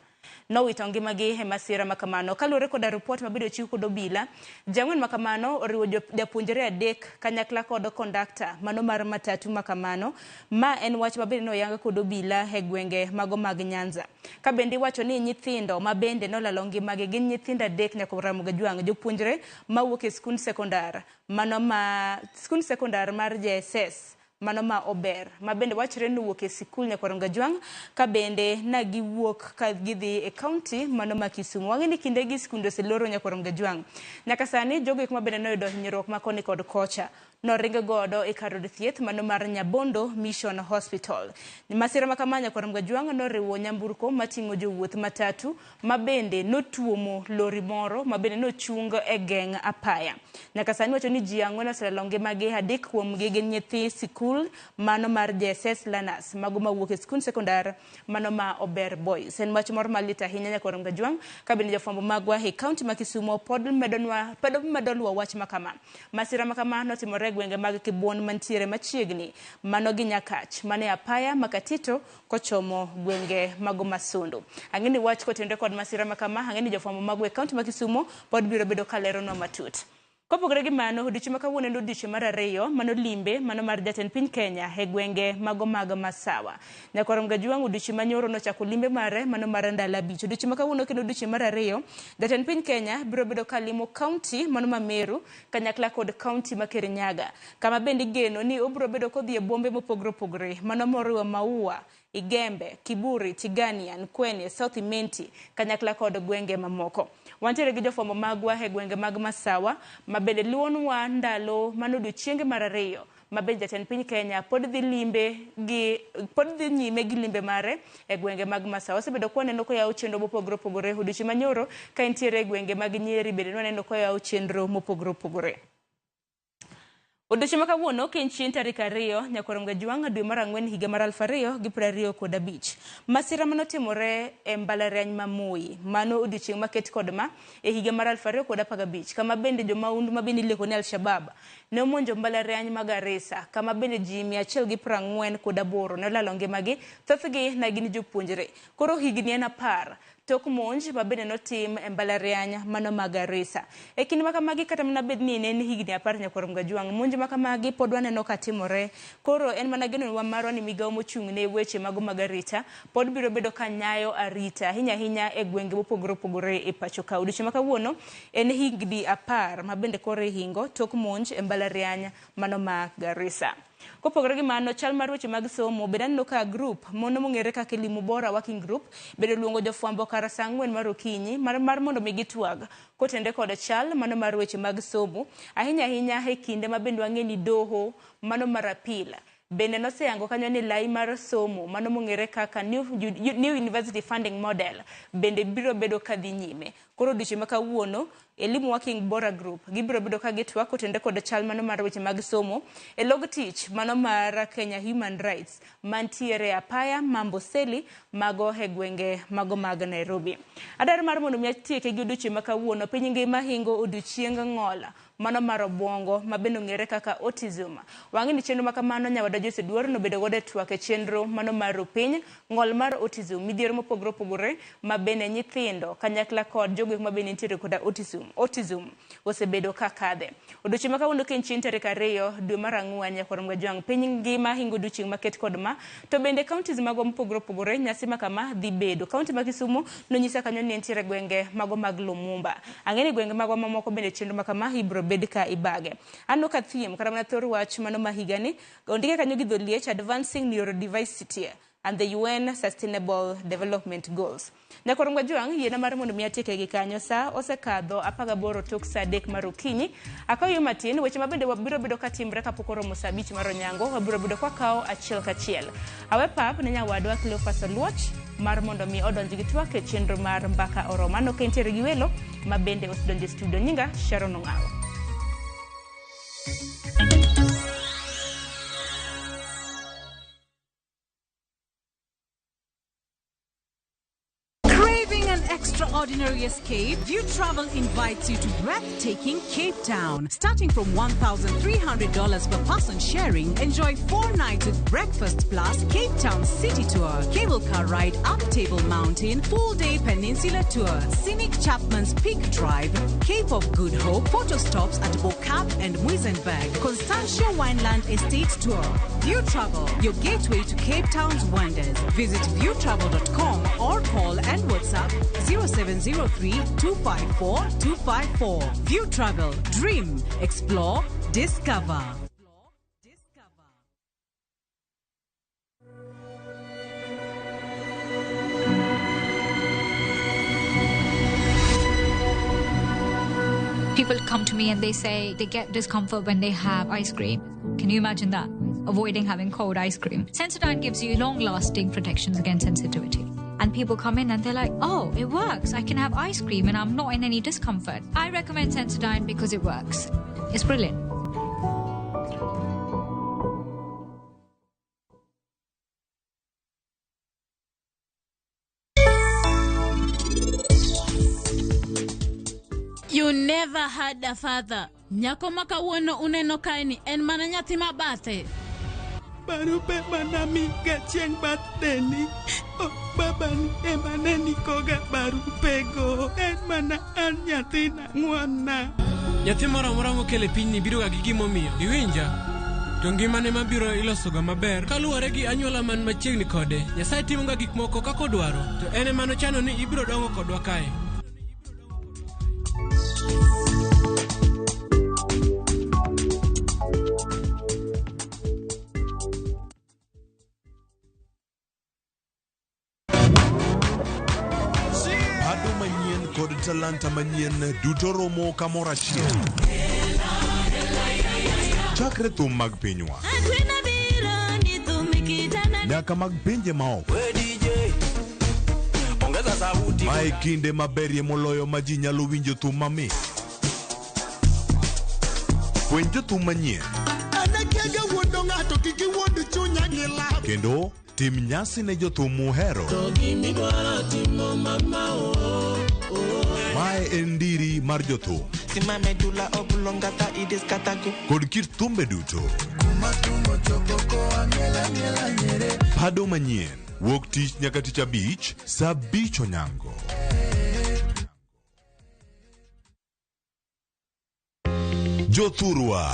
nowito ngimagi e masira makamano. Kaluwore koda ripot mabedo chiw kod obila, ji 4 makamano oriwo japuonjre 3 kanyakla kod kondakta mano mar matatu makamano. Ma en wach mabende noyang kod obila e gwenge mago mag Nyanza. Ka bende iwacho ni nyithindo mabende nolalo ngimagi gin nyithindo 3 nyaka Ramogi Jwang', jopuonjre mawuok e skund sekondar mano ma skund sekondar mar JSS mano ma Ober ma bende wachre ni wuok e sikul Nyakorongo Jwang' ka bende na giwuok ka gidhi e kaunti mano ma Kisumu. Wang'e ni kinde gi skunde oseloro Nyakorongo Jwang'. Nyaka sani jogo eko ma bende noyudo hinyruok ma koni kod kocha noringo godo e kar od thieth mano mar Nyabondo Mission Hospital. Masira makama Nyakorongo Jwang' noriwo nyamburko mating'o jowuoth matatu ma bende notuomo lori moro ma bende nochung e geng' apaya. Nyaka sani wacho ni ji 4 oselalo ngimagi, 3 kuomgi gin nyithi sikul mano mar JSS Learners mago mawuok e skund sekondar mano ma Ober Boys. En wach moro malit ahinya Nyakorongo Jwang' ka bende jofwambo magwa e kaunti ma Kisumu pod medo luwo wach makama. Masira makama notimore e gwenge mag Kibuon mantiere machiegni mano gi Nyakach mane apaya Makatito kochomo gwenge mago Masundu. Ang'e ni wach kotenore kod masira makama, ang'e ni jofwambo magwa e kaunti ma Kisumu pod biro bedo kaleronwa matut. Kopogore gi mano, odiechieng' ma kawuono en odiechieng' mar 2 mano limbe mano mar jatend piny Kenya e gwenge mago mag Masawa. Nyakorongo Jwang' odiechieng' manyoro nochako limbe mare mano mar ndalo 5. Odiechieng' ma kawuono kendo odiechieng' mar 2, jatend piny Kenya biro bedo ka limo kaunti mano ma Meru kanyakla kod kaunti ma Kirinyaga, kama bende igeno ni obiro bedo kodhi e bombe mopogore opogore mano moriwo Maua, Igembe, Kiburi, Tigania, Nkweni, South Imenti kanyakla kod gwenge mamoko. Wantiere gi jofwambo magwa e gwenge mag Masawa ma bende luonwa ndalo mano odiechienge mar 2 ma bende jatend piny Kenya pod dhi nyime gi limbe mare e gwenge mag Masawa. Osebedo kwa neno koyawo chenro mopogore opogore odiechieng' manyoro ka entiere e gwenge mag Nyeri bende nwaneno koyawo chenro mopogore opogore. Odiochieng' ma kawuono ka en chieng' tarik 2 nyakwar Mgajwang' dwe mar 4 higa mar 2025. Masira manotimore e mbalariany ma Moi, mano odiochieng' maket kod ma e higa mar 2015, kama bende jomahundu ma bende ileko ni Al-Shabaab ne omonjo mbalariany ma Garissa, kama bende ji 148 ne olalo ngimagi, thothgi ne gin jopuonjre. Koro higni en 10 tok monj ma bende notim e mbalariany mano ma Garissa. E kinde ma kamagi kata mana bed ni ne en higni 10 nyakwar Mgajwang', monj ma kamagi pod waneno ka timore. Koro en mana geno marwa ni migawo mochung' ne weche mago mag arita pod biro bedo ka nyayo arita ahinya ahinya e gwenge mopogore opogore e pacho ka. Odiochieng' ma kawuono en higni 10 ma bende koro ihingo tok monj e mbalariany mano ma Garissa. Kopogore gi mano, chal mar weche mag somo bende aneno ka group mono mong'ere kaka Elimu Bora Working Group bende luongo jofwambo kar saa 4 mar okinyi mar mondo mi gitwag kotende kod chal mano mar weche mag somo ahinya ahinya e kinde ma bende wang'e ni doho mano mar apil bende noseyango kanyo ni lai mar somo mano mong'ere kaka New University Funding Model bende biro bedo kadhi nyime. Koro odiochieng' ma kawuono Elimu Working Bora Group gibiro bedo ka gitwak kotende kod chal mano mar weche mag somo e log tich mano mar Kenya Human Rights mantiere apaya Mamboseli mago e gwenge mago mag Nairobi. Adar mar mondo mi atieke gi odiochieng' ma kawuono, piny ngima hingo odiochieng ng'ol mano mar obwongo ma bende ong'ere kaka autism. Wang'e ni chenro ma kamano nyawadwa Jose Duor nobedo godo e twak e chenro mano mar piny ng'ol mar autism, midhiero mopogore opogore ma bende nyithindo kanyakla kod jogo ma bende nitiere koda autism osebedo ka kadhe. Odiochieng' ma kawuono ka en chieng' tarik 2 dwe mar 4 nyakwar Mgajwang', piny ngima hingo odiochieng' maket kod ma, to bende counties magwa mopogore opogore nyasi ma kama dhi bedo. County ma Kisumu nonyisa kanyo ni nitiere gwenge mago mag Lumumba. Ang'e ni gwenge magwa mamoko bende chenro ma kama ibiro bed ka ibage. Aneno ka theme kata mana thor wach mano ma higani ondike kanyo gi dholiech Advancing Neurodiversity and the UN Sustainable Development Goals. Nyakwar Mgajwang', yiena mar mondo mi atieke gi kanyo. Sa osekadho 18 tok saa 3 mar okinyi. Akaw yo matin, weche ma bende wabiro bedo ka timre kapok oromo saa 5 mar onyango, wabiro bedo ka wakawo achiel kachiel. Awe pap ne nyawadwa Cleophas Oluoch mar mondo mi odonj gi twak e chenro mar Mbaka Oromo. Aneno ka entiere gi welo ma bende osedonjo e studio. Nyinga Sharon Ong'awo. Extraordinary escape, View Travel invites you to breathtaking Cape Town. Starting from $1,300 per person sharing, enjoy 4 nights with breakfast plus Cape Town City Tour, cable car ride up Table Mountain, full-day peninsula tour, scenic Chapman's Peak Drive, Cape of Good Hope, photo stops at Bo-Kaap and Muizenberg, Constantia Wineland Estate Tour. View Travel, your gateway to Cape Town's wonders. Visit viewtravel.com or call and WhatsApp 0703 254 254. View Travel. Dream, explore, discover. People come to me and they say they get discomfort when they have ice cream. Can you imagine that? Avoiding having cold ice cream. Sensodyne gives you long-lasting protections against sensitivity. And people come in and they're like, oh, it works. I can have ice cream and I'm not in any discomfort. I recommend Sensodyne because it works. It's brilliant. You never had a father. Nyako ma kawuono uneno kae ni en mana nyathi ma bathe. Barupe manamiga chieng' birthday ni. Oh, babani ema ne ndikoga barupego. En mana an nyathina ng'wonna. Nyathi moro amora mokel e pinyni biro ga gi gimomiyo. Iwinja? To ngimane mabiro ilosoga maber kaluwore gi anyuola man machiegni kode. Nyasaye timoga gik moko kaka odwaro, to en ema nochano ni ibiro dongo kodwa kae. Pado manyien kod talanta manyien duto romo kamoro achiel. Chakre thum mag pinywa nyaka mag pinje maoko. Mae kinde maberie moloyo ma ji nyalo winjo thum mamit. Fweny jothum manyien. Wega wuondo ng'ato kik iwuond chunya gi lab. Kendo tim nyasi ne jothum muhero. Mae en ndiri mar jothum kod kit thumbe duto. Pado manyien wuok tich nyaka tich abich saa 5 onyango. Jothurwa,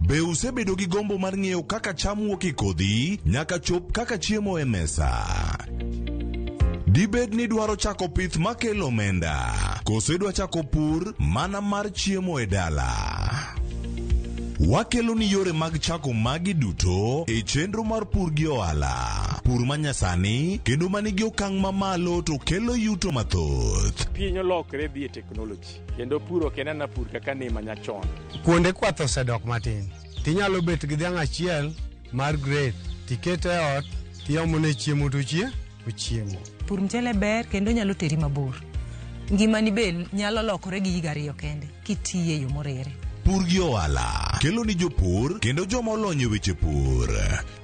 be usebedo gi gombo mar ng'eyo kaka cham wuok e kodhi nyaka chop kaka chiemo e mesa? Dibed ni dwaro chako pith makelo omenda, koso idwa chako pur mana mar chiemo e dala? Wakelo ni yore mag chako magi duto e chenro mar pur gi ohala. Pur manyasani kendo manigi okang' mamalo to kelo yuto mathoth. Piny olokre dhi e teknoloji kendo pur ok en ana pur kaka ne manyachon. Kuonde kwath osedok matin. Tinyalo bet gi dhiang' achiel mar grade tikete e ot tiomone chiemo to ochiemo. Pur mchele ber kendo nyalo teri mabor. Ngimani be nyalo lokore gi higa 2 kende kitiye yo morere. Pur gi ohala kelo ni jopur kendo joma olony e weche pur.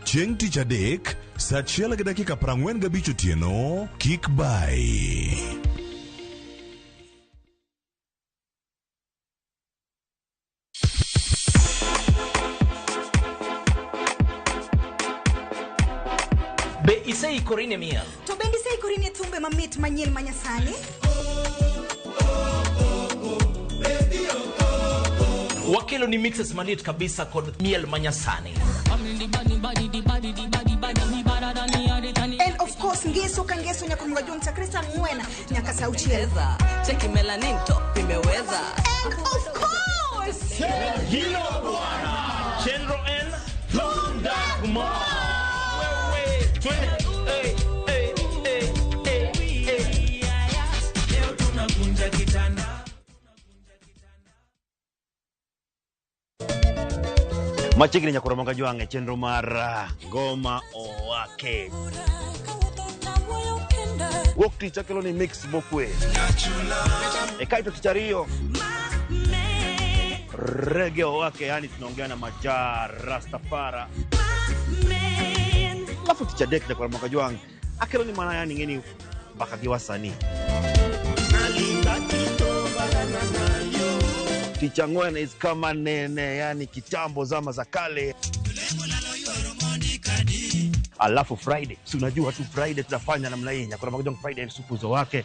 Chieng' tich adek saa 1:45 otieno kik bai. Be iseikori ne miel? To bende iseikori ne thumbe mamit manyien manyasani? Wakelo ni mixes maliet kabisa kod miel manyasani. And of course ngeso ka ngeso nyaka mga chakre saa 4 nyaka saa 6. Cheki melanin top imeweza. And of course Hilo bwana Chenro N Lunda Kumar. Wewe twende. Hey, hey, hey, hey, hey. Leo tunakunja kitanda. Machiegni nyakoro moga jwang' e chenro mar Ngoma Owake. Wuok tich akelo ni mix mokwe. E kaito tich ariyo Reggae Owake, yani tunaongea na Maja Rastafara. Alafu tich adek nyakoro moga jwang' akelo ni mana yani ngeni mpaka gi wasanii. Tich ang'wen is kama nene, yani kitambo zama za kale. Alafu Friday, si unajua tu Friday tunafanya namna hii. Nyakoro moga jwang' Friday supu zo wake.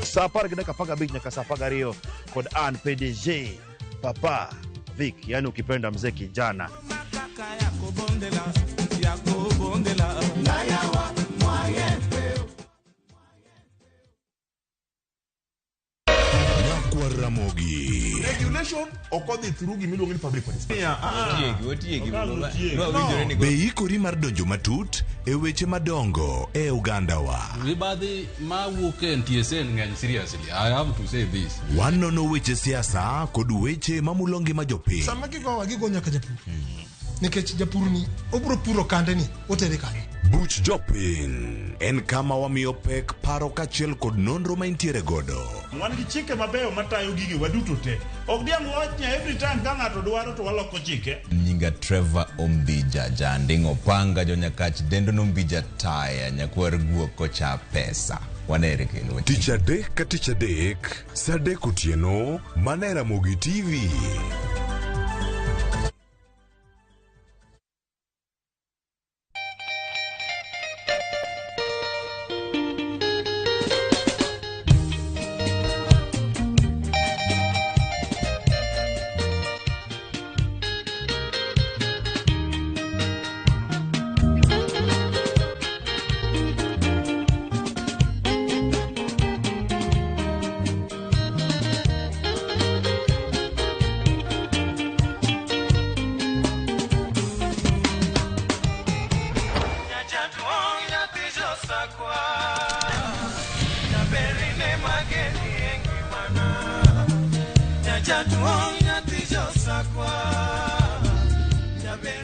Saa 10:15 nyaka saa 12 kod Ann PDG Papa Vic, yani ukipenda mzee kijana. Ramogi. Regulation okodhi through gimiluongo ni public participation. Be ikori mar donjo matut e weche madongo e Uganda wa. Mibadhi mawuok e NTSA ng'eny seriously. I have to say this. Wanono weche siasa kod weche mamulo ngima jopiny. Sama gigowa gigo nyaka japur. Nikech japur ni obro puro kande ni otere kanye. Buch jopiny en kama wamiyo pek paro kaachiel kod nonro ma intiere godo. Wan gi chike mabeyo matayo gigi waduto te. Ok diang' wach ni every time ka ng'ato dwaro to waloko chike. Nyinga Trevor Ombija Janding'o Panga jonyakach dendo nombija taya nyakwar guok kocha pesa. Wanere kendo. Tich adek ka tich adek saa 3 otieno mana e Ramogi TV.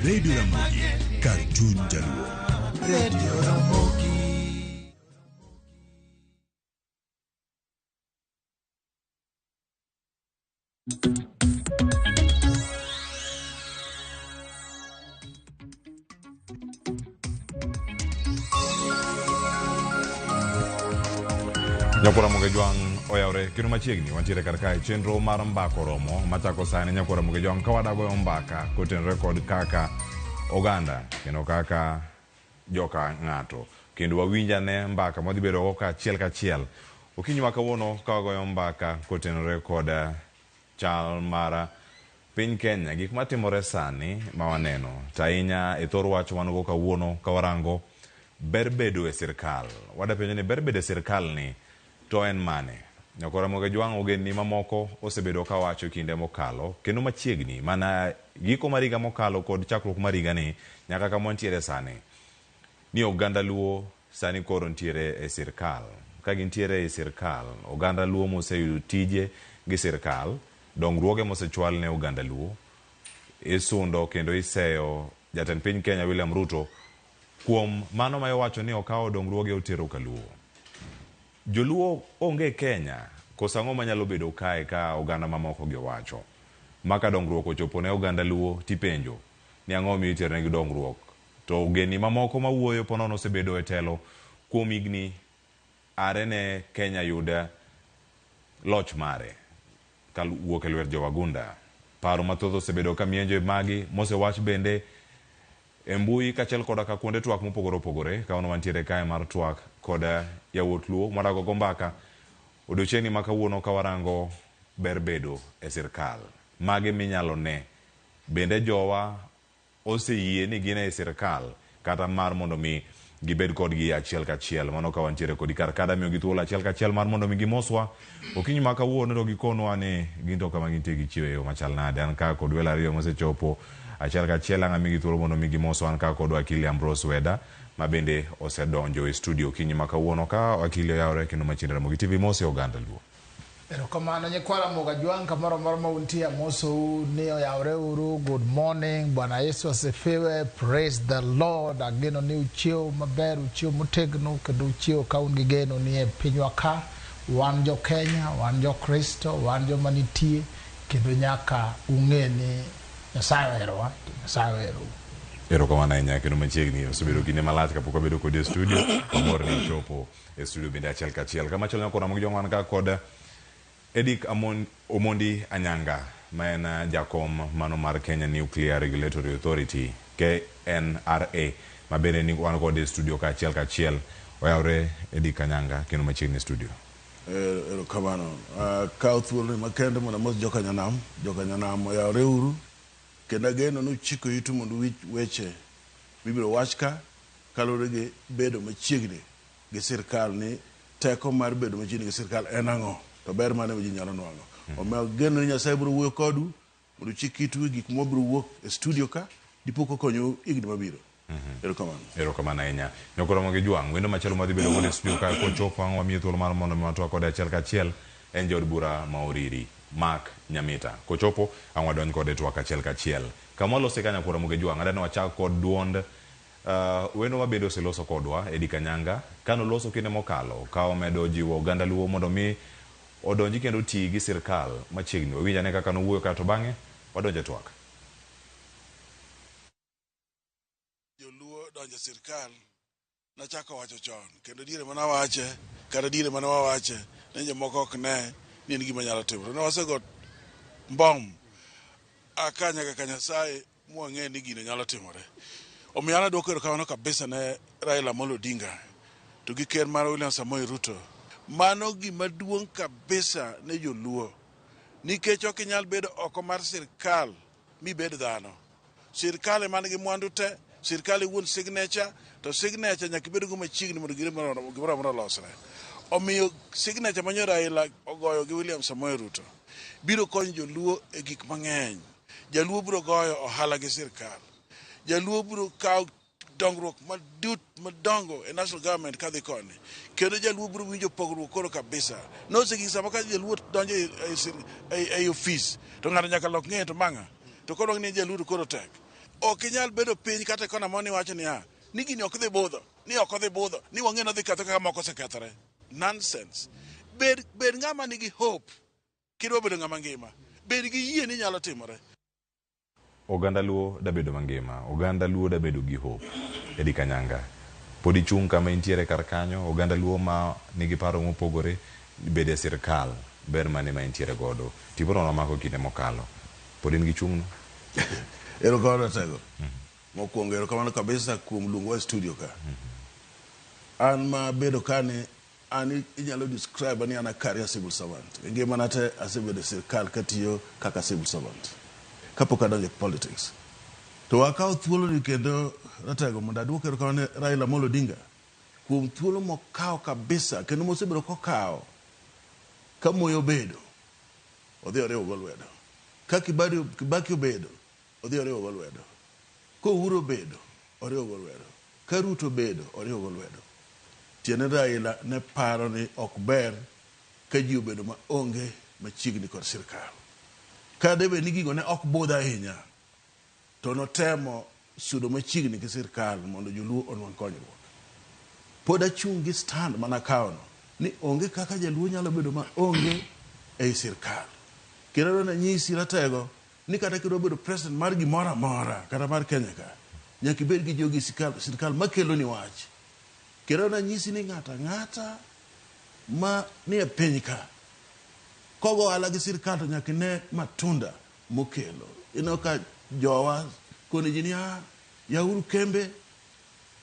Radio Ramogi, kar chuny Jaluo. Radio Ramogi. Nyakwar Ramogi Jwang' oyawre kendo machiegni wantiere kar kae chenro mar mbaka oromo machako sani Nyakwar Ramogi Jwang' ka wadagoyo mbaka kotenore kod kaka oganda kendo kaka joka ng'ato kendo wawinj ane mbaka mwadhi bedo go kachiel kachiel okinyi ma kawuono ka wagoyo mbaka kotenore kod chal mar piny Kenya gik matimore sani ma waneno to ahinya e thor wach wan go kawuono ka warango ber bedo e sirkal wadapenjo ni ber bedo e sirkal ni to en mane Nyakwar Ramogi Jwang' ogendni mamoko osebedo kawacho kinde mokalo kendo machiegni mana giko mar higa mokalo kod chakruok mar higani nyaka kama wantiere sani ni oganda Luo sani koro ntiere e sirkal. Ka gintiere e sirkal, oganda Luo moseyudo tije gi sirkal, dongruoge mosechwal ne oganda Luo, isundo kendo iseyo jatend piny Kenya William Ruto kuom mano ma iwacho ni okawo dongruoge otero kaluo. Joluo onge Kenya, koso ang'o manyalo bedo kae ka oganda mamoko gi owacho? Ma ka dongruok ochopo ne oganda Luo tipenjo ni ang'o omiyo iteronegi dongruok to ogendni mamoko mawuoyo ponono osebedo e telo kuom higni are ne Kenya yud loch mare kawuok e lwet jowagunda. Paro mathoth osebedo ka mienjo magi mosewach bende e mbui kaachiel koda ka kuonde twak mopogore opogore. Kawuono wantiere kae mar twak kod yawuot Luo mwadago go mbaka odiochieng'ni ma kawuono ka warango ber bedo e sirkal. Mage minyalo ne bende jowa oseyie ni gin e sirkal kata mar mondo mi gibed kodgi achiel kachiel. Mano ka wantiere kodi kar ka damiyogi thuolo achiel kachiel mar mondo mi gimoswa okinyi ma kawuono to gikonwa ni gin to kama gintie gichiewo e yo machal nade. An ka kod welo ariyo mosechopo achiel kachiel ang' amigi thuolo mondo mi gimoswa. An ka kod wakili Ambrose Weda ma bende osedonjo e studio okinyi ma kawuono ka wakili oyawore kendo machiegni Ramogi TV mose oganda Luo. Erokamano nyikwa Ramogi Ajwang' kamoro amora ma untie amosou ni oyawre uru. Good morning, Bwana Yesu asifiwe, praise the Lord. Ageno ni uchiewo maber, uchiewo motegno kendo uchiewo ka un gi geno ni e pinywa ka wan jo Kenya, wan jo Kristo, wan joma nitie kendo nyaka ung'e ni Nyasaye oherowa to Nyasaye oherou. Erokamano ahinya kendo machiegni osebedo kinde malach kapok wabedo kodi e studio. Wamor ni ichopo e studio bende achiel kachiel. Kamachielo nyako Ramogi Jwang' wan ka kod Eric Omondi Anyanga ma en jakom mano mar Kenya Nuclear Regulatory Authority KNRA ma bende ni wan kode e studio ka achiel kachiel. Oyawre Eric Anyanga kendo machiegni e studio. Erokamano. Akawo thuoloni makende mondo amos jokanyanam. Jokanyanam oyawre uru kendo ageno ni uchiko itu mondo uwinj weche mibiro wach ka kaluwore gi bedo machiegni gi sirkal ni teko mar bedo machiegni gi sirkal en ang'o to ber mane ma ji nyalo nwang'o. Omiyo ageno ni Nyasaye biro wuoyo kodu mondo uchik itu e gik mabiro wuok e studio ka dipo kokonyo higni mabiro. Erokamano. Erokamano ahinya. Nyako Ramogi Jwang', wendo machielo madhi bedo godo e studio ka kochopo ang' wamiye thuolo mar mondo mi watwak kode achiel kachiel en jaod bura ma Oriri, Mark Nyamita. Kochopo ang' wadonj kode e twak achiel kachiel. Kama walose ka Nyako Ramogi Jwang', adwa ni wachak kod duond wendo ma bende oseloso kodwa, Eddie Kanyanga, kanoloso kinde mokalo ka omedo jiwo oganda Luo mondo mi odonji kendo oti gi sirkal machiegni. Wawinj ane kaka nowuoyo kae to bang'e wadonjo e twak. Joluo donjo e sirkal nachako wacho chon kendo diere mane awache kata diere mane wawache ne jomoko ok ne ni en gima nyalo timore. Ne wasego mbom aka nyaka ka Nyasaye mwang'e ni gino nyalo timore. Omiyo an adwoko erokamano kabisa ne Raila Amolo Odinga to gi ker mar William Samoei Ruto. Mano gima duong' kabisa ne joluo nikech ok inyal bedo oko mar sirkal mibed dhano. Sirkal ema nigi mwandu te, sirkal e wuon signature, to signature nyaka ibed go machiegni mondo gimoro amora olosre. Omiyo signature ma nyo Raila ogoyo gi William Samoei Ruto biro konyo joluo e gik mang'eny. Jaluo biro goyo ohala gi sirkal. Jaluo biro kawo dongruok madut madongo e national government kadhi koni. Kendo jaluo biro winjo pogruok koro kabisa. Nosegik sama ka jaluo donjo e ofis to ng'ato nyaka lok ng'eye to mang'a. To koro ni jaluo to koro tek. Ok inyal bedo piny kata e kona moro iwacho niya, ni gini ok dhi budho, ni ok odhi budho, ni wang'e ni odhi ketho kaka moko osekethore. Nonsense. Bed ng'ama nigi hope kidwa bedo ng'ama ngima. Bed gi yie ni nyalo timore. Oganda Luo dabedo mangima, oganda Luo dabedo gi hope. Eddie Kanyanga, pod ichung' kama intiere kar kanyo, oganda Luo ma nigi paro mopogore Bedo e sirkal ber mane ma entiere godo? Tipo no namako kinde mokalo. Pod in gi chung' no? Erokamano Ratego. Mokwongo erokamano kabisa kuom luongowa e studio ka. An ma bedo ka ni an inyalo describe ni an a career civil servant. E ngimana te asebedo e sirkal katiyo kaka civil servant. Kapok adonjo e politics. To akawo thuolo ni kendo Ratego mondo aduok erokamano ne Raila Amolo Odinga kuom thuolo mokawo kabisa kendo mosebedo kokawo ka Moi obedo odhi oriwo go lwedo. Ka Kibaki obedo odhi oriwo go lwedo. Ka Uhuru obedo oriwo go lwedo. Ka Ruto obedo oriwo go lwedo. Tiende Raila ne paro ni ok ber ka ji obedo maonge machiegni kod sirkal. Ka debed ni gigo ne ok budh ahinya to notemo sudo machiegni gi sirkal mondo joluo onwang' konyruok. Pod achung' gi stand mana kawono ni onge kaka jaluo nyalo bedo maonge ei sirkal. Kendo adwa nanyisi Ratego ni kata kidwa bedo president mar gimoro amora kata mar Kenya ka, nyaka ibed gi jogi sirkal makeloni wach. Kendo adwa nanyisi ni ng'ato ang'ata ma nie piny ka kogo ohala gi sirkal to nyaka ine matunda mokelo. Ineno ka jowa kone ji ni ah, yauru kembe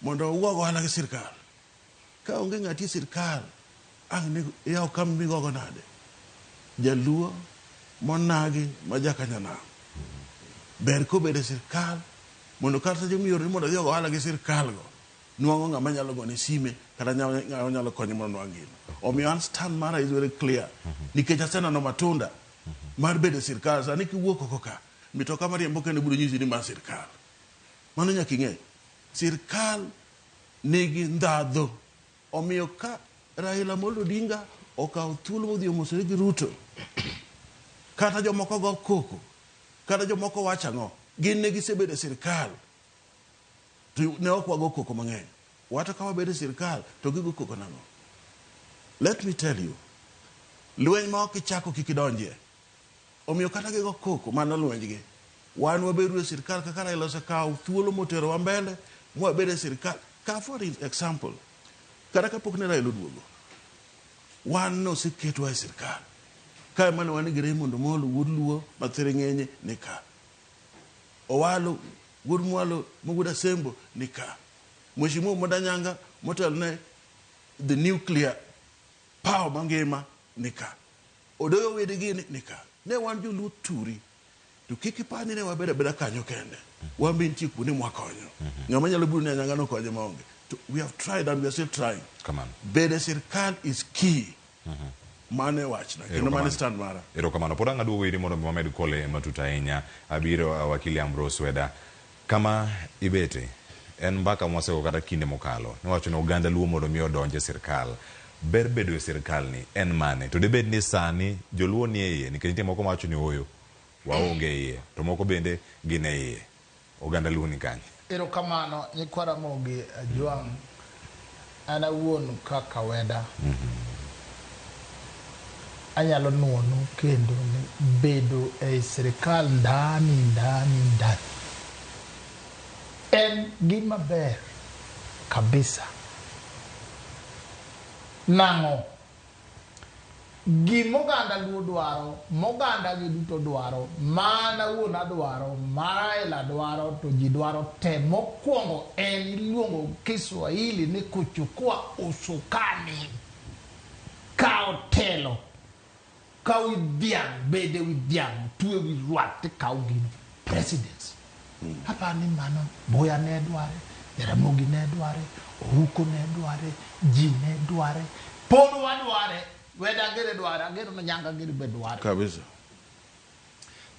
mondo ugo ohala gi sirkal. Ka onge ng'ati e sirkal, ang' ne yaw kambi migogo nade? Jaluo monagi ma jakanyanam. Ber kobedo e sirkal mondo kata jomioro ni mondo odhi ogo ohala gi sirkal go nwang'o ng'ama nyalo gone sime kata ng'ama nyalo konye mondo onwang' gino. Omiyo an stand mara is very clear nikech aseneno matunda mar bedo e sirkal. Sani kiwuok oko ka, mitoka mariembo kende biro nyisi ni ma sirkal. Mano nyaka ing'e. Sirkal nigi ndhadhu. Omiyo ka Raila Amolo Odinga okawo thuolo modhi omosore gi Ruto, kata jomoko go koko, kata jomoko wacho ang'o, gin ne gisebedo e sirkal to ne ok wago koko mang'eny. Wato ka wabedo e sirkal to gigo koko nang'o? Let me tell you, lweny ma ok ichako kik idonjie. Omiyo kata gigo koko, mano lwenjgi. Wan wabedo e sirkal kaka Raila osekawo thuolo moterowa mbele mwabed e sirkal. Ka for example, kata kapok ne Raila oduogo, wan noseketwa e sirkal. Kae mane wan gi Raymond Omolo wuod Luo ma Thiring'inyi ni ka. Owalo wuod Mwalo ma wuod Asembo ni ka. Mheshimiwa Mwenda motelo ne the nuclear power mangima ni ka. Odoyo wede gini ni ka. Ne wan joluo turi. To kik ipar ni ne wabedo abeda kanyo kende. Wan be nitie kuonde mwakonyo. Ng'ama nyalo biro ni Anyanga nokonye maonge. To we have tried and we are still trying. Kamano. Bedo e sirkal is key. Mano e wachna. Kendo mano e stand mara. Erokamano. Pod ang' aduogo iri mondo mi wamed kole matut ahinya. Abiro wakili Ambrose Weda. Kama ibete en mbaka mwasego kata kinde mokalo. Niwacho ni oganda Luo mondo mi odonj e sirkal. Ber bedo e sirkal ni en mane? To debed ni sani joluo nie iye nikech nitie moko mawacho ni ooyo waonge e iye to moko bende gin e iye. Oganda Luo ni kanye? Erokamano nyikwa Ramogi Ajwang'. An awuon kaka Weda, anyalo nuonu kendo ni bedo ei sirikal ndani ndani ndani en gima ber kabisa. Nang'o? Gima oganda Luo dwaro, moganda gi duto dwaro, ma an awuon adwaro, ma Raila dwaro, to ji dwaro te. Mokwongo en iluongo Kiswahili ni kuchukua usukani. Kawo telo. Kaw wi dhiang', bed e wi dhiang', twe wi rwath tikaw gino. Presidency. Aparo ni mano Mboya ne dware, Jaramogi ne dware, Ouko ne dware, ji ne dware. Pod wadware, Weda Agere dware, Agero no Nyanga Agere be dware. Kabisa.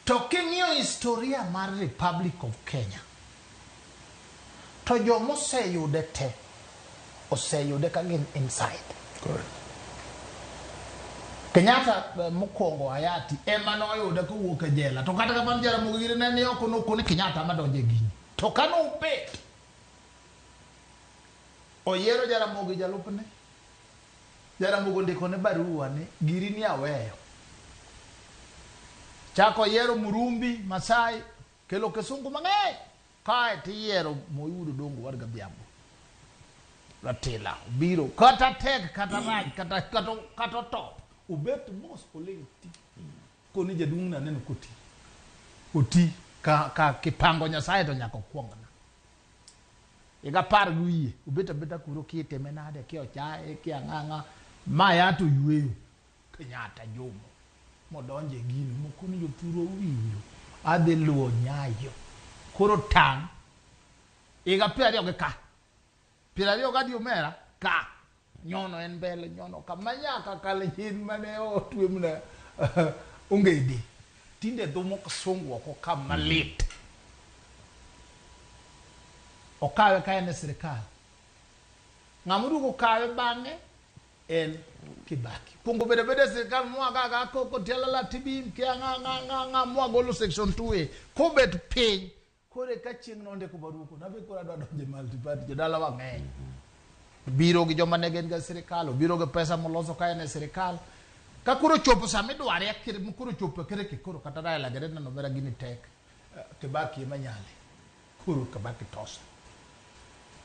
To king'iyo historia mar Republic of Kenya, to jomoseyude te, oseyude ka gin inside. Correct. Kenyatta mokwongo hayati ema noyude kowuok e jela. To kata kamano Jaramogi gini ne ni oko nokone Kenyatta ema donjo e gini. To kane obet, oyiero Jaramogi jalupne. Jaramogi ondikone barua ni giri ni aweyo. Chako oyiero Murumbi, Masai, kelo kisungu mang'eny. Kae tiyiero Moi wuod Odongo war Gadhiambo. Ratila obiro kata tek kata rach kata otop. Obet mos oling' ti. Koni jaduong' naneno koti. Oti ka, ka kipango Nyasaye to nyaka okwongna. Higa apar gi wiye, obet abeta kuro kitime nade, ki ochaye, ki ang'ang'a. Ma ya to yweyo. Kenyatta Jomo. Modonjo e gino, mokoni jothurwa uwinjo. Adhi luwo nyayo. Koro tang'. Higa 20 gi ka. 20 gadi omera, ka. Nyono en mbele, nyono ka. Ma nyaka kal chien mane otwe mna ongede. Tinde dhumo kisungu oko ka malit. Okawe ka en e sirikal. Ng'ama oduogo kawe bang'e en Kibaki. Kuongo bedo abeda e sirikal mwaga ga koko tialala tibim kia ng'a ng'a ng'a ng'a mwagolo section 2A. Kobet piny kore ka chieng' nondiko barua ko nabe koro adwa donjo e multi party jodala wa ng'eny. Biro gi joma ne gin ga sirikal, obiro gi pesa moloso ka en e sirikal. Ka koro chopo sama idware akere koro chopo akere ke koro kata Raila gere neno bera gini tek. Kibaki ema nyale. Koro Kibaki tosa.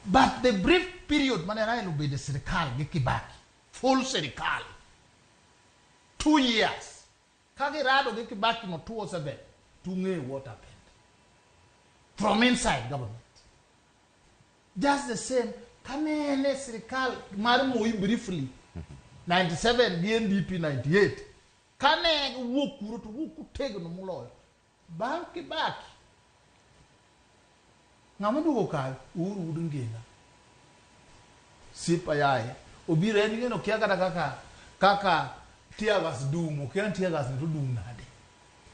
But the brief period mane Raila obedo e sirikal gi Kibaki, full sirikal, 2 years, ka girado gi Kibaki no 207, to ung'eyo what happened. From inside government. Just the same, kane en e sirikal mar Moi briefly, 97 gi NDP 98, kane wuok kuro to wuok kotegno moloyo. Bang' Kibaki, ng'ama oduogo kawe? Uhuru wuod Ngina. Sipa yaye. Obiro en ing'eno kia kata kaka kaka tear gas dum, okia ni tear gas ni to dum nade.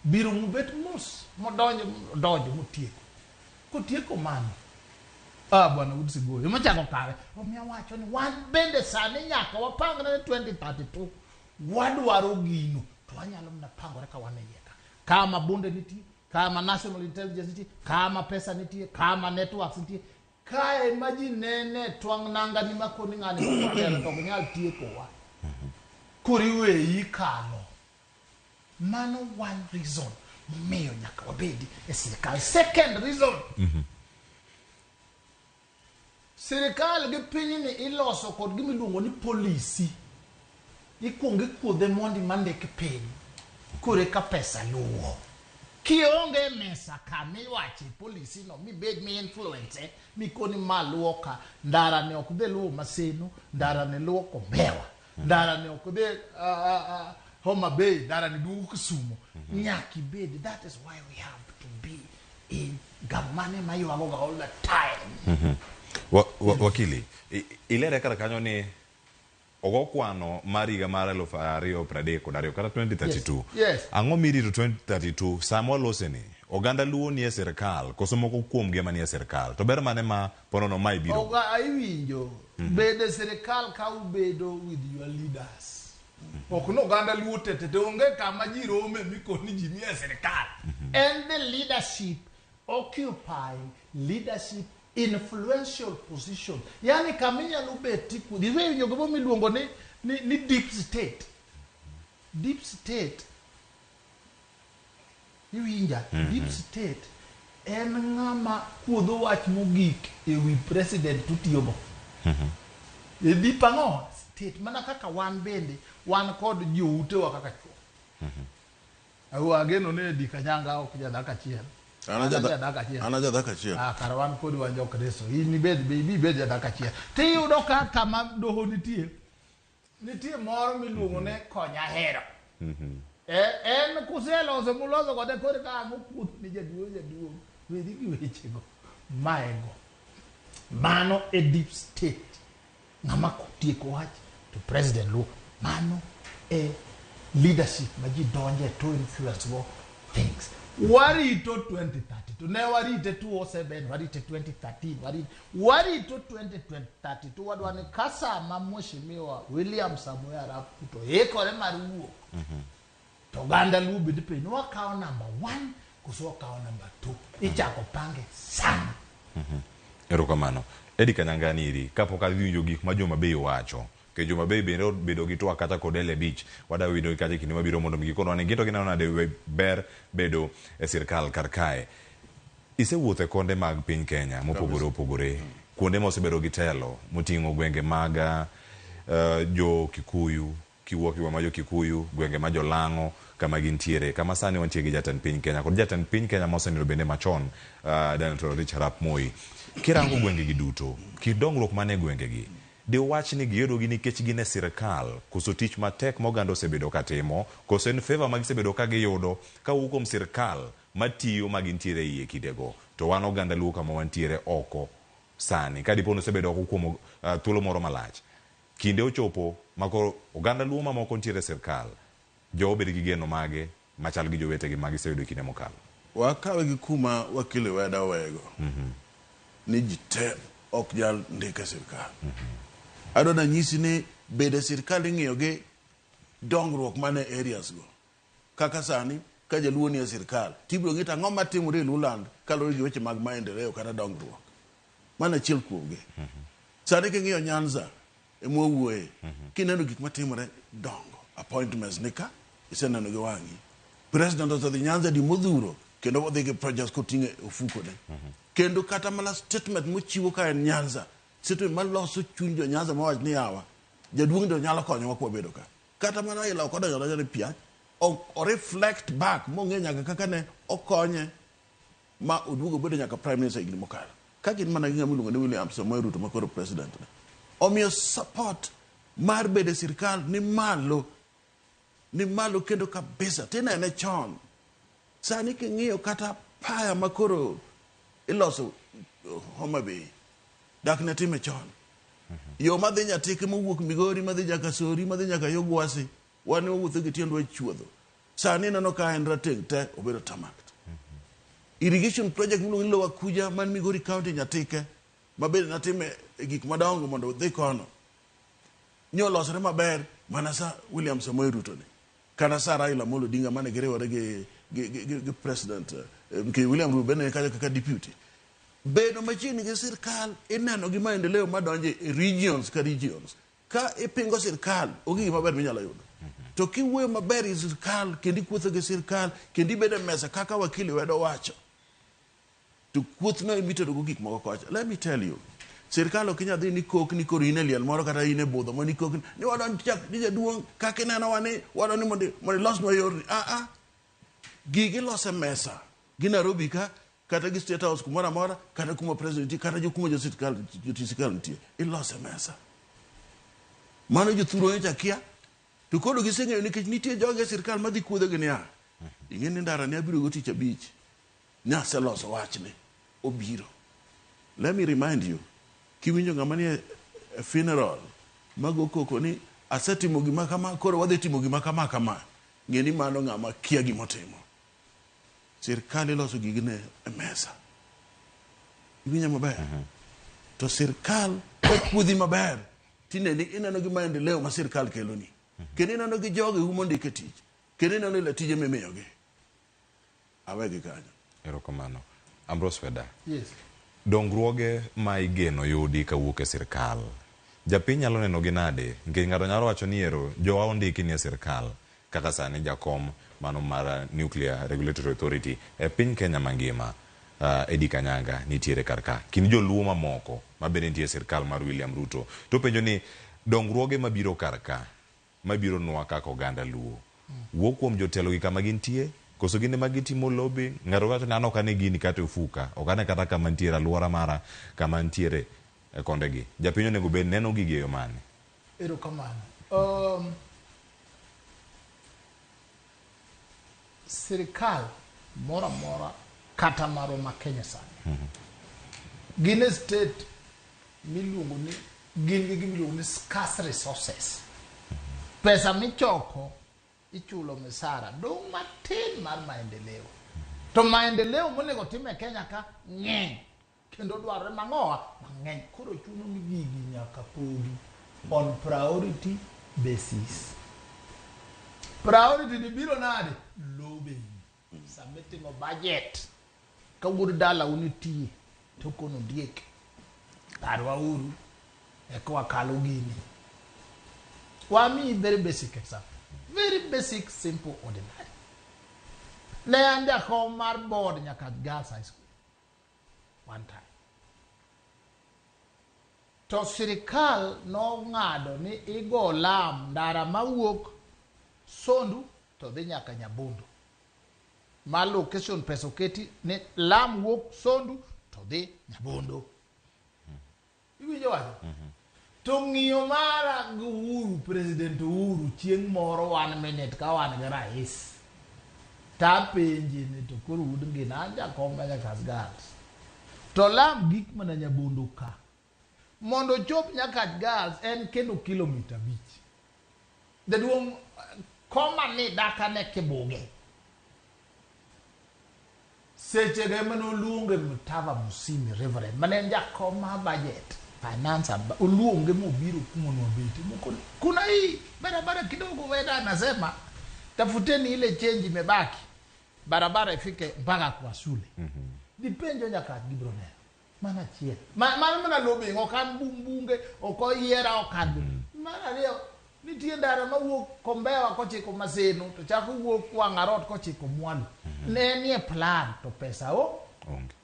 Biro mobet mos, modonjo, odonjo motieko. Kotieko mano, ah bwana wuod Sigoyo, emochako kawe. Omiyo awacho ni wan bende sani nyaka wapangre ni 2032, wadwaro gino, to wanyalo mana pangore ka wan e iye ka. Kama bunde nitie, kama national intelligence nitie, kama pesa nitie, kama networks nitie, kae ma ji nene twang' nanga ni makoni ng'ani kotelo to ok nyal tiekowa. Koro iweyi kalo. Mano one reason momiyo nyaka wabedi e sirikal. Second reason, sirikal gi pinyni iloso kod gima iluongo ni policy. Ikuongo ikuodhe mondi mandik piny, koro eka pesa luwo. Kionge e mesa kama iwache policy no mibed mi influence mikoni ma luwo ka, ndara ni ok dhi luwo Maseno, ndara ni luwo Kombewa, ndara ni ok dhi Homa Bay, ndara ni duogo Kisumo. Nyaka ibed, that is why we have to be in government ema ywago ga all the time. Wakili, ilere kar kanyo ni ogo kwano mar higa mar 2032 kata 2032. Yes. Ang'o mirito 2032 sama walose ni oganda Luo nie sirkal koso moko kuomgi ema nie sirkal to ber mane ma ponono mae biro? Oga aiwinjo. Bede sirikal ka ubedo with your leaders. Ok no oganda Luo tete te onge kama ji rome mikoni ji nie sirikal. And the leadership occupying leadership influential position. Yani kama inyalo bet tikudhi. Iwinjo gima miluongo ni deep state. Deep state. Iwinja? Deep state en ng'ama kuodho wach mogik ewi president to tiyogo. E deep ang'o? State. Mana kaka wan bende, wan kod joutewa kaka chuo. Ageno ni Eddy Kanyanga ok jadhako achiel. An An jadhako achiel. An jadhako achiel. Ah, kara wan kodi wan jokristo. In ibed be ibed jadhako achiel. Tiyudo ka kama doho nitie, nitie moro miluongo ni Konya Hero. En kuseloso muloso kode koro ka ang' okuodho ni jaduong' jaduong' weri gi wechego. Maego. Mano e deep state. Ng'ama kotieko wach to president luwo. Mano e leadership ma ji donje to influence go things. Warito 2032. Ne warite 2007, warite 2013, warito 2032 wadwa ni ka sama Mheshimiwa William Samoei Arap Ruto ikore mar wuok to oganda Luo bende penjo ni wakawo number 1 koso wakawo number 2. Ichako pange sana. Erokamano. Eddy Kanyanga niri kapok adhi winjo gik ma Joma Bay wacho. Nikech Joma Bay bende obedo gi twak kata kod Ele Beach. Wadwa winjo kacha e kinde mabiro mondo mi gikonwa ni gin to gineno nade ber bedo e sirkal kar kae. Isewuotho e konde mag piny Kenya mopogore opogore. Kuonde mosebedo gi telo moting'o gwenge mag jo Kikuyu, Kiwuok e gwenge ma jo Kikuyu, gwenge ma jo Lang'o kama gintiere, kama sani wantie gi jatend piny Kenya kod jatend piny Kenya mosenindo bende machon Daniel Toroitich arap Moi. Kirango gwenge gi duto, kit dongruok man e gwenge gi, diwach ni giyudo gi nikech gin e sirkal, koso tich matek ma oganda osebedo ka timo, koso en favor ma gisebedo ka giyudo kawuok kuom sirkal matiyo ma gintiere e iye kindego. To wan oganda Luo kama wantiere oko sani, ka dipo ni osebedo oko kuom thuolo moro malach, kinde ochopo ma koro oganda Luo mamoko nitiere e sirkal, jowa obed gi geno mage machal gi jowetegi ma giseyudo e kinde mokalo. Wakawe gi kuma wakili Weda owego ni ji te ok nyal ndik e sirkal. Adwa nanyisi ni bedo e sirkal ing'iyo gi dongruok mane areas go. Kaka sani ka jaluo ni e sirkal, tibiro ng'i to ang'o matimore e Luoland kaluwore gi weche mag maendeleo kata dongruok. Mano achiel kuomgi. Sani king'iyo Nyanza ema wawuoye, kineno gik matimore dongo. Appointments ni ka, iseneno gi wang'i. President osedhi Nyanza di modhuro kendo odhi gi projects koting'o e ofukone. Kendo kata mana statement mochiwo ka en Nyanza, statement maloso chuny jo Nyanza mawach ni yawa, jaduong' to nyalo konyowa kwabedo ka. Kata mana Raila ok odonjo adonja ni piach, o reflect back mong'e nyaka kaka ne okonye ma oduogo obedo nyaka prime minister higni mokalo. Ka gin mana gi ng'ama iluongo ni William Samoei Ruto ma koro president ne. Omiyo support mar bedo e sirkal ni malo, ni malo kendo kabisa. Tinene chon. Sani king'iyo kata paya ma koro iloso Homa Bay, dak ne time chon. Yo madhi Nyatike mowuok Migori madhi nyaka Sori madhi nyaka yo Gwasi, wan ne wawuotho gi tiendwa e chuodho. Sani ineno ka en rateng' te obedo tarmac. Irrigation project miluongo ni Lower Kuja man Migori County Nyatike, ma bende natime e gik madongo mondo odhi kono. Nyolosre maber mana sa William Samoei Ruto ni. Kata sa Raila Amolo Odinga mane giriwore gi president William Ruto bende kanyo kaka deputy. Bedo machiegni gi sirkal ineno gi maendeleo madonjo e regions ka regions. Ka ipingo sirkal, onge gima ber minyalo yudo. To kiwuoyo maber gi sirkal, kendo ikuotho gi sirkal, kendo ibedo e mesa kaka wakili Wedo wacho, to kuothno ema itedo go gik moko kocha. Let me tell you, sirkal ok inyal dhi ni kok ni koro in e liel moro kata in e budho mo ni kok ni wadwa chak ni jaduong' kaka ineno wa ni wadwa ni mondo ilosnwa yorni. Ah ah. Gigi ilose mesa gi Nairobi ka kata gi State House kumoro amora kata kuma president nitie kata kuma jotich sirkal nitie ilose mesa. Mano jothurwa nyocha kia to koro giseng'eyo nikech nitie joge e sirkal madhi kuodho gi niya ing'e ni ndara ne abiro go tich abich naseloso wachne obiro. Let me remind you, kiwinjo ng'ama nie e funeral mago koko ni asetimo gima kama koro wadhi timo gima kama kama, ng'e ni mano ng'ama kia gimotimo. Sirkal iloso gigine e mesa. Iwinja maber? To sirkal kokuodhi maber tineni ineno gi maendeleo ma sirkal keloni. Kendo ineno gi jogi mondik e tich. Kendo ineno ila tije mimiyogi. Awegi kanyo. Erokamano. Ambrose Weda. Yes. Dongruoge ma igeno yudi kawuok e sirkal, japiny nyalo neno gi nade? Nikech ng'ato nyalo wacho ni ero jowa ondiki ni e sirkal, kaka sani jakom mano mar Nuclear Regulatory Authority e piny Kenya mangima, Eddie Kanyanga nitiere kar ka. Kind joluo mamoko ma bende nitie e sirkal mar William Ruto. To penjo ni dongruoge mabiro kar ka, mabiro nwa kaka oganda Luo, wuok kuom jotelo gi kama gintie, koso gin ema gitimo lobbying? Ng'ato wacho ni an ok ane gini kata e ofuka, ok ane kata kama nitiere alwora mara kama nitiere e konde gi. Japiny onego bed neno gigi e yo mane? Erokamano. Sirikal moro amora kata marwa ma Kenya sani gin e state miluongo ni gin gi gima iluongo ni scarce resources. Pesa michoko ichulo misara dong' matin mar maendeleo. To maendeleo monego tim e Kenya ka ng'eny kendo dwarore mang'owa mang'eny. Koro chuno ni gigi nyaka pogi on priority basis. Priority ni biro nade? Lobbying. Sama itimo budget, ka wuod dalau nitie to kono diek, parwa uru eka wakalo gini. Wamiyi very basic example. Very basic, simple, ordinary. Ne an jakom mar board nyaka Girls High School. One time. To sirikal nong'ado ni igo lam ndara mawuok Sondu to dhi nyaka Nyabondo. Ma location pesa oketi ni lam wuok Sondu to dhi Nyabondo. Iwinjo wacho? To ng'iyo mara gi Uhuru, President Uhuru chieng' moro one minute ka wan gi rais. Tapenje ni to koro wuod ngina an jakom ma Nyakach Girls. To lam gik mana Nyabondo ka. Mondo ochop Nyakach Girls en kendo kilomita 5. Jaduong' koma ni daka ne kibuge. Sechego ema noluonge Mutava Musimi Reverend mane en jakom mar budget finance and oluonge mobiro kuma nwabete mokoni kuna hii barabara kidogo weda anasema tafuteni ile change imebaki barabara ifike mpaka kwa shule. Dipenjo Nyakach gibiro neno mano achiel. Mano mana lobbying ok an bunge ok oyiera ok an. Mar ariyo nitie ndara mawuok Kombewa kochiko Maseno to chako wuok Wang'arot kochiko Mwalo. Ne nie plan to pesa o onge.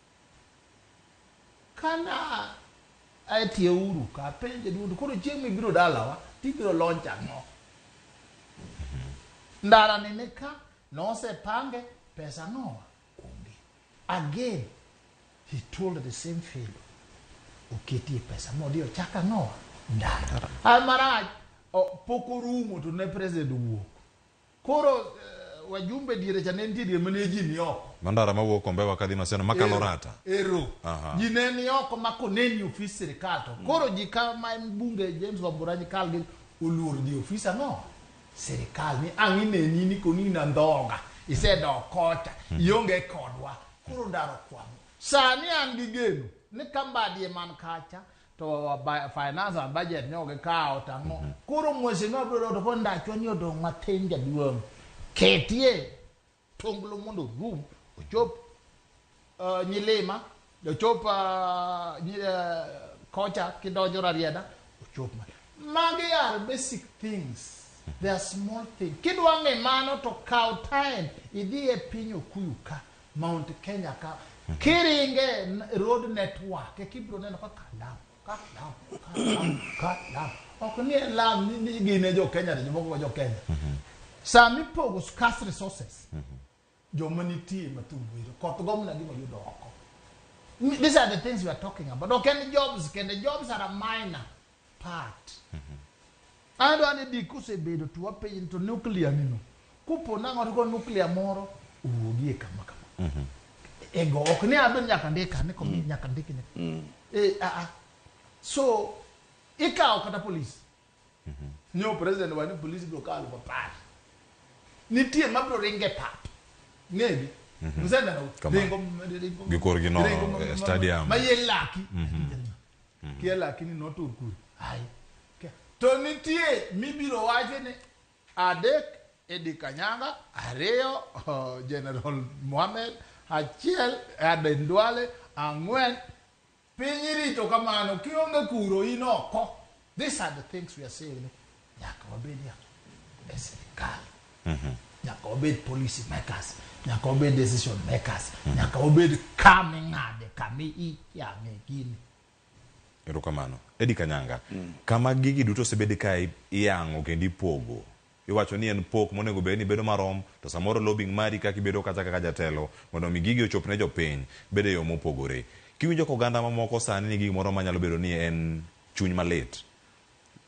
Kana atie uru ka penje dundo koro chieng' mibiro dalawa tibiro launch ang'o? Ndara ni ni ka nosepange pesa ng'owa onge. Again he told the same fellow oketie pesa modhi ochak ang'owa ndara. Ay marach pok orumo to ne president owuok. Koro wajumbe diere cha ne nitie diere mane ji ni oko. Mandara mawuok Kombewa kadhi Maseno makalo Rata. Ero. Aha. Ji ne ni oko ma koneni ofis sirikal to. Koro ji ka ma en bunge James Wamburanyi kal gi oluor dhi ofis ang'o? Sirikal ni ang' ineni ni koni in andhoga. Isedok kocha. Ionge kodwa. Koro ndara okwamo. Sani an gi geno ni ka Mbadi man kacha to finance and budget ne ok gikawo to ang'o. Koro mheshimiwa biro to koro ndachwa ni odong' mathin jaduong'. Ketie tonglo mondo orum ochop Nyilima, ochop kocha kidonjo Rarieda, ochop ma. Magi are basic things. They are small things. Kidwa ng'e mano to kaw time idhi e piny Okuyu ka, Mount Kenya ka, kiringe road network e kibiro neno kaka lam, ka lam, ka lam, ka lam. Ok ni en lam ni gin e jo Kenya to jomoko jo Kenya. Sama ipogo scarce resources, joma nitie mathum wero, koth go mana gima yudo oko. These are the things we are talking about. Ok en jobs kende, jobs are a minor part. Adwa ni di kosebedo to wapenj to nuclear nino. Kopo nang'o to ko nuclear moro owuogie kama kama. Ego ok ni abe nyaka ndika ni komi nyaka ndiki ni. So ikawo kata police. Nyo president wa ni police biro kawo 10,000. Nitie mabiro ringe pap. Ng'ebi. Mseneno Kama. ringo Gi korgi no, ringo stadium. Ma yie laki. Kia laki ni notur kure. Ai. To nitie mibiro wache ni 3 Eddie Kanyanga, 2 General Mohamed, 1 Aden Duale, 4 piny irito kamano kionge kuro in oko. These are the things we are saying. Nyaka wabed e sirikal. Nyaka wabed policy makers. Nyaka wabed decision makers. Nyaka wabed kama ing'ade, kama iyang'e gini. Erokamano. Eddie Kanyanga, kama gigi duto osebed ka iyang'o kendo ipogo, iwacho ni en pok monego bed ni bedo marom, to samoro lobbying mari kaka ibedo kata kaka jatelo mondo mi gigi ochop ne jopiny bedo e yo mopogore. Kiwinjo ka oganda mamoko sani nigi gimoro manyalo bedo ni en chuny malit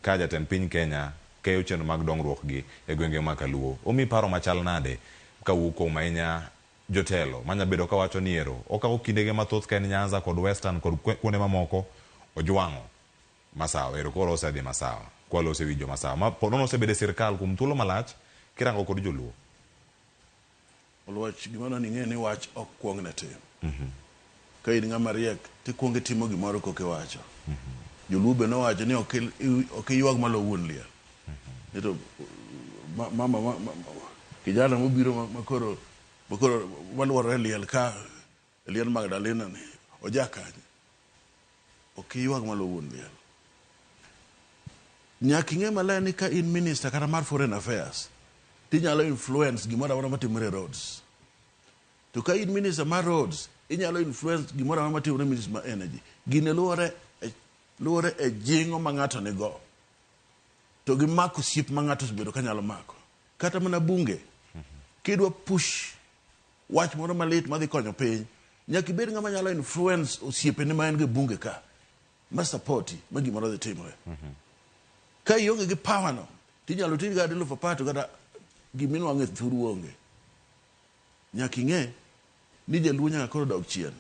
ka jatend piny Kenya keyo chenro mag dongruok gi e gwenge ma Kaluo, omi paro machal nade kawuok kuom ahinya jotelo manya bedo kawacho ni ero okawo kindege mathoth ka en Nyanza kod Western kod kuonde mamoko ojwang'o Masawa, ero koro osedhi Masawa kwalo osewi jo Masawa ma po nono osebedo e sirkal kuom thuolo malach kirango kod joluo. Oluoch, gimoro ni ing'e ni wach ok kuong ne tim. Ka in ng'ama riek tikuongo itimo gimoro koka iwacho. Joluo be nowacho ni ok iywag malo wuon liel. Ni to mama kijana mobiro makoro maluorore liel ka liel Magdalena ni oja kanye. Ok iywag malo wuon liel. Nyaka ing'e maler ni ka in minister kata mar foreign affairs tinyalo influence gimoro amora matimore e roads. To ka in minister mar roads inyalo influence gimoro amora matimore minister mar energy. Gini luwore e Luwore e jing'o ma ng'ato nigo to gi mako osiep ma ng'ato osebedo ka nyalo mako. Kata mana bunge, kidwa push wach moro malit madhi konyo piny, nyaka ibed ng'ama nyalo influence osiepene ma en go e bunge ka, ma support ma gimoro dhi timore. Ka ionge gi power no, tinyalo tiri kata 10,000 to kata giminwang'o e thuru onge. Nyaka ing'e ni jaluo nyaka koro dog chien.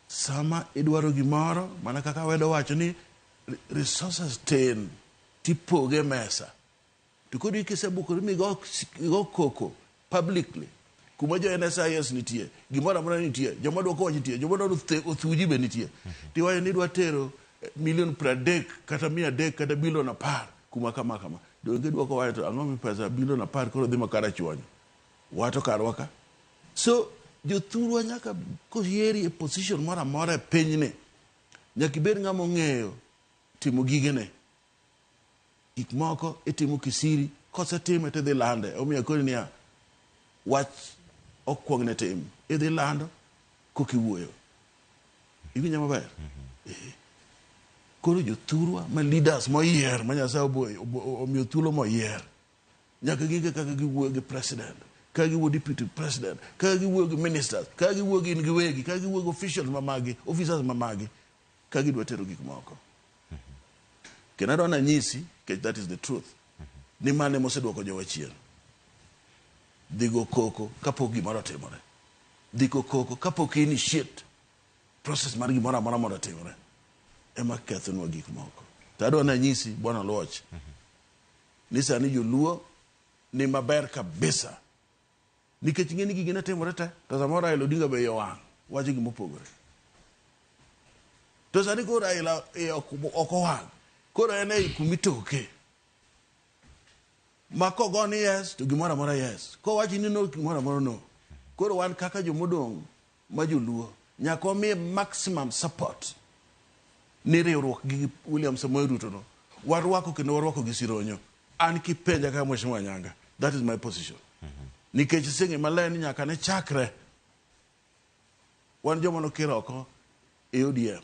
Sama idwaro gimoro, mana kaka wedo wacho ni resources tin, tipoge e mesa. To koro kisebukori migo igo koko publicly, kuma jo NSIS nitie, gimoro amora nitie, joma dwoko wach nitie, joma dwaro othuji be nitie. Tiwacho ni idwa tero milion 30 kata 300 kata bilion 10 kuma kama kama. Donge dwoko wach to ang'o mi pesa bilion 10 koro dhi makara chuonyo. Wato karwa ka. So jothurwa nyaka koyieri e position moro amora e pinyni, nyaka ibed ng'ama ong'eyo timo gigene. Gik moko itimo kisiri, kosetime tidhi lande. Omiyo akoni niya, wach ok kwong ne tim. Idhi lando koka iwuoyo. Iwinja maber? Koro jothurwa ma leaders moyier, ma Nyasaye omiyo thuolo moyier, nyaka ging'e kaka giwuoyo gi president, kaka giwuoyo deputy president, kaka giwuoyo gi ministers, kaka giwuoyo gin giwegi, kaka giwuoyo gi officials mamagi, officers mamagi, ka gidwa tero gik moko. Kendo adwa nanyisi, nikech that is the truth, ni mano ema oseduoko jowa chien. Dhi go koko kapok gimoro otimore. Dhi go koko kapok initiate process mar gimoro amora mondo otimore. Ema kethonwa gik moko. To adwa nanyisi, Bwana Luoch, ni sani joluo ni maber kabisa. Nikech ing'e ni gigi ne timore te, to samoro Raila Odinga be iye owang', wacho gima opogore. To sani koro Raila iye ok owang', koro en ei kumitoke. Ma kogo ni yes, to gimoro amora yes. Kowacho ni no, gimoro amora no. Koro wan kaka jomodong' ma joluo, nyaka wamiye maximum support ni riwruok gi William Samoei Ruto no. Warwako kendo warwako gi sironyo. An kipenja kaka Mheshimiwa Nyanga, that is my position. Nikech iseng'e maler ni nyaka ne chakre wan joma nokir oko e ODM.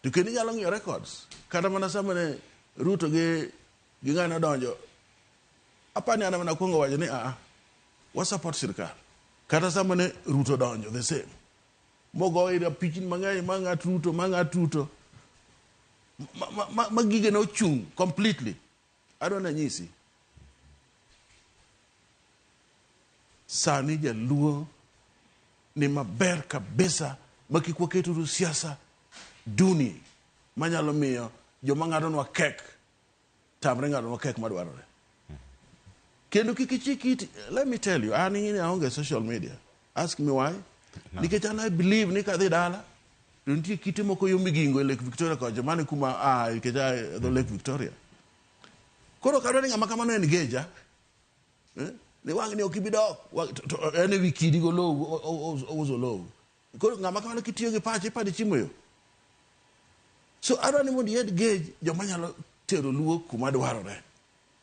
To kendo inyalo ng'iyo records. Kata mana sama ne Ruto gi ng'ane odonjo, apani an ema nakwongo wacho ni aa, wa support sirkal. Kata sama ne Ruto odonjo, the same. Mogo ira pichni mang'eny ma ng'at Ruto, ma ng'at Ruto. Ma gige ne ochung' completely. Adwa nanyisi. Sani jaluo ni maber kabisa ma kik waketuru siasa duni manyalo miyo joma ng'adonwa kek tamre ng'adonwa kek madwarore. Kendo kik ichik iti, let me tell you, an ing'e ni aonge social media. Ask me why. No. Nikech an I believe ni kadhi dala, to nitie kite moko yo Migingo e Lake Victoria kocha, mano e kuma a nikech a e dho Lake Victoria. Koro kadwa ni ng'ama kamano engage, Ni wang' ni ok ibi dok, to en e wi kidi go lowo, ouso lowo. Koro ng'ama kamano kitiyo gi pache, ipani chimo yo. So adwa ni mondo i engage joma nyalo tero luo kuma dwarore.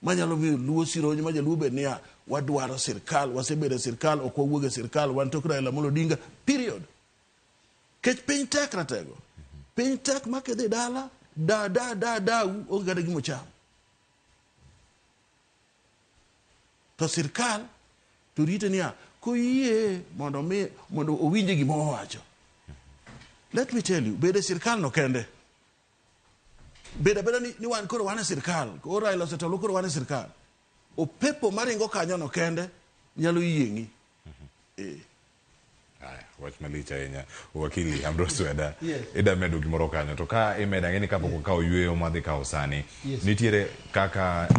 Manyalo miyo luo sironyo ma jaluo bed niya, wadwaro sirkal, wasebedo e sirkal, ok wawuog e sirkal, wan tok Raila Amolo Odinga, period. Kech piny tek ratego. Piny tek ma kidhi dala, da da da dau, onge kata gima ocham. To sirkal to rite niya, koyie mondo mi mondo owinje gima owacho. Let me tell you, bedo e sirkal no kende. Bedo abeda ni wan koro wan e sirkal, koro Raila osetelo koro wan e sirkal. Opepo maringo kanyo no kende nyalo yieng'i. Aya, wach malich ahinya. Wakili Ambrose Weda, Yes. ida medo gimoro kanyo. To ka imedo ang'e ni kapok wakawo yueyo madhi kawo sani, Yes. nitiere kaka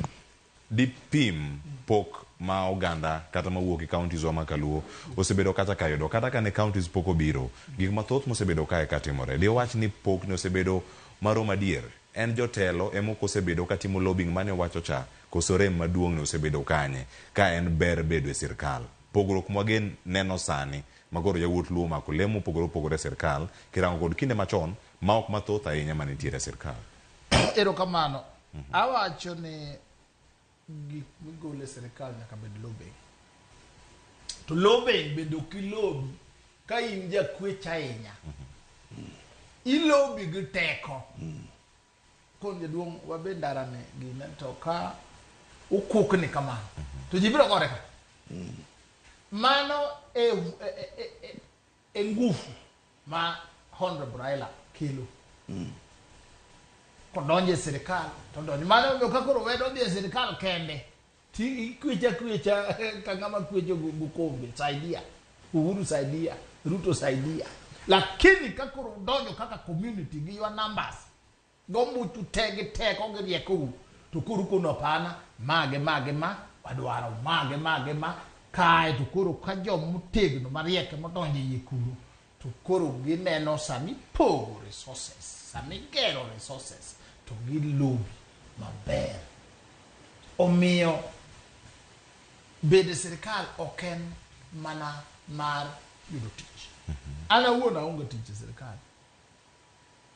dipim pok ma oganda kata mawuok e counties wa ma kaluo osebedo kata ka yudo kata ka ne counties pok obiro gik mathoth mosebedo kae katimore diwach ni pok ne osebedo marom adier en jotelo ema ok osebedo katimo lobbying mane wacho cha koso rem maduong' ne osebedo kanye ka en ber bedo e sirkal pogruok mwagen neno sani makoro yawuot luo omako lemo mopogore opogore e sirkal kirango kod kinde machon ma ok mathoth ahinya manitiere e sirkal. Erokamano. Awacho ni gik migolo e sirkal nyaka bed lobbying. To lobbying bende ok ilobi ka in jakwech ahinya. Ilobi gi teko. Kon jaduong' wabe ndarane gine to ka ukukni kamano. To ji biro gore ka. Mano e nguvu ma Honorable Raila kelo. Kodonjo e sirikal to donjo. Mano omiyo ka koro wedo dhi e sirikal kende. Ti ikwecha kwecha ka ng'ama kwecho gokombe. Saidia. Uhuru saidia. Ruto saidia. Lakini ka koro udonjo kaka community gi your numbers. Gombuchu te gi teko gi riekou. To koro ukono hapana mage mage ma wadwaro mage mage ma kae to koro ka jomotegno mariek modonjo e iye kuro to koro gineno sami pogo resources sami gero resources to gilobi maber. Omiyo bedo e sirikal ok en mana mar yudo tich. An awuon aonge tich e sirikal.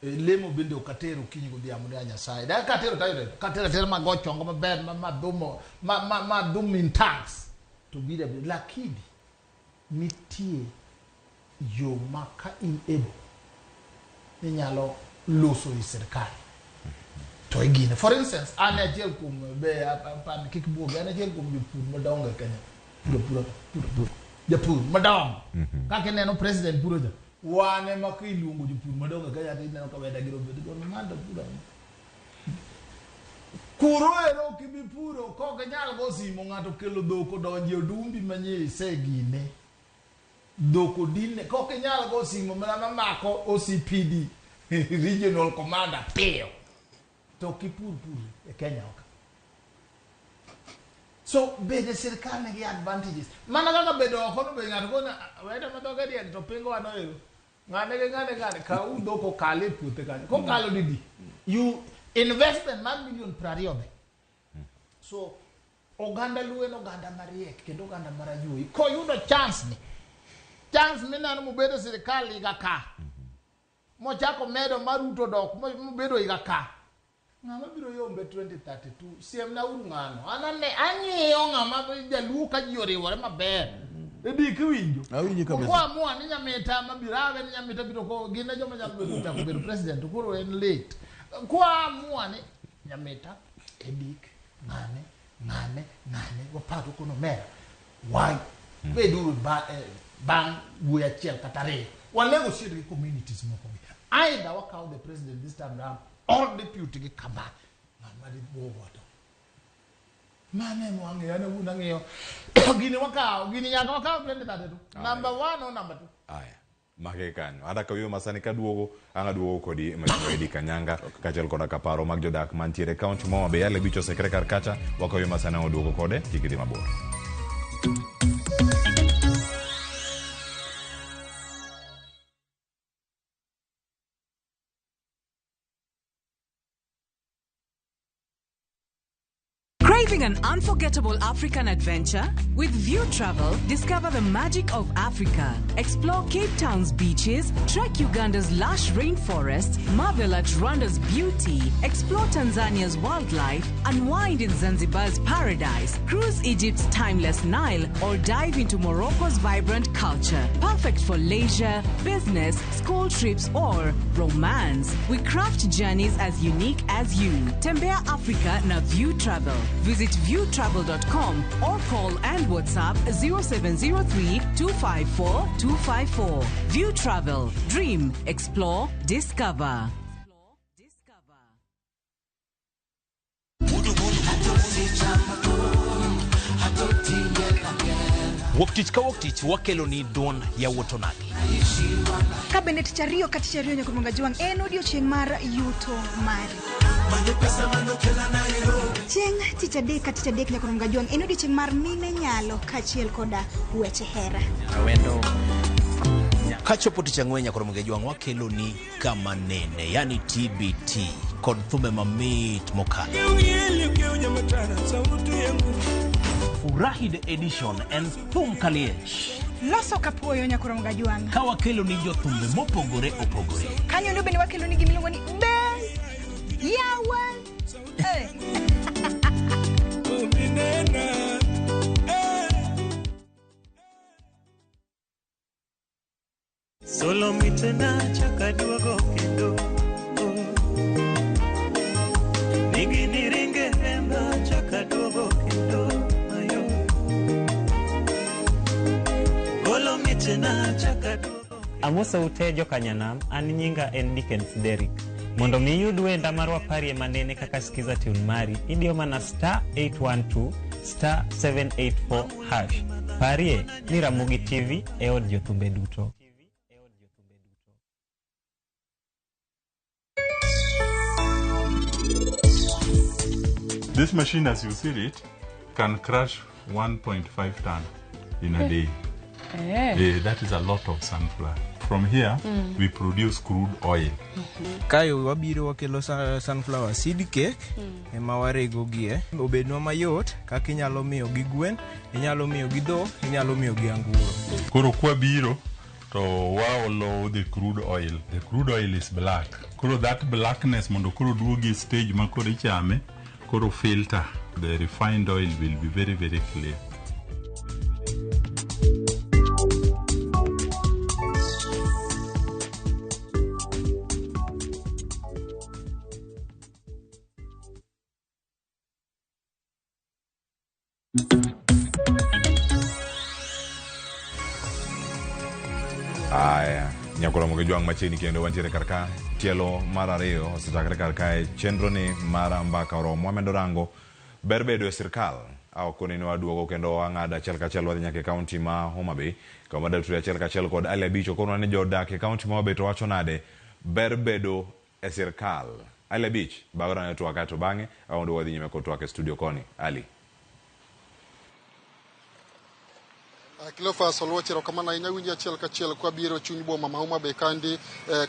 Lemo bende ok atero okinyi godhiambo ne Nyasaye. Da katero tayudo katero atera mago chongo maber ma madhumo ma dhum in tanks to biro abira. Lakini nitie yo ma ka in able inyalo loso e sirikal to igine. For instance, an achiel kuom be pan kik buogi, an achiel kuom jopur madongo e Kenya. Puro puro puro puro. Japur madongo. Kaka ineno president puro cha. Wan ema kiluongo jopur madongo e Kenya to ineno ka weda gi Robert gono mando puro. Kuro ero ok ibi puro kok inyal go simo ng'ato kelo dhok odonjo e odumbi manyie isegine. Dhok odine kok inyal go simo mana mamako OCPD regional commander piyo. To ok ipur pur e Kenya ok. So bedo e sirikal nigi advantages. Mana kaka bedo oko no be ng'ato kone weda ma dhoge diel to pingo wan ero. Ng'ane gi ng'ane ng'ane kaw dhok okal e puothe kanyo. Kokalo didi. You investment mar million 20 be. So oganda Luo en oganda mariek kendo oganda marayuoyi. Koyudo chance ni. Chance mineno mobedo e sirikal higa ka. Mochako medo mar Ruto dok mobedo higa ka. Ng'ama biro yombe 2032 siemna uru ng'ano. An ane ang'iyo ng'ama jaluo ka ji oriwore maber. Edi kiwinjo. Awinji kabisa. Kwa ni Nyamita mabiro awe ni Nyamita biro ko gin e joma nyalo bedo chako bedo president to koro en late. Kwa amua ni Nyamita, Edik, ng'ane, ng'ane, ng'ane waparo kono mera. Why? Beduru bang' wuoyi achiel kata ariyo. Wa negotiate gi communities moko gi. Either wakaw the president this time round or deputy gi kama. Ng'ama di buogo to. Mano ema wang'iyo, an awuon ang'iyo. Gini wakawo, gini nyaka wakaw 2032. Number 1 or number 2. Aya. Make kanyo. Ada ka wiyo masani kaduogo, ang' aduogo kodi Mheshimiwa Eddie Kanyanga, kaachiel koda ka paro mag jodak mantiere e kaunti ma Homa Bay. Yale bich osekre kar kacha, wakaw wiyo masani ang' oduogo kode, kik idhi mabor. Craving an unforgettable African adventure? With View Travel, discover the magic of Africa. Explore Cape Town's beaches, trek Uganda's lush rainforests, marvel at Rwanda's beauty, explore Tanzania's wildlife, unwind in Zanzibar's paradise, cruise Egypt's timeless Nile, or dive into Morocco's vibrant culture. Perfect for leisure, business, school trips, or romance. We craft journeys as unique as you. Tembea Africa na View Travel. Visit viewtravel.com or call and WhatsApp 0703 254 254. View Travel. Dream, explore, discover. Wuok tich ka wuok tich wakelo ni duond yawuot onagi. Ka bende tich ariyo ka tich ariyo nyaka Juang en odiochieng' mar yuto mari. Chieng' tich adek ka tich adek nyaka Juang en odiochieng' mar mine nyalo kaachiel koda weche hera. Kachopo tich ang'wen nyaka Juang wakelo ni kama nene, yani TBT kod thumbe mamit mokalo. Furahi the edition en thum kaliech. Loso kapuoyo nyaka Juang. Ka wakelo ni jothumbe mopogore opogore. Kanyo ndo bende wakelo ni gimiluongo ni be yawa. Solo Mitena chaka duogo kendo oh. Nigini ringe remba chaka duogo kendo ayo. Golo mitena chaka duogo. Amosou te jokanyanam, an nyinga en Dickens Derrick. Mondo mi iyud wenda mar waparie manene kaka skiza tune mari, idiyo mana star 812 star 784 hash. Parie ni Ramogi TV e od jothumbe duto. This machine, as you see it, can crush 1.5 ton in a day. Eh. That is a lot of sunflower. From here, Mm. we produce crude oil. Kae wabiro wakelo sunflower seed cake ema warego gie. Obednwa mayot kaka inyalo miyo gi gwen, inyalo miyo gi dhok, inyalo miyo gi anguro. Koro kwabiro to waolo the crude oil. The crude oil is black. Koro that blackness mondo koro duogi e stage ma koro ichame, koro filter. The refined oil will be very, very clear. Aya, nyakoromo gi jwang' machiegni kendo wantiere kar ka tielo mar ariyo osechakre kar kae chenro ni mar mbaka oromo wamedo rango ber bedo e sirkal aokoni ni waduogo kendo wang'ado achiel kachiel wadhi nyaka e kaunti ma Homa Bay kama wadwa achiel kachiel kod Ali Abich okonwa ni jodak e kaunti ma Homa Bay to wacho nade ber bedo e sirkal. Ali Abich bagora ne twak kaeto bang'e aondo wadhi nyime kod twak e studio koni. Ali. Cleophas Oluoch, erokamano ahinya. Winjo achiel kachiel kwabiro chuny boma ma Homa Bay kaendi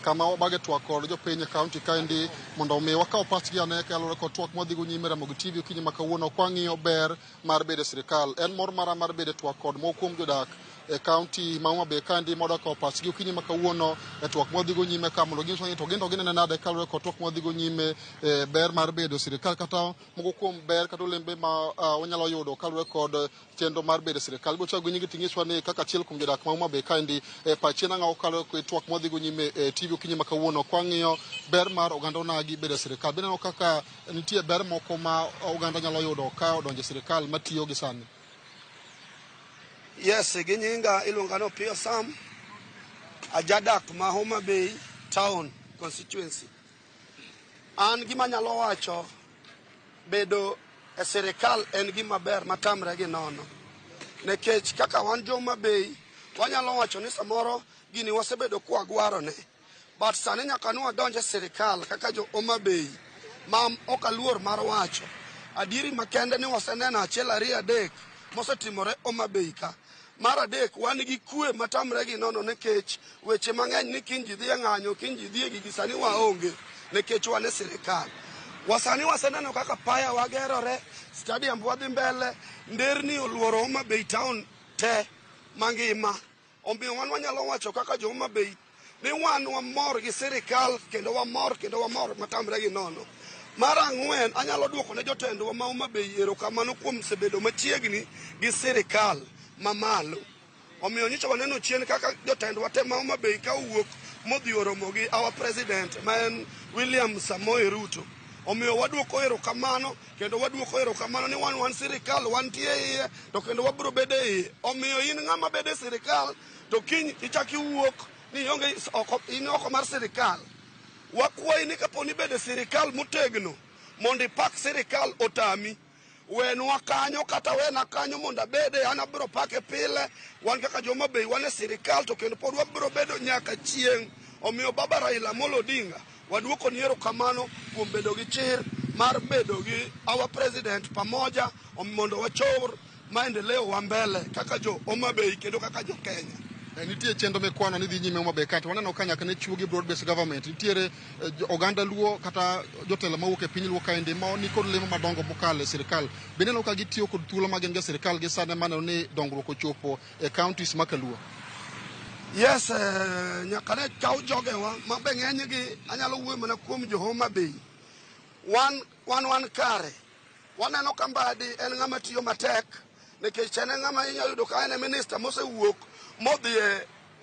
kama wabage twak kod jopiny e kaunti kaendi mondo omi wakaw pachgi ane kaluwore kod twak mwadhigo nyime Ramogi TV okinyi ma kawuono kwang'iyo ber mar bedo e sirikal. En mor mara mar bedo e twak kod moko kuom jodak e kaunti ma Homa Bay kaendi mondo okaw pachgi okinyi ma kawuono e twak mwadhigo nyime ka mondo ginyiswa ni to gin to gineno nade kaluwore kod twak mwadhigo nyime e ber mar bedo e sirikal kata moko kuom ber kata olembe ma wanyalo yudo kaluwore kod chenro mar bedo e sirikal. Ibiro chako gi nyingi ting'iswa ni kaka achiel kuom jodak ma Homa Bay kaendi pachi en ang'o kaluwore kod twak mwadhigo nyime e TV okinyi ma kawuono kwang'iyo ber mar oganda onagi bedo e sirikal. Be ineno kaka nitie ber moko ma oganda nyalo yudo ka odonjo e sirikal matiyo gi sani? Yes, gi nyinga iluonga ni Opiyo Sam, ajadak ma Homa Bay Town constituency. An gima anyalo wacho, bedo e sirikal en gima ber matamre gi nono. Nikech kaka wan jo Homa Bay, wanyalo wacho ni samoro gini wasebedo kwagwarone. But sani nyaka ne wadonj e sirikal kaka jo Homa Bay, ma ok aluor mar wacho. Adieri makende ni waseneno achiel ariyo adek mosetimore Homa Bay ka. Mar adek, wan gi kwe matamre gi nono nikech weche mang'eny ni kiny ji dhi e ng'anyo, kiny ji dhi e gigi, sani waonge nikech wan e sirikal. Wasani waseneno kaka paya wagerore, stadium wadhi mbele, nderni oluoro Homa Bay town te mangima. Omiyo wan wanyalo wacho kaka jo Homa Bay ni wan wamor gi sirikal kendo wamor kendo wamor matamre gi nono. Mar ang'wen, anyalo duoko ne jotendwa ma Homa Bay erokamano kuom sebedo machiegni gi sirikal mamalo. Omiyo nyocha waneno chien kaka jotendwa te ma Homa Bay ka owuok modhi oromo gi our president ma en William Samoei Ruto. Omiyo waduoko erokamano kendo waduoko erokamano ni wan wan sirikal wantie iye to kendo wabiro bedo e iye. Omiyo in ng'ama bedo e sirikal to kiny ichak iwuok ni ionge oko, in oko mar sirikal. Wakwayi ni kapo ni bedo e sirikal motegno mondo ipak sirikal otami. Wenwa kanyo kata wena kanyo mondo abede, an abiro pake pile. Wan kaka jo Homa Bay wan e sirikal to kendo pod wabiro bedo nyaka chieng'. Omiyo baba Raila Amolo Odinga waduoko ni erokamano kuom bedo gi chir mar bedo gi our president pamoja mondo wachor maendeleo wa mbele kaka jo Homa Bay kendo kaka jo Kenya. Nitie chenro mikwano ni dhi nyime Homa Bay kae to waneno ka nyaka ne chiwo gi broad based government nitiere oganda Luo kata jotelo mawuok e piny Luo kaendi ma nikod lemo madongo mokalo e sirikal. Be ineno ka gitiyo kod thuolo ma gin go e sirikal gi sani maneno ni dongruok ochopo e counties ma kaluo? Yes, nyaka ne kaw jogewa ma be ng'enygi anyalo wuoyo mana kuom jo Homa Bay. Wan wan wan kare. Waneno ka Mbadi en ng'ama tiyo matek nikech en ng'ama inyalo yudo ka en e minister mosewuok modhi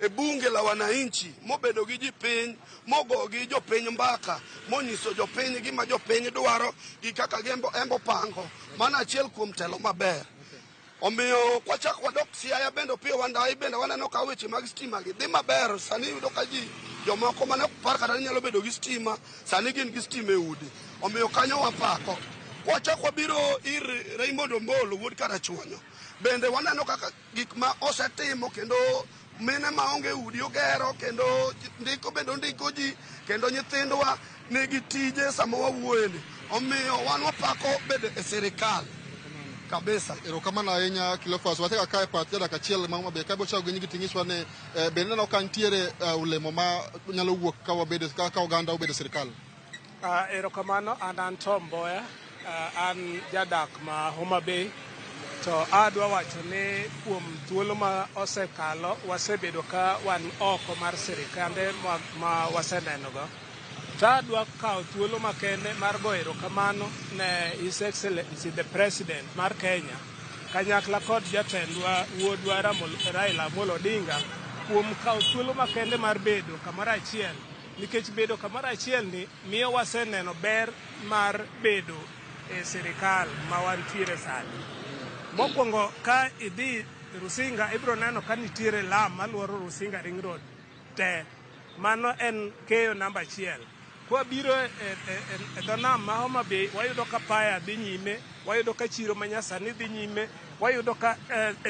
e e bunge la wananchi mobedo gi ji piny mogo gi jopiny mbaka monyiso jopiny gima jopiny dwaro gi kaka gembo embo pango. Mano achiel kuom telo maber. Omiyo kwachak wadok Siaya bende Opiyo Wandayi bende waneno ka weche mag stima gi dhi maber. Sani iyudo ka ji jomoko mane ok par kata ni nyalo bedo gi stima sani gin gi stima e udi. Omiyo kanyo wapako. Kwachak wabiro ir Raymond Omolo wuod Karachuonyo bende waneno kaka gik ma osetimo kendo mine maonge udi ogero kendo ndiko bende ondiko ji kendo nyithindwa nigi tije sama wawuoyeni. Omiyo wan wapako bedo e sirikal kabisa. Erokamano ahinya Cleophas. Wateka kae pach jadak achiel ma Homa Bay ka bochako gi nyingi ting'iswa ni bende ineno ka nitiere olemo ma nyalo wuok ka wabedo ka oganda obedo sirikal. Erokamano, an Tom Mboya, an jadak ma Homa Bay. To adwa wacho ni kuom thuolo ma osekalo wasebedo ka wan oko mar sirikande ma wasenenogo. To adwa kawo thuolo makende mar goyo erokamano ne His Excellency the President mar Kenya kanyakla kod jatendwa wuodwa Raila Amolo Odinga kuom kawo thuolo makende mar bedo kamoro achiel, nikech bedo kamoro achiel ni miyo waseneno ber mar bedo e sirikal ma wantiere sani. Mokwongo ka idhi Rusinga ibiro neno ka nitiere lam maluoro Rusinga Ring Road te. Mano en keyo namba achiel. Kwabiro e dho nam ma Homa Bay wayudo ka paya dhi nyime, wayudo ka chiro manyasani dhi nyime, wayudo ka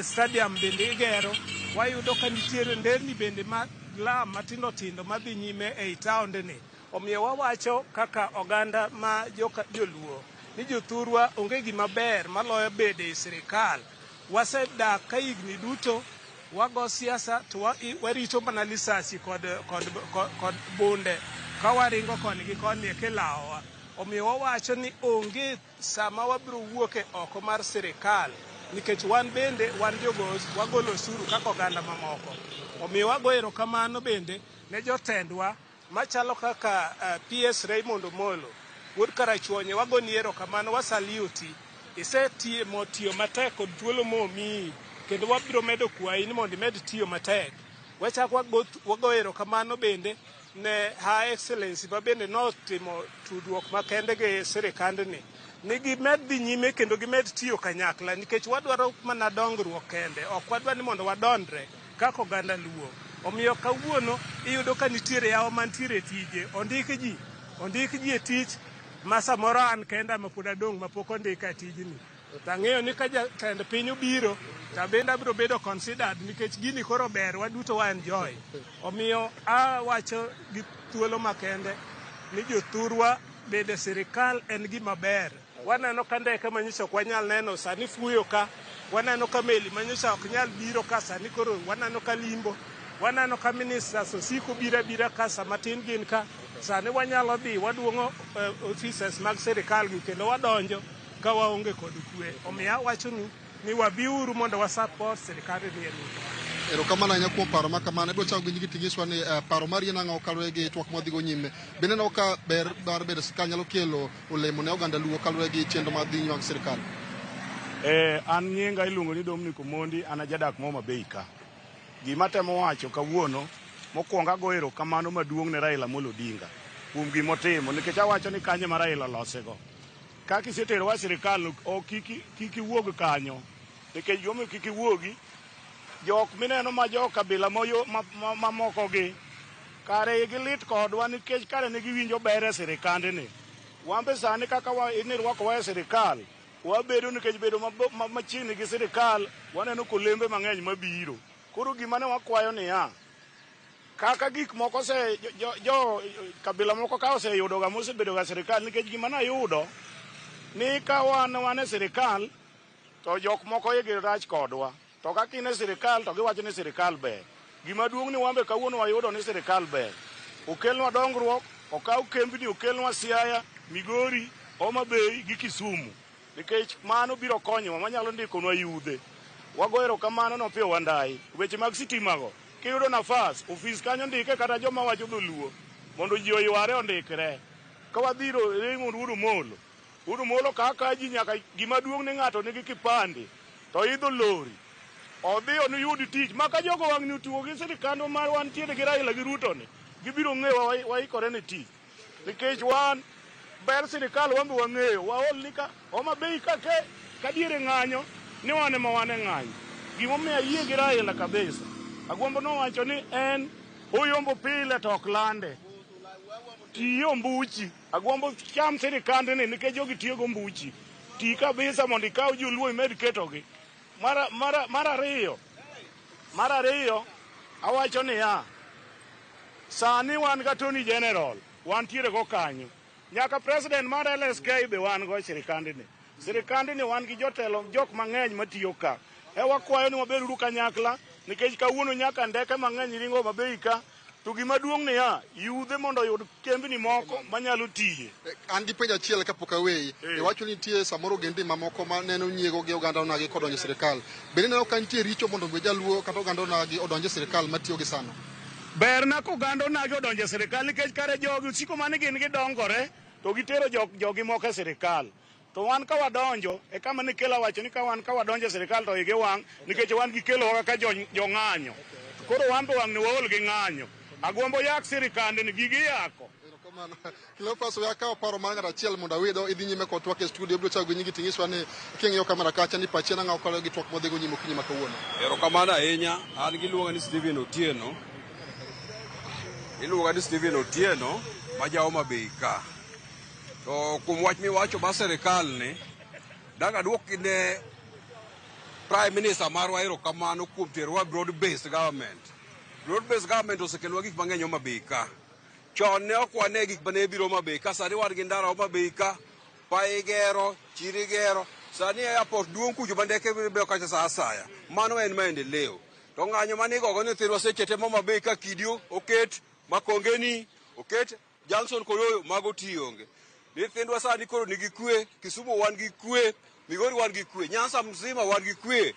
stadium bende igero, wayudo ka nitiere nderni bende ma lam matindo tindo madhi nyime ei taondni. Omiyo wawacho kaka oganda ma joluo ni jothurwa onge gima ber maloyo bedo e sirikal. Wasedak ka higni duto wago siasa to warito mana lisasi kod bunde ka waringo koni gi koni kilawowa. Omiyo wawacho ni onge sama wabiro wuok e oko mar sirikal nikech wan bende wan wagolo osuru kaka oganda mamoko. Omiyo wago erokamano bende ne jotendwa machalo kaka PS Raymond Omolo wuod Karachuonyo, wagoni erokamano, wasaliuti. Isetimo tiyo matek kod thuolo momiyi kendo wabiro medo kwayi ni mondo imed tiyo matek. Wachak wago erokamano bende ne Her Excellency ma bende notimo tudruok makende gi sirikandni ni gimed dhi nyime kendo gimed tiyo kanyakla nikech wadwaro mana dongruok kende, ok wadwa ni mondo wadondre kaka oganda Luo. Omiyo kawuono iyudo ka nitiere yawo mantiere tije, ondik ji e tich ma samoro an kenda ma pod adong' mapok ondika e tijni. To ang'eyo ni ka jatend piny obiro to bende abiro bedo considered nikech gini koro ber, waduto wa enjoy. Omiyo awacho gi thuolo makende ni jothurwa bedo e sirikal en gima ber. Waneno ka ndeke manyocha ok wanyal neno sani fuyo ka, waneno ka meli manyocha ok nyal biro ka sani koro waneno ka limbo, waneno ka ministers osiko biro abira ka sama tin gin ka. Sani wanyalo dhi waduong'o offices mag sirikal gi kendo wadonjo ka waonge kod kwe. Omiyo awacho ni wabiuru mondo wasupport sirikal ni e. Erokamano ahinya kuom paro ma kamano. Ibiro chako gi nyingi ting'iswa ni paro mari en ang'o kaluwore gi twak mwadhigo nyime. Bende ineno ka ber mar bedo e sirikal nyalo kelo olemo ne oganda Luo kaluwore gi chenro mag dhi nyime mag sirikal? An nyinga iluongo ni Dominic Omondi, an ajadak ma Homa Bay ka. Gima atemo wacho kawuono, mokwongo ago erokamano maduong' ne Raila Amolo Odinga kuom gimotimo, nikech awacho ni kanyo ema Raila olosego. Kaka iseterowa e sirikal, ok kik iwuog kanyo, nikech gimomiyo kik iwuogi, jok mineno ma jo kabila mamoko gi kare igi lit kodwa nikech kare ne giwinjo ber e sirikandni. Wan be sani kaka nirwakowa e sirikal, wabedo nikech bedo machiegni gi sirikal, waneno kolembe mang'eny mabiro. Koro gima ne wakwayo niya, kaka gik moko ose jo kabila moko ka oseyudoga mosebedoga sirikal, nikech gima nayudo ni ka wan e sirikal to jok moko igi rach kodwa, to kaka in e sirikal to giwacho ni sirikal ber. Gima duong' ni wan be kawuono wayudo ni sirikal ber. Okelnwa dongruok, okaw kembni, okelnwa Siaya, Migori, Homa Bay gi Kisumu, nikech mano biro konyowa manyalo ndikonwa yudhe. Wago erokamano ne Opiyo Wandayi. Weche mag sitimago, kiyudo nafas, ofis kanyo ndike kata joma wacho dholuo mondo ji oyware ondikre. Ka wadhi Raymond Wuod Omolo, Wuod Omolo kaka ji nyaka gima duong' ni ng'ato nigi kipande to idho lori. Odhi onuyud tich. Ma ka jogo wang'ni otuo gi sirikandwa ma wantiere gi Raila gi Ruto ni, gibiro ng'eyo waikore ne tich. Nikech wan ber sirikal wan be wang'eyo. Waol ni ka Homa Bay ka ke ka diere ng'anyo ni wan ema wan e ng'anyo. Gimomiyo ayie gi Raila kabisa. Agwambo nowacho ni en oyombo pile to ok lande. Tiyo ombuchi. Agwambo cham sirikandni nikech jogi tiyo gombuchi. Ti kabisa mondo ikaw joluo imed ketogi. Mar ariyo awacho niya, sani wan gi Attorney General, wantiere go kanyo. Nyaka president mar LSK be wan go e sirikandni. Sirikandni wan gi jotelo jok mang'eny matiyo ka. E wakwayo ni wabed uru kanyakla nikech kawuono nyaka ndeke mang'eny ringo Homa Bay ka. To gima duong' niya, yudhe mondo oyud kembni moko manyalo tiye. An gi penjo achiel kapok aweyi. Iwacho ni nitie samoro ogendni mamoko ma neno nyiego gi oganda onagi kodonjo e sirikal. Bende ineno ka nitie richo mondo mi jaluo kata oganda onagi odonj e sirikal matiyo gi sano? Ber na ka oganda onagi odonjo e sirikal nikech kare jogi osiko mani gin gidongore to gitero jogi moko e sirikal. To wan ka wadonjo, e kama ne kela wacho ni ka wan ka wadonjo e sirikal to igi wang' nikech wan gikelowa kaka jong'anyo. Koro wan be wang' ni waol gi ng'anyo. Agwambo yak sirikande ni gigi yako. Cleophas, we akawo paro mar ng'ato achiel mondo awidho idhi nyime kod twak e studio. Ibiro chako gi nyingi ting'iswa ni king'iyo kamera kacha ni pachi en ang'o kaluwore gi twak mwadhigo nyime okinyi ma kawuono. Erokamano ahinya. An giluonga ni Stephen Otieno. Iluonga ni Stephen Otieno ma ja Homa Bay ka. To kuom wach miwacho mar sirikal ni, dang' aduok ne Prime Minister marwa erokamano kuom terowa broad based government. Broad based government osekelonwa gik mang'eny Homa Bay ka. Chon ne ok wane gik mane biro Homa Bay ka, sani wan gi ndara Homa Bay ka, pa igero, chiro igero. Sani airport duong' kucho ma ndeke beyo kacha sa asaya. Mano en maendeleo. To ng'anyo mane igogo nyithindwa seche te Homa Bay ka kidi oket Makongeni, oket Johnson Koyoyo, mago ti onge. Nyithindwa sani koro nigi kwe, Kisumu wan gi kwe, Migori wan gi kwe, Nyanza mzima wan gi kwe.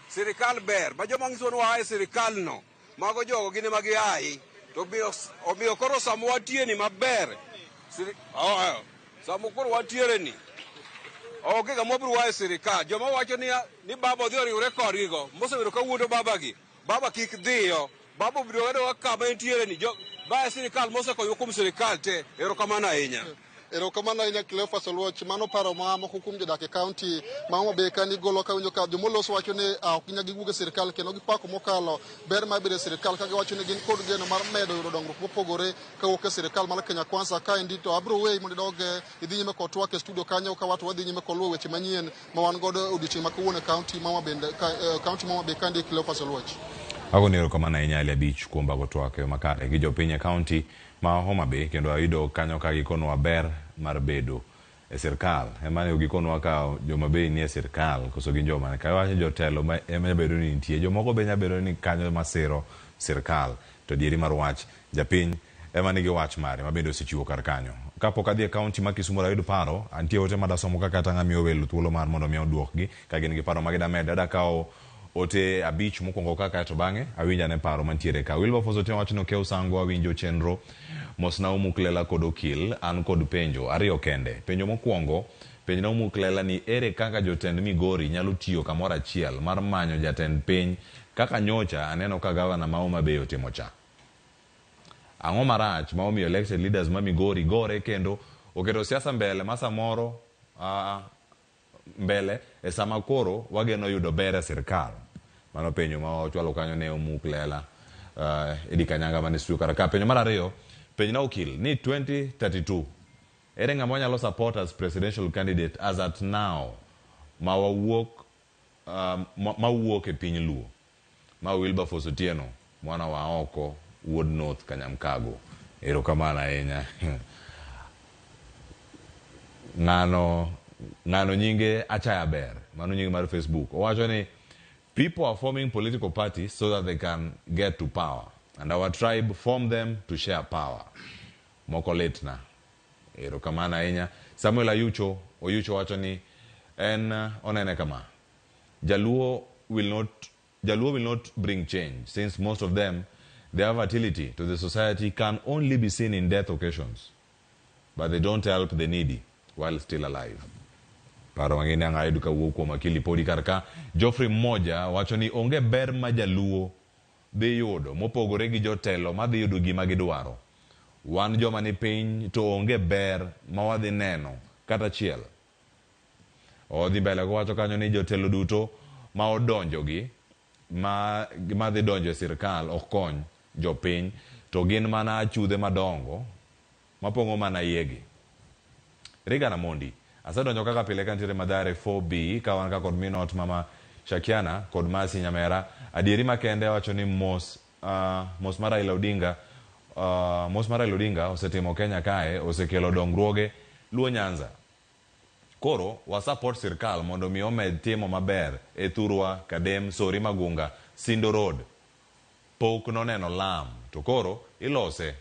Sirikal ber, ma joma nyiso ni waa e sirikal no, mago jogo gin ema giayi. To omiyo koro sama wantie ni maber, sama koro wantiere ni, onge ng'ama biro waa e sirikal. Joma wacho ni baba odhi oriwre kodgi go, mosebedo ka wuondo baba gi, baba kik dhiyo, baba obiro bedo kama entiere ni, ba e sirikal mosekonyo kuom sirikal te. Erokamano ahinya. Erokamano ahinya Cleophas Oluoch. Mano paro ma moko kuom jodak e kaunti ma Homa Bay ka nigolo ka winjo ka jomoloso wacho ni ok ginyal giwuok e sirikal kendo gipako mokalo ber mar bedo e sirikal ka giwacho ni gin kod geno mar medo yudo dongruok mopogore kawuok e sirikal mar Kenya Kwanza. Kaendi to abiro weyi mondo idog idhi nyime kod twak e studio kanyo ka watu wadhi nyime kod luwo weche manyien ma wan godo e odiochieng' ma kawuono e kaunti ma Homa Bay kaunti ma Homa Bay kaendi Cleophas Oluoch. Agoni erokamano ahinya Ali Abich kuom bago twak e yo makare gi jopiny e kaunti ma Homa Bay kendo ayudo kanyo ka gikonwa ber mar bedo e sirkal. Ema ne gikonwa ka joma Bay nie sirkal koso gin joma ka iwacho jotelo ma ema nyalo bedo ni nitie jomoko be nyalo bedo ni kanyo masiro sirkal to dieri mar wach japiny ema nigi wach mare ma bende osechiwo kar kanyo. Kapok adhi e kaunti ma Kisumu ayud paro, antie ote madasomo kaka kata ng'amiyo welo thuolo mar mondo mi oduokgi ka gin gi paro ma gidamed. Adakawo ote abich mokwongo kaka to bang'e awinj ane paro mantiere ka. Wilberforce Otieno wacho ni okew sango awinjo chenro. Mosna Omuk Lela kod okil, an kod penjo ariyo kende. Penjo mokwongo, penjna Omuk Lela ni ere kaka jotend Migori nyalo tiyo kamoro achiel mar manyo jatend piny kaka nyocha aneno ka gavana ma Homa Bay otimo cha. Ang'o marach ma omiyo elected leaders ma Migori gore kendo oketo siasa mbele ma samoro mbele e sama koro wageno yudo ber e sirkal. Mano penjo ma ochwalo kanyo ne Omuk Lela Eddie Kanyanga mane studio kar ka. Penjo mar ariyo, penjna okil ni 2032 ere ng'ama wanyalo support as presidential candidate as at now ma wawuok mawuok e piny Luo. Ma Wilberforce Otieno mwana wa oko wuod North Kanyamkago. Erokamano ahinya. Ng'ano nyinge Achaya Ber, mano nyinge mar Facebook. Owacho ni people are forming political parties so that they can get to power and our tribe form them to share power. Moko litna. Erokamano ahinya. Samuel Ayucho, Oyucho wacho ni en onene kama. Jaluo will not bring change since most of them their fertility to the society can only be seen in death occasions, but they don't help the needy while still alive. Paro mang'eny ang' ayud kawuok kuom Akili Podi kar ka. Geoffrey Mmoja wacho ni onge ber ma jaluo dhi yudo mopogore gi jotelo madhi yudo gima gidwaro. Wan joma ni piny to onge ber ma wadhi neno kata achiel. Odhi mbele kowacho kanyo ni jotelo duto ma odonjo gi ma madhi donjo e sirkal ok kony jopiny to gin mana achudhe madongo mapong'o mana iyegi. Reagan Amondi, asedonjo kaka pile kantiere Mathare 4B ka wan ka kod minot mama Shakiana kod Mercy Nyamera. Adieri makende wacho ni mos mos mar Raila Odinga mos mar Raila Odinga osetimo Kenya kae osekelo dongruoge Luo Nyanza. Koro wa support sirkal mondo mi omed timo maber e thurwa Kadem Sori Magunga Sindo Road pok noneno lam to koro ilose.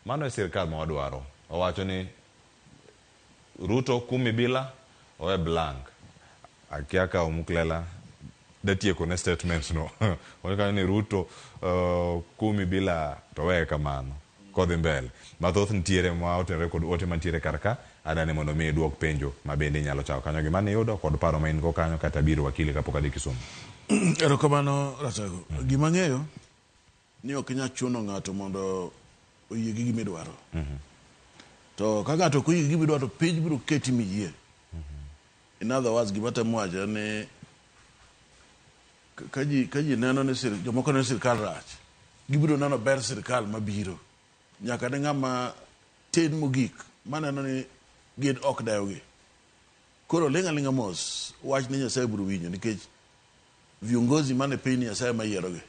Mano e sirkal ma wadwaro. Owacho ni Ruto kumi bila owe blank. Akia ka Omuklela datieko ne statement no. Owacho ni Ruto kumi bila to weye kamano. Kodhi mbele. Mathoth nitiere ma otenore kod ote mantiere kar ka. Adani mondo mi iduok penjo ma bende inyalo chako kanyo gima niyudo kod paro ma in go kanyo kata biro wakili kapok adhi Kisumu. Erokamano Ratego. Gima ang'eyo ni ok inyal chuno ng'ato mondo oyie gi gima idwaro. To ka ng'ato ok oyie gi gima idwaro to piny biro keti miyie. In other words, gima atemo wacho en ni ka ji neno ni jomoko neno ni sirkal rach, gibiro neno ber sirkal mabiro. Nyaka ne ng'ama tin mogik maneno ni gin ok dewgi. Koro ling' aling'a mos, wach ni Nyasaye biro winjo nikech viongozi mane piny ni Nyasaye ema yierogi.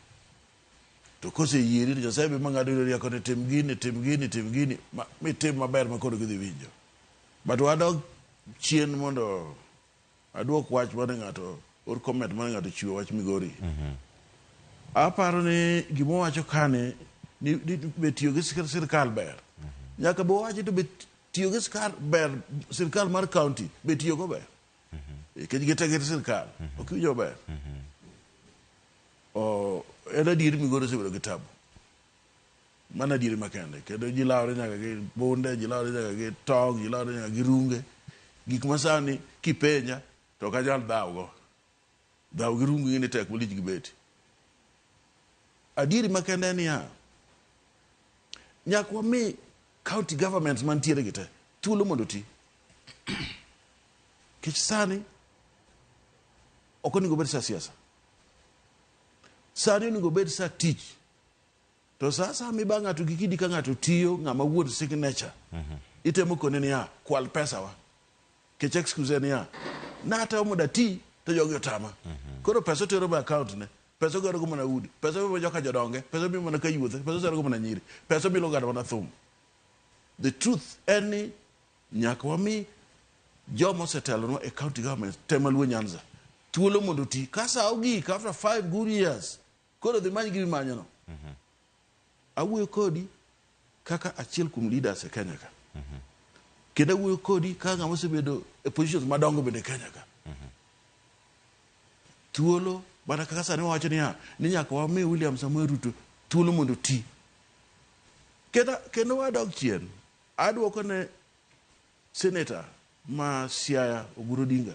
To koseyieri to Nyasaye be ema ng'ado ni rieko ni tim gini, tim gini, tim gini, mitim maber ma koro gidhi winjo. But wadog chien mondo aduok wach mane ng'ato or comment mane ng'ato chiwo wach Migori. Aparo ni gima owacho kani ni be tiyo gi sirkal ber. Nyaka be wawachi to be tiyo gi sirkal ber, sirkal mar county be tiyo go ber. Nikech gite gin sirkal, ok iwinjo maber. En adier Migori osebedo gi tabu. Mano adieri makende. Kendo ji lawre nyaka gi bunde, ji lawre nyaka gi tong', ji lawre nyaka gi runge. Gik ma sani kipenja to ok anyal dhaw go. Dhaw gi rungu ing'e ni tek malich gi beti. Adieri makende en niya, nyaka wami county governments mantiere gi te thuolo mondo oti. Nikech sani ok onego bed sa siasa. Sani onego bed sa tich. To sa asaya miba ng'ato gi kidi ka ng'ato tiyo, ng'ama wuon signature, itemo kone niya, kwal pesa wa. Kech excuse en niya, natemo mondo ati to jogi otama. Koro pesa otero e account ne, pesa ogero go mana udi, pesa omiyo joka jodonge, pesa omiyo mana kayuothe, pesa osero go mana nyiri, pesa obilo gada mana thum. The truth en ni nyaka wami joma osetelonwa e county government te maluo Nyanza thuolo mondo oti. Ka sa ogik after 5 good years, koro dhi many gima imanyo no. Awuoyo kodi kaka achiel kuom leaders e Kenya ka. Kendo awuoyo kodi kaka ng'ama osebedo e positions madongo bende e Kenya ka. Thuolo, mana kaka sani wawacho niya, ni nyaka wami William Samoei Ruto thuolo mondo oti. Kendo wadok chien, aduoko ne senator ma Siaya Oburu Odinga.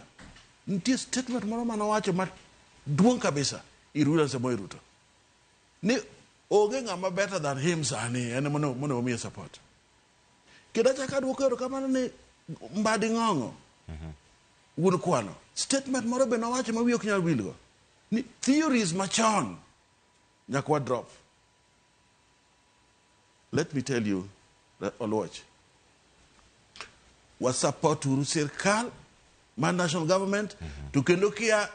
Nitie statement moro manowacho maduong' kabisa ir William Samoei Ruto. Ni onge ng'ama better than him sani, en ema mondo wamiye support. Kendo achako aduoko erokamano ni Mbadi Ng'ong'o, wuon kwano. Statement moro be nowacho ma wiye ok nyal wilgo. Ni theories machon nyaka wa drop. Let me tell you, Oluoch, wa support uru sirkal mar national government to kendo kia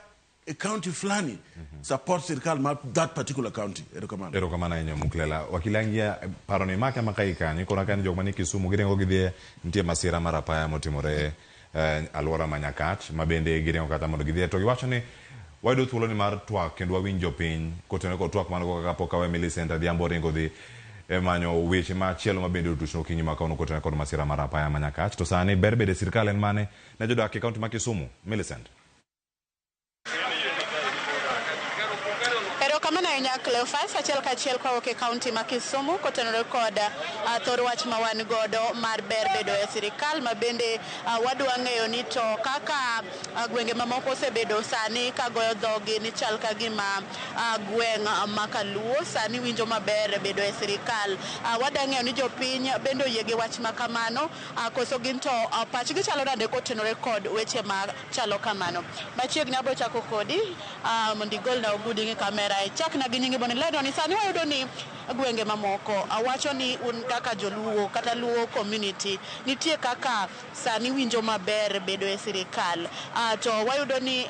e county flani support sirkal mar that particular county. Erokamano. Erokamano ahinya Muklela. Wakili Angia, paro ni make ma kai kanyo, koro ka ni jok mani Kisumu giringo gidhi nitie masira mar apaya motimore alwora ma Nyakach ma bende giringo kata mondo gidhie to giwacho ni wayudo thuolo ni mar twak kendo wawinj jopiny kotenore kod twak man go kaka pok awe Millicent Adhiambo ringo dhi e manyo weche machielo ma bende otuchno okinyi ma kawuono kotenore kod masira mar apaya ma Nyakach. To sani ber bedo e sirkal en mane ne jodak e kaunti ma Kisumu? Millicent. Erokamano ahinya Cleophas, achiel kachiel kawuok e kaunti ma Kisumu kotenore kod thor wach ma wan godo mar ber bedo e sirikal ma bende wadwa ng'eyo ni to kaka gwenge mamoko osebedo sani ka goyo dhogi ni chal ka gima gweng' ma Kaluo sani winjo maber bedo e sirikal. Wadwa ng'eyo ni jopiny bende oyie gi wach ma kamano koso gin to pachgi chalo nade kotenore kod weche ma chalo kamano. Machiegni abiro chako kodi mondo igolna ogudi gi kamera ichakna gi nyingi mondo ilernwa ni sani wayudo ni gwenge mamoko awacho ni un kaka joluo kata Luo community nitie kaka sani winjo maber bedo e sirikal to wayudo ni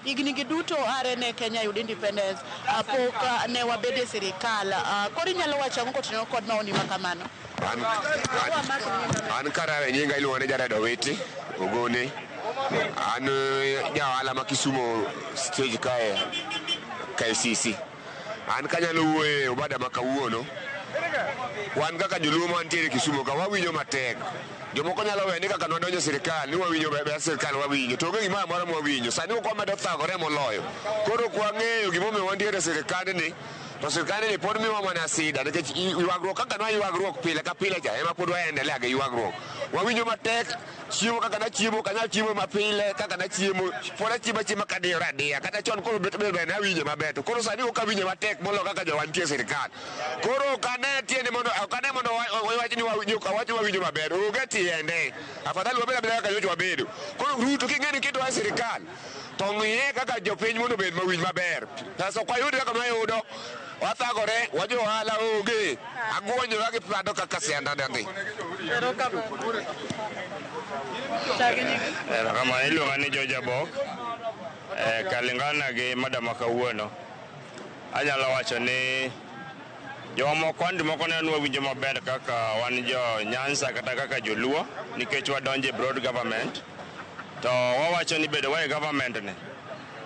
higni gi duto are ne Kenya yud independence pok ne wabedo e sirikal. Koro inyalo wacho ang'o kotenore kod maoni ma kamano? An karawe nyinga iluongo ni Jared Owiti Ogone. An ja ohala ma Kisumu stage kae KCC. An kanyalo wuoyo e obada ma kawuono, wan kaka joluo mantiere Kisumu ka wawinjo matek. Jomoko nyalo weyo ni kaka nwadonjo e sirikal ni wawinjo ber sirikal wawinjo, to onge gimoro amora mwawinjo. Sani ok wamedo thagore moloyo. Koro ok wang'eyo gimomiyo wantiere e sirikandni, to sirikandni pod miyowa mana sida nikech ywagruok kaka nwaywagruok pile ka pile cha ema pod waendelea gi ywagruok. Wawinjo matek, chiemo kaka nachiemo ok anyal chiemo mapile kaka nachiemo, pod achiemo achiema kadiyora adiya. Kata chon koro bet ber nawinjo maber, to koro sani ok awinjo matek moloyo kaka jowa nitie e sirikal. Koro ok ane tiende mondo ok ane mondo wawach ni wawinjo awach ni wawinjo maber, onge tiende. Afadhali wabed abeda kaka nyocha wabedo. Koro Ruto king'e ni iketowa e sirikal, to ng'iye kaka jopiny mondo obed mawinj maber. Sasa ok wayud kaka nwayudo, wathagore, wajo ohala onge, agwonyora gi prado kaka sianda dhi. Erokamano, iluonga ni George Abok. Kalingana gi mada ma kawuono, anyalo wacho ni jomoko andi moko ne wawinjo maber kaka wan jo Nyanza kata kaka joluo nikech wadonjo e broad government, to wawacho ni bedo wa e government ni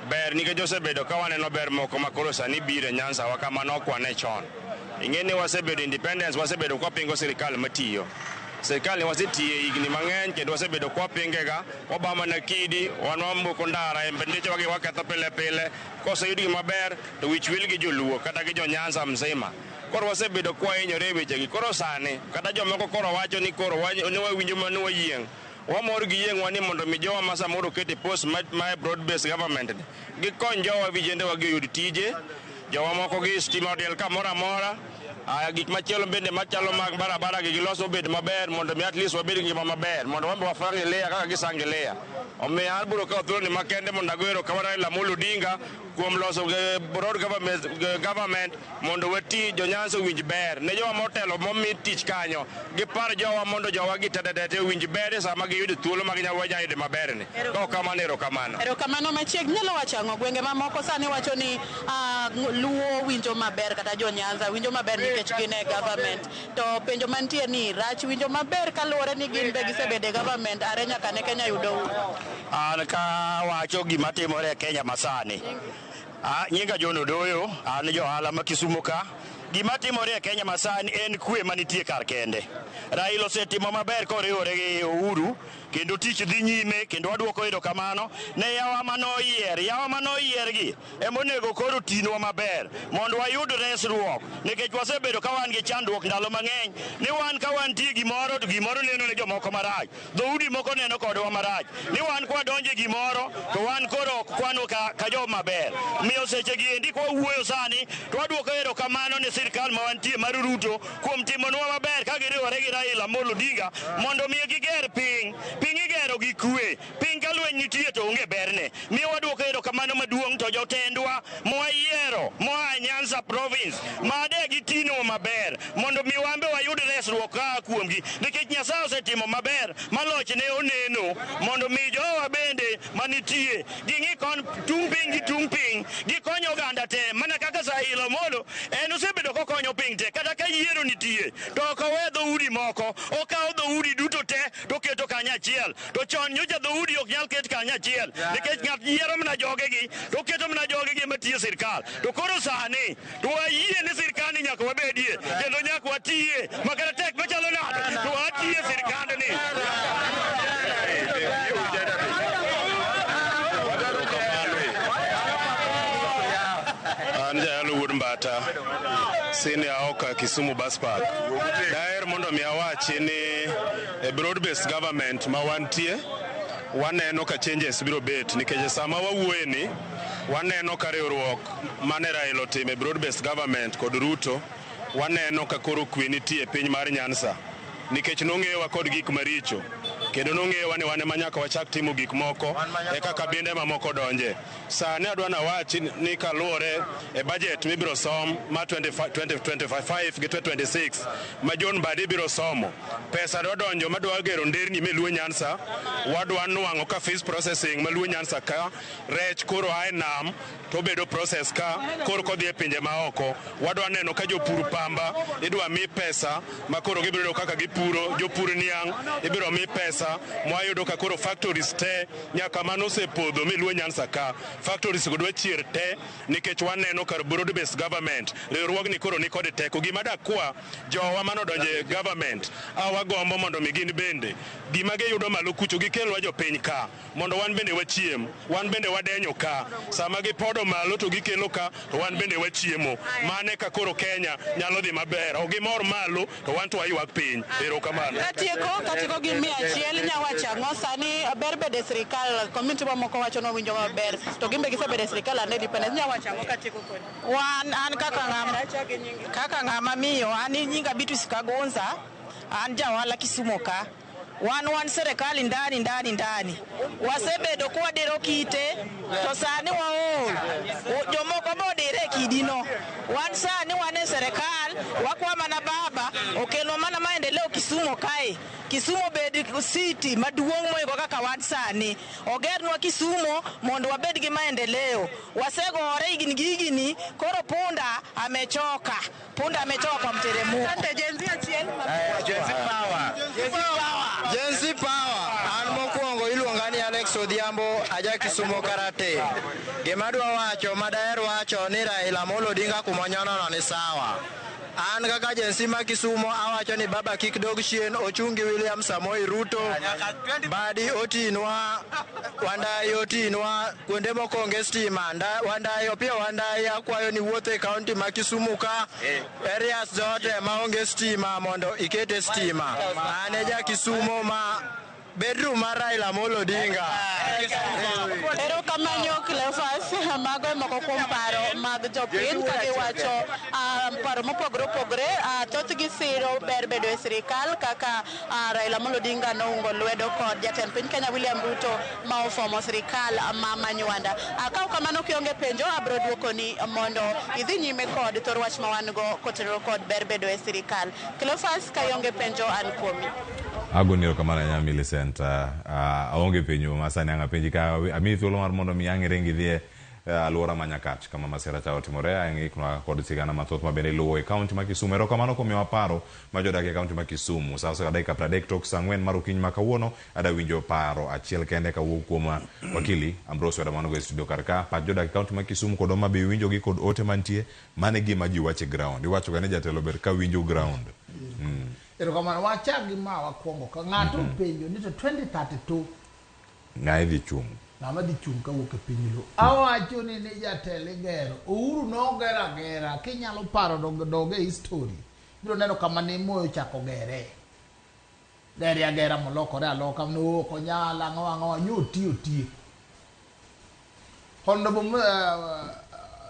ber nikech osebedo ka waneno ber moko ma koro sani biro e Nyanza wa kama ne ok wane chon. Ing'e ni wasebedo independence, wasebedo kwapingo sirikal matiyo. Sirikal ni wasetiye higni mang'eny kendo wasebedo kwapinge ga, waba mana kidi, wan wamoko ndara, ndechewa gi waketho pile pile. Koseyud gima ber to wich wil gi joluo kata gi jo Nyanza mzima. Koro wasebedo kwahinyore e wechegi. Koro sani kata jomoko koro wacho ni koro ne wawinjo ma ne wayieng'. Wamor gi yieng'wa ni mondo mi jowa ma samoro oket e post ma broad based government ni gikony jowa vijende wa gi oyud tije, jowa moko gi stima odiel kamoro amora. Aya gik machielo bende machalo mag barabara gi gilos obed maber mondo mi at least wabed gi ngima maber mondo wan be wasangilia kaka gisangilia. Omiyo an biro kawo thuolo ni makende mondo ago erokamano Raila Amolo Odinga kuom loso broad government mondo wati jo Nyanza owinj ber. Ne jowa motelo momi tich kanyo, gipar jowa mondo jowa gi tetete owinj ber e sama giyudo thuolo ma ginyalo yudo maber ni. Ka ok kamano, erokamano. Erokamano machiegni. Inyalo wacho ang'o? Gwenge mamoko sani wacho ni Luo winjo maber kata jo Nyanza winjo maber nikech gin e government. To penjo mantie ni rach winjo maber kaluwore ni gin be gisebedo e government are nyaka ne Kenya yudo uhuru. An ka wacho gima timore e Kenya masani. Nyinga John Odoyo, an ja ohala ma Kisumu ka. Gima timore e Kenya masani en kwe manitie kar kende. Raila osetimo maber koriwore gi Uhuru kendo tich dhi nyime kendo waduoko erokamano ne yawa manoyier. Yawa manoyier gi emonego koro tinwa maber mondo wayud resruok nikech wasebedo ka wan gi chandruok ndalo mang'eny ni wan ka wantie gimoro to gimoro neno ne jomoko marach, dhoudi moko neno kodwa marach ni wan kwadonje gimoro to wan koro ok kwanwa ka joma ber. Miyo seche gi endi kwawuoyo sani to waduoko erokamano ne sirikal ma wantie mar Ruto kuom timonwa maber ka giriwore gi Raila Amolo Odinga mondo mi giger piny. Piny igero gi kwe, piny ka lweny nitie to onge berne. Miyo waduoko erokamano maduong' to jotendwa mwayiero moa Nyanza province made gitinwa maber mondo mi wan be wayud resruok kaa kuomgi nikech Nyasaye osetimo maber ma lochne oneno mondo mi jowa bende manitie ging'i kon tung' piny gi tung' piny gikony oganda te mana kaka Raila Amolo en osebedo kokonyo piny te kata ka yiero nitie to ok owe dhoudi moko, okawo dhoudi duto te to oketo kanyachiel. To chon nyocha dhoudi ok nyal ket kanyachiel nikech ng'at yiero mana jogegi to oketo mana jogegi ema tiyo e sirikal. To koro sani to wayie ni sirikal ni nyaka wabedie kendo nyaka watiye ma kata tek machalo nade to watiye sirikandni. An jayalo wuod Mbata. Senior Oka Kisumu Bus Park. Daher mondo mi awachi ni e broad based government ma wantie waneno ka changes biro bet nikech sama wawuoye ni waneno ka riwruok mane Raila otimo e broad based government kod Ruto, waneno ka koro kwe nitie e piny mar Nyanza nikech nong'eyowa kod gik maricho kendo nong'eyowa ni wan ema nyaka wachak timo gik moko eka kabinde mamoko donje. Sani adwa nawachi ni kaluwore e budget mibiro som ma 2025 gi 2026 ma John Mbadi biro somo, pesa dwa donjo madwa gero nderni me Luo Nyanza, wadwa nwang'o ka fish processing ma Luo Nyanza ka rech koro ae nam to bedo process ka koro kodhi e pinje maoko. Wadwa neno ka jopur pamba idwa mi pesa ma koro gibiro yudo kaka gipuro, jopur niang' ibiro mi pesa mwayudo ka koro factories te nyaka manosepodho mi Luo Nyanza ka factories go dwa chier te nikech waneno kar broad based government riwruogni koro ni kod teko. Gima dakwa jowa manodonje government awagombo mondo mi gin bende gima giyudo malo kucho gikelwa jopiny ka mondo wan bende wachiem, wan bende wadenyo ka. Sama gipodo malo to gikelo ka to wan bende wachiemo. Mane ka koro Kenya nyalo dhi maber. Ok gimor malo to wan to waywak piny. Erokamano. Katieko gi 100 nyawacho ang'o sani ber bedo e sirikal community mamoko wacho ni wawinjo maber to gin be gisebedo e sirikal and independence nyawacho ang'o katieko kodi? Wan an kaka ng'ama miyo an nyinga Beatrice Kagonza, an jaohala Kisumo ka. Wan serikali ndani. Wasebedo kwadiro kite to sani waol. Jomoko bodire kidino. Wan sani wan e serikal, wakwa mana baba okelo mana maendeleo Kisumo kae. Kisumo bed city maduong' moingo kaka wan sani. Ogernwa Kisumo mondo wabed gi maendeleo. Wasegore higni gi higni, koro punda amechoka. Punda amechoka kwa mteremko. Asante Gen Z achiel. Gen Z power. Gen Z power. An mokwongo iluonga ni Alex Odhiambo, aja Kisumo Karate. Gima adwa wacho, madaher wacho ni Raila Amolo Odinga kumonyono ni sawa. An kaka Gen Z ma Kisumo awacho ni baba kik dog chien, ochung' gi William Samoei Ruto, Mbadi otinwa, Wandayi otinwa, kuonde moko onge stima. Wandayi Opiyo Wandayi akwayo ni wuotho e kaunti ma Kisumu ka, areas zote maonge stima mondo ikete stima. An e ja Kisumo ma bedroom mar Raila Amolo Odinga. Erokamano Cleophas, mago e moko kuom paro mag jopiny ka giwacho paro mopogore opogore. Thothgi siro ber bedo e sirikal kaka Raila Amolo Odinga noungo lwedo kod jatend piny Kenya William Ruto ma ofomo sirikal ma Manywanda. Ka ok kamano kionge penjo abiro duokoni mondo idhi nyime kod thor wach ma wan go kotenore kod ber bedo e sirikal. Cleophas, ka ionge penjo an kuomi. Agoni erokamano ahinya Millicent. Aonge penjo ma sani ang' apenji ka amiyi thuolo mar mondo mi ang' iring idhiye alwora ma Nyakach kama masira cha otimore. Ang' iknwa kod sigana mathoth ma bende iluwo e kaunti ma Kisumu. Erokamano kuom miyowa paro ma jodak e kaunti ma Kisumu. Sa oseka dakika 30 tok sa 4 mar okinyi ma kawuono. Ada winjo paro achiel kende kawuok kuom wakili Ambrose Weda manogo e studio kar ka. Pach jodak e kaunti ma Kisumu kod Homa Bay winjo gi kod ote mantie. Mano e gima ji wacho e ground. Iwacho ga ni jatelo ber ka winjo ground. Erokamano. Wachak gi ma wakwongo ka ng'ato openjo ni to 2032 Ng'a idhi chung'? Ng'ama dhi chung' kawuok e piny Luo. Awacho ni jatelo igero. Uhuru nogero agera. Kinyalo paro dog e history. Ibiro neno kama ne Moi ochako gere. Gere agera molokore aloka. No ok onyal ang'o ang'o. Nyo oti otieko. Honorable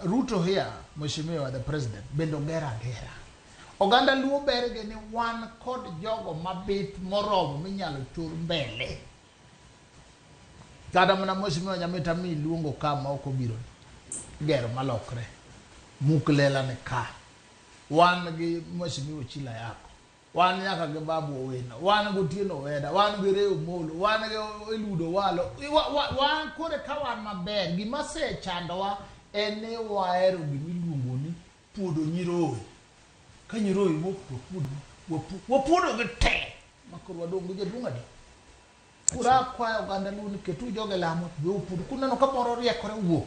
Ruto here, Mheshimiwa the President, bende ogero agera. Oganda Luo berge ni wan kod jogo mabith moromo minyalo chur mbele. Kata mana Mheshimiwa Nyamita mi luongo ka ma ok obiro gero malokre. Muk lela ni ka. Wan gi Mheshimiwa Chila Yako. Wan nyaka gi Babu Owino. Wan gi Otieno Weda. Wan gi Reo Molo. Wan gi Eludo Walo. Wan kore ka wan maber. Gima sechandowa en ni wahero gimiluongo ni puodo nyiroye. Ka nyiroye wuok to wapuodo gi te. Makoro wadong' gi jaduong' adi. Koro akwayo oganda Luo ni ketu joge lamo to upuodo. Kuneno ka moro riekore wuok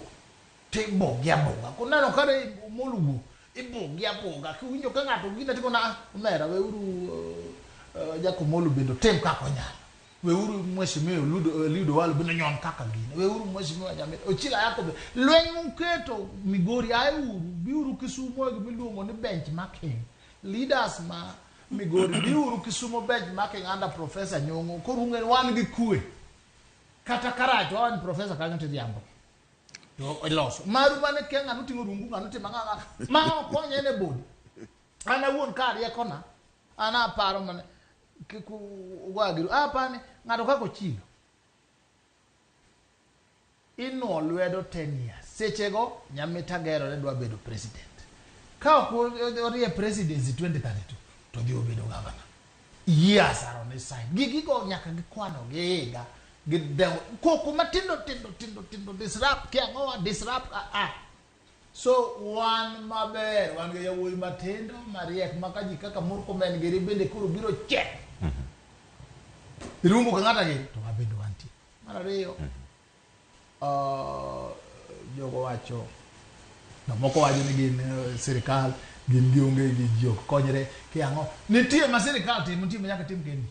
tibuge abuga. Kuneno ka Molo wuok ibuge abuga. Kiwinjo ka ng'ato gina tiko na omera weuru Jacob Molo bende otim kaka onyalo. Weuru Mheshimiwa Eliud Owalo bende nyon kaka gine. Weuru Mheshimiwa Nyamita. Ochila Yako be. Lweny muketo Migori aeuru, biuru Kisumo e gimiluongo ni benchmarking. Leaders ma Migori biuru Kisumo benchmarking under Professor Nyong'o. Koro ung'e wan gi kwe. Kata karach wawan professor kanyo tidhiambo. To iloso. Maru mane kia ng'ano ting'o rungu ng'ano timo ang'o ang'o. Ma ok konye ne body. An awuon ka riekona, an aparo mana kik ugo apani ng'ato kaka Ochilo. Inuo lwedo 10 years. Sechego Nyamita gerore dwa bedo president. Ka ok orie presidency 2032 to dhi obedo governor. Years are on his side. Gigigo nyaka gikwano gi higa. Gidewo koko matindo tindo tindo tindo disrupt kia ang'owa disrupt ah, ah. So wan maber, wan gi yawuoyi matindo mariek ma ka ji kaka Murkomen giri bende koro biro check. Irungu ka ng'ata giri to wabende wantie. Mar ariyo, jogo wacho jomoko wacho ni gin sirikal gin gionge gi ji ok konyre ki ang'o. Nitie ma sirikal timo, nitie ma nyaka tim kendi.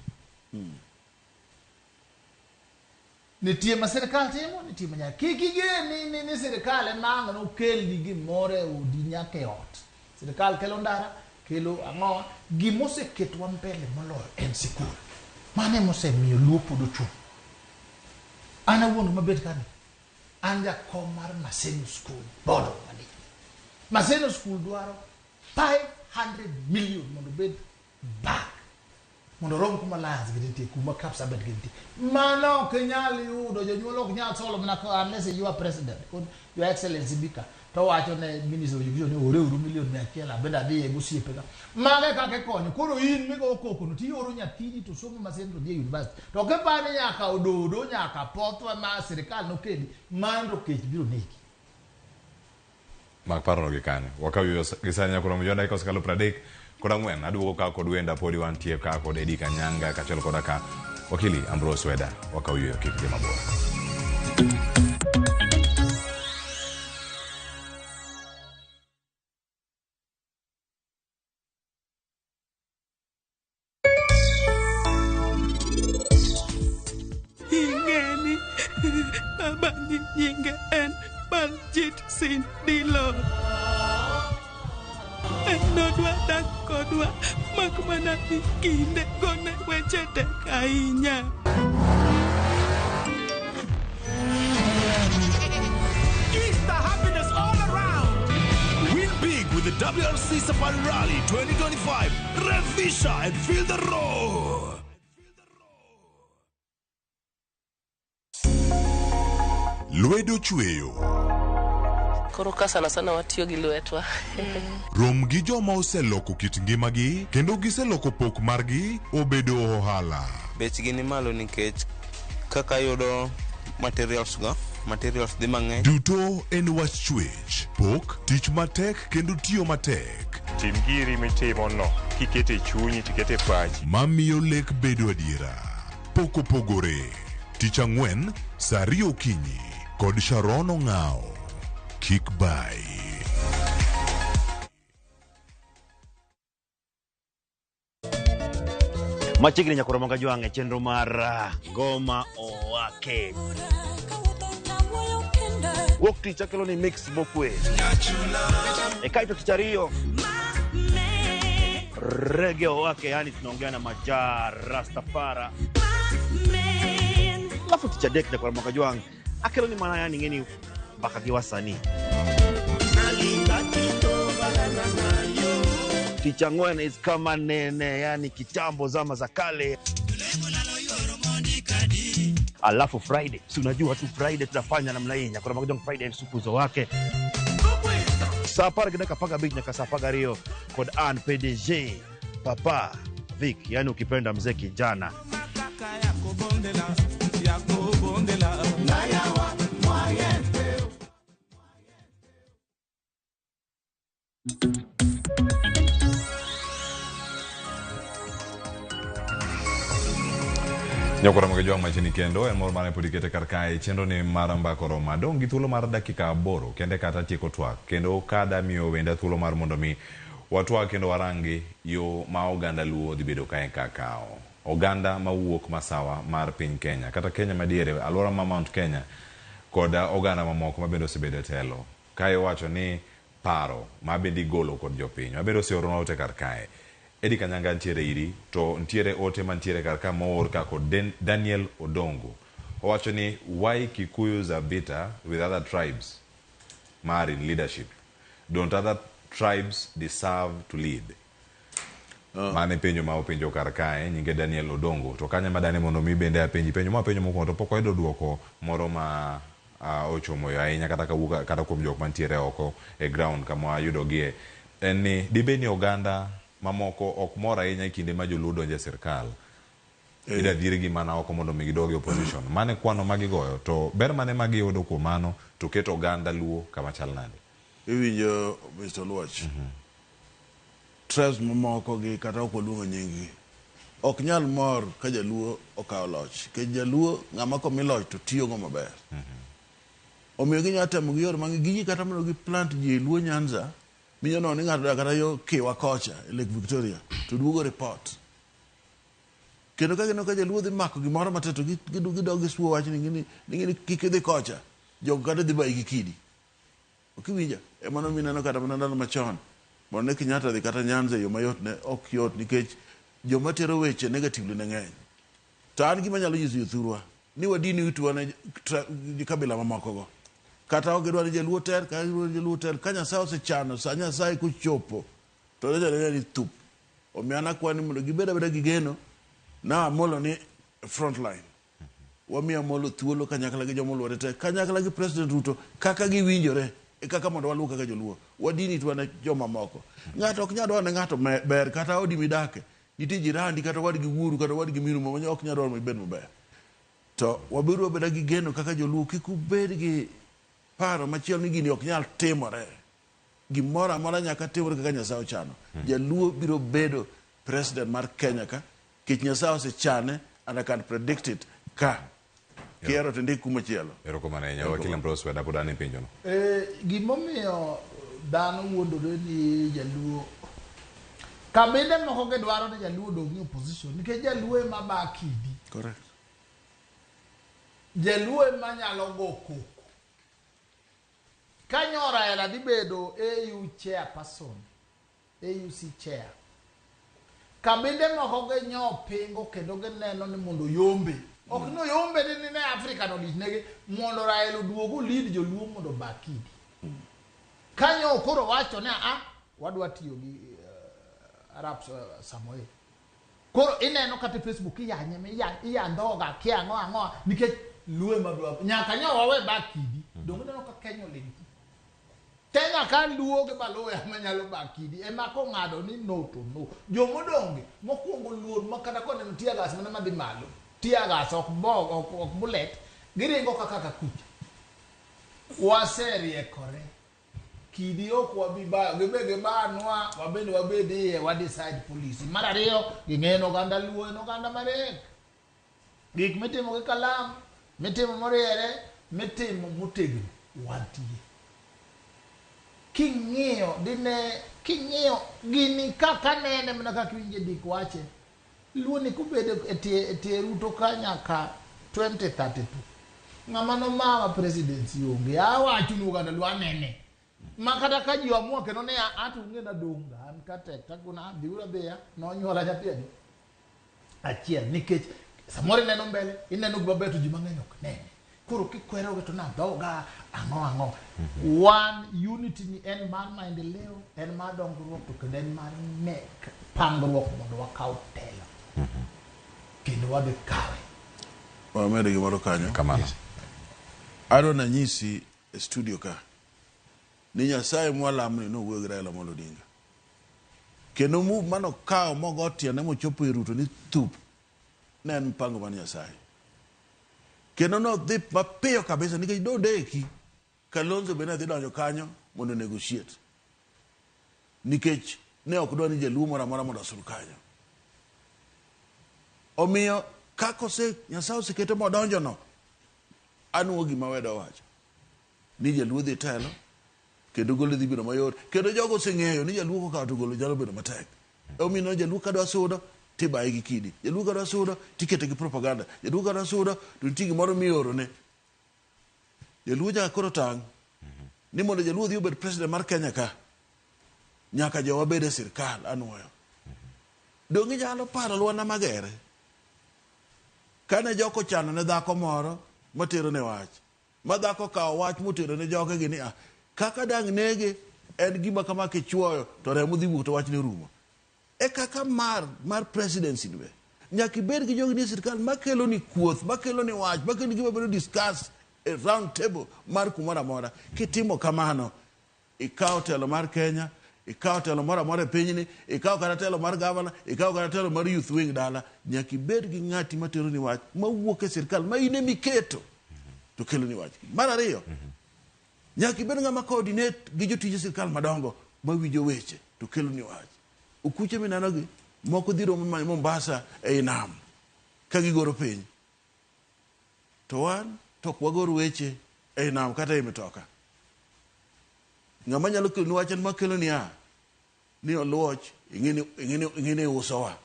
Nitie ma sirikal timo, nitie ma nyaka. Kik igen ni sirikal ema ang' nokelni gimoro e odi nyaka e ot. Sirikal kelo ndara, kelo ang'o, gimoseketwa mbele moloyo en sikul. Mano emosemiyo Luo pod ochung'. An awuon mabet kani, an jakom mar Maseno School Board of Management. Maseno School dwaro 500 million mondo obed back mondo orom kuma Lions gi nitie, kuma Kapsabet gi nitie. Mano ok inyal yudo, jonyuol ok nyal solo mana unless you are president. Kod Your Excellency Bika to wacho ne Minister of Education ni oreuru milion 100 abende adhiye gosiepega. Mago e kaka ikonyo. Koro in migo koko no tioro nyathini to somo Maseno to dhi e university. To kiparo ni nyaka ododo, nyaka pothwa ma sirikal nokeli, mano to kech biro negi. Mak parono gi kanyo. Wakaw yueyo gi sani nyaka romo dakika osekalo 34. Aduogo ka kod wenda podi wantie ka kod Eddie Kanyanga kaachiel koda ka wakili Ambrose Weda. Wakaw yueyo kik dhi mabor. Ing'eni baba ni nyinge en Baljit Singh Dillon. En nodwa dak kodwa mak mana ni kinde gone weche tek ahinya. Easter happiness all around. Win big with the WRC Safari Rally 2025. Revisha and feel the roar. Lwedo chweyo. Koro ka sana sana watiyo gi lwetwa. Rom gi joma oseloko kit ngimagi kendo giseloko pok margi obedo ohala. Bechgi ni malo nikech kaka ayudo materials go, materials dhi mang'eny. Duto en wach chwech, pok, tich matek kendo tiyo matek. Tim giri mitimo no kiketo e chunyi tikete e pachi. Mamiyo lek bedo adiera. Pok opogore. Tich ang'wen saa 2 okinyi kod Sharon Ong'ao. Kik bayi. Machiegni nyakoro moga jwang' e chenro mar Ngoma Owake. Wuok tich akelo ni mix mokwe. E kaito tich ariyo rege owake, yani tunaongea na majaa Rastafara. Alafu tich adek nyakoro moga jwang' akelo ni mana yani ng'eni mbaka gi wasanii. Tich ang'wen is kama nene, yani kitambo zama za kale. Alafu Friday, si unajua tu Friday tunafanya namna hii, nyakoro moga jwang' Friday ni supu zo wake. Saa apar gi dakika 15 nyaka saa 12 kod an PDG Papa Vic, yani ukipenda mzee kijana. Nyakoro moga jwang' machini kendo en mor mane pod ikete kar kae chenro ni mar mbaka oromo. Adong' gi thuolo mar dakika 8 kende kata tieko twak kendo kada miyo wenda thuolo mar mondo mi watwak kendo warangi yo ma oganda Luo dhi bedo kae ka kawo. Oganda mawuok masawa mar piny Kenya kata Kenya madiere, alwora ma Mount Kenya kod oganda mamoko mabende osebedo e telo. Kae iwacho ni paro ma bende igolo kod jopiny mabende oseoronwa ote kar kae. Eddie Kanyanga ntiere iri to ntiere ote mantiere kar ka moor ka kod Daniel Odongo. Owacho ni why Kikuyus are bitter with other tribes ma are in leadership. Don't other tribes deserve to lead? Mano e penjo ma openjo kar kae, nyinge Daniel Odongo. To kanyo ema dane mondo mi bende apenji penjo ma apenjo mokwongo to pok wayudo duoko moro ma ochomo yo ahinya kata kawuok kata kuom jok mantiere oko e ground kama wayudogie. En ni dibed ni oganda mamoko ok mor ahinya e kinde ma joluo donjo e sirkal. Ida dhirgi mana oko mondo mi gidog e opposition. Mano e kwano ma gigoyo. To ber mane ma giyudo kuom mano to keto oganda luo kama chal nade? Iwinjo Mr. Oluoch? Tribes mamoko gi kata ok waluongo nying gi ok nyal mor ka jaluo okawo loch nikech jaluo ng'ama komi loch to tiyogo maber. Omiyo ginyalo temo gi yore mang'eny giyie kata mondo gi plant ji e Luo Nyanza minyalo neno ni ng'ato odak kata yo Kiwa kocha e Lake Victoria to duogo report. Kendo ka gineno ka jaluo dhi mako gimoro matek to gidok gisuo wach ni ni kik idhi kocha jogo kata dhi bayi gi kidi. Ok iwinja? Ema nomiyo ineno kata mana ndalo machon mondo ne Kenyatta dhi kata Nyanza e yo mayot ne ok yot nikech joma tero weche negatively ne ng'eny. To an gima anyalo nyiso jothurwa ni wadin itwa ne kabila mamoko go. Kata ok gidwa ni jaluo tel, kata gidwa ni jaluo tel, ka Nyasaye osechano sa Nyasaye kochopo to donjo ni thup. Omiyo an akwayo ni mondo gibed abeda gi geno na Amolo ni front line. Wamiyo Amolo thuolo kanyakla gi joma oluore te, kanyakla gi President Ruto kaka giwinjore e kaka mondo waluw kaka joluo. Wadin itwa ne joma moko. Ng'ato ok nyal dwaro ne ng'ato ber kata odi midake. Nitie jirandi kata wadgi wuoru kata wadgi minu ma ok nyal dwaro mondo ibed maber. To wabeuru abeda gi geno kaka joluo kik ubed gi paro machielo ni gini ok nyal timore. Gimoro amora nyaka timore kaka Nyasaye ochano. Jaluo biro bedo president mar Kenya ka kech Nyasaye osechane and I can predict it ka. Kihero to indik kumachielo. Erokamano ahinya. Wakil Ambrose Weda pod an e penjono. Gimomiyo dhano wuondore ni jaluo kabinde moko gidwaro ni jaluo odong' e opposition nikech jaluo ema ba kidi. Correct. Jaluo ema nyalo go koko. Kanyo Raila dhi bedo AU chairperson, AUC chair. Kabinde moko ginyo pingo kendo gineno ni mondo oyombe. Ok ni oyombe ni ne Afrika no lichnegi mondo Raila oduog olid joluo mondo oba kidi. Kanyo koro wacho ni a wadwa tiyo gi Arap Samoei. Koro ineno kata e Facebook iyanye iyandhoga kia ang'o ang'o nikech luo ema dwa nyaka nyo wawe ba kidi. Donge ineno ka Kenya oling' thi. Kenya ka luo gi Baluya ema nyalo ba kidi ema kong'ado ni no to no. Jomodong' mokwongo luor ma kata koneno tear gas mana madhi malo. Tear gas ok bo ok bullet giringo kaka kakucha. Waseriekore. Kidi ok wabi bayo gibe gibanwa wabende wabed iye wa decide policy. Mar ariyo ging'eyo ni oganda luo en oganda mariek. Gik mitimo gi kalam, mitimo moriere, mitimo motegno wantie. King'iyo dine king'iyo gini kaka nene mana kaka iwinje Dick wache luo ni kobedo e tie Ruto ka nyaka 2032 ng'ama nomawa presidency onge awacho ni oganda luo anene ma kata ka ji oamua kendo ni ato ung'e nadong' ga an ka tek takuna dhiuru adhiya nonyuola nyathi adi achiel nikech samoro ineno mbele ineno gima ber to ji mang'eny ok nene koro kikwerogi to nadhoga ang'o ang'o wan unity ni en mar maendeleo en mar dongruok to kendo en mar mek pangruok mondo wakaw telo kendo wadhi kawe. Wamed gimoro kanyo. Kamano. Adwa nanyisi e studio ka ni Nyasaye mwalamni nowuoyo gi Raila Amolo Odinga. Kendo move manokawo mogo tiende mochopo ir Ruto ni thup ne en mpango mar Nyasaye. Kendo nodhi mapiyo kabisa nikech dodeki Kalonzo be ne dhi donjo kanyo mondo negotiate. Nikech ne ok dwa ni jaluo moro amora mondo osur kanyo. Omiyo kaka ose Nyasaye osekete modonjo no, anuo gima Weda owacho. Ni jaluo dhi telo, kendo golo dhi bedo mayot. Kendo jogo oseng'eyo ni jaluo kokawo to golo nyalo bedo matek. Omiyo jaluo kadwa sudo, tibaye gi kidi. Jaluo ka dwa sudo tikete gi propaganda. Jaluo ka dwa sudo to nitie gimoro miorone. Jaluo nyaka koro tang' ni mondo jaluo odhi obed president mar Kenya ka, nyaka jowa bed e sirkal anuoyo. Donge inyalo paro Lwanda Magere? Kane jok ochano ne dhako moro matero ne wach, ma dhako okawo wach motero ne jogegi ni ah, kaka dang' nege en gima kama kichuoyo to remo dhi wuok to wachni orumo. E kaka mar mar presidency ni be nyaka ibed gi jogi ni e sirkal makelo ni kuoth, makelo ni wach, makelo ni gima bedo discuss e round table mar kumoro amora. Kitimo kamano, ikawo telo mar Kenya, ikawo telo moro amora e pinyni, ikawo kata telo mar gavana, ikawo kata telo mar youth wing dala, nyaka ibed gi ng'ati matero ni wach mawuok e sirkal ma in emiketo to kelo ni wach. Mar ariyo, nyaka ibed ng'ama coordinate gi jotije sirkal madongo mawinjo weche to kelo ni wach. Okuche minenogi, moko dhi romo Mombasa ei nam ka gigoro piny. To wan to ok wagor weche ei nam kata ei mitoka. Ng'ama nyalo keloni wach en makelo niya, ni oluoch ing'eni ing'eni ing'eni iusowa.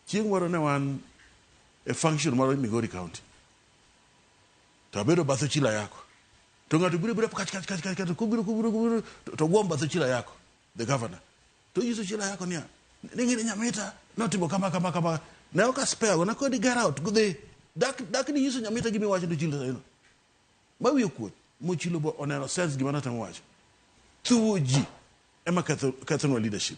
Chieng' moro ne wan e function moro Migori County. To abedo bath Ochilo Ayako. To ng'ato biro biro kach kach kach kach kach kobiro kobiro kobiro to gwom bath Ochilo Ayako, the governor. To nyiso Ochilo Ayako niya, ni ng'ini Nyamita notimo kama kama kama. Ne ok aspare go, nakoni get out, dhi. Dak dak ni nyiso Nyamita gima iwacho ne Ochilo saino. Ma wiye okuot, mochilo bo oneno sense gima natemo wacho. Thuwo ji ema ketho kethonwa leadership.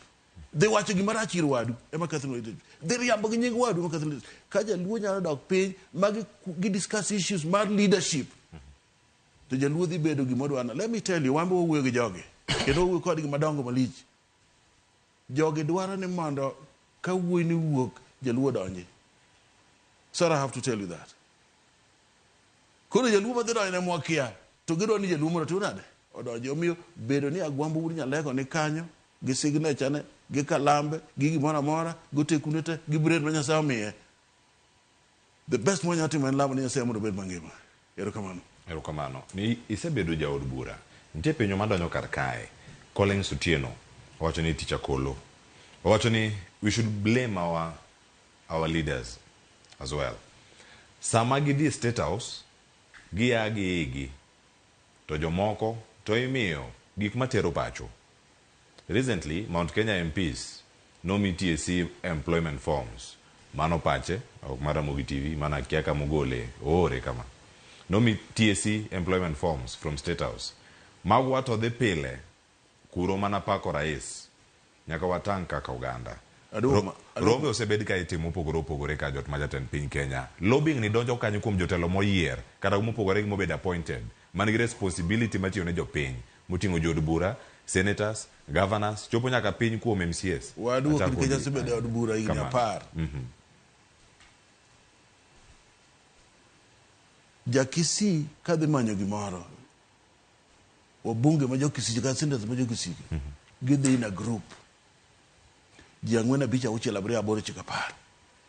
Dhi wacho gima rach ir wadu ema kethonwa leadership. Dhi riambo gi nying wadu ema kethonwa leadership. Ka jaluo nyalo dok piny ma gi, gi discuss issues mar leadership to jaluo dhi bedo gima odwaro. Let me tell you, wan be wawuoyo gi jogi kendo wawuoyo kodgi madongo malich. Jogi dwaro ni mondo ka wuoyi ni wuok jaluo donji. Sorry, I have to tell you that. Koro jaluo madhi donjo ne mwakia to gidwaro ni jaluo mondo otim nade? Odonji. Omiyo bedo ni Agwambo wuod Nyalego ni kanyo gi signature ne, gi kalambe, gi gimoro amora, gi otekune te, gi brain ma Nyasaye omiye. The best mwanyalo timo en lamo ni Nyasaye mondo obed mangima. Erokamano. Erokamano. Ni isebedo jaod bura. Nitie penjo madonjo kar kae. Collins Otieno owacho ni tich Akolo. Owacho ni we should blame our, our leaders as well. Sama gidhi e State House, gia gi igi to jomoko to imiyo gik matero pacho. Recently, Mount Kenya MPs nomi TSC employment forms. Mano pache, ok mar Ramogi TV, mano akia kama ogole, oore kama. Nomi TSC employment forms from State House. Magwa to dhi pile kuro mana pako rais. Nyaka watang' kaka oganda. Rombe osebed ka itimo mopogore opogore ka jot ma jatend piny Kenya. Lobbying ni donjo kanyo kuom jotelo moyier kata mopogore gi mobedo appointed man gi responsibility mar tiyo ne jopiny moting'o jood bura, senators, governors, chopo nyaka piny kuom MCAs. Waduok Achako nikech gi- asebedo e od bura higni Kamano. apar. Jakisii kadhi manyo gimoro, wabunge ma jo-Kisii kata senators ma jo-Kisii gidhi in a group. Ji ang'wen, abich, auchiel, abiriyo, aboro, ochiko, apar.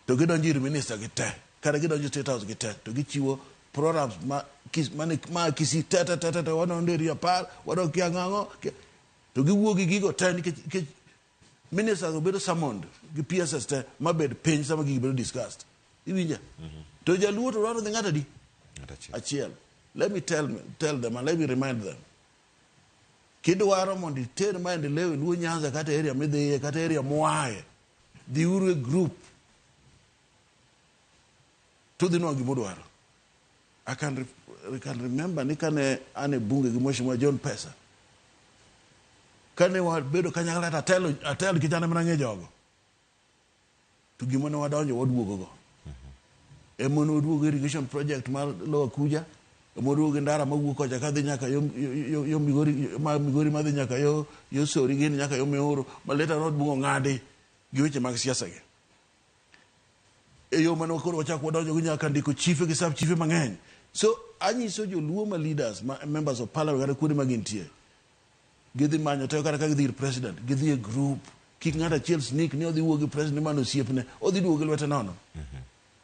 To gidonjo ir minister gi te, kata gidonjo State House gi te, to gichiwo programs ma, kis, mane, ma Kisii te te te te te, wadok nderi apar, wadok kia ng'ang'o, kia- to giwuo gi gigo te nikech, nikech ministers obedo summoned gi PSS te mabed piny sama gigi bedo discussed. Iwinja? To jaluo to dwaro dhi ng'ato adi? Achiel. Let me tell, tell them and let me remind them. Kidwaro mondo iter maendeleo e Luo Nyanza kata area midhiye kata area muaye, dhiuru e group to udhi nwang'o gima udwaro. I can, I can remember ni kane an e bunge gi Mheshimiwa John Pesa, kane wabedo kanyakla to atelo, atelo nikech an ema nang'e jogo. To gima ne wadonjo waduogo go. Ema ne waduogo irrigation project mar Lower Kuja, ema waduogo gi ndara mawuok kocha kadhi nyaka yo, yo, yo Migori, ma Migori madhi nyaka yo, yo Sori gini nyaka yo Miuru, ma later on bungo ng'adi gi weche mag siasa gi. E yo mane koro wachako wadonjo go nyaka ndiko chife gi sub chife mang'eny. So anyiso joluo ma leaders, ma members of parliament kata kuonde ma gintie, gidhi manyo teko kata ka gidhi ir president, gidhi e group. Kik ng'ato achiel sneak ni odhi wuo gi president ni mano osiepne, odhi duogo gi lwete nono.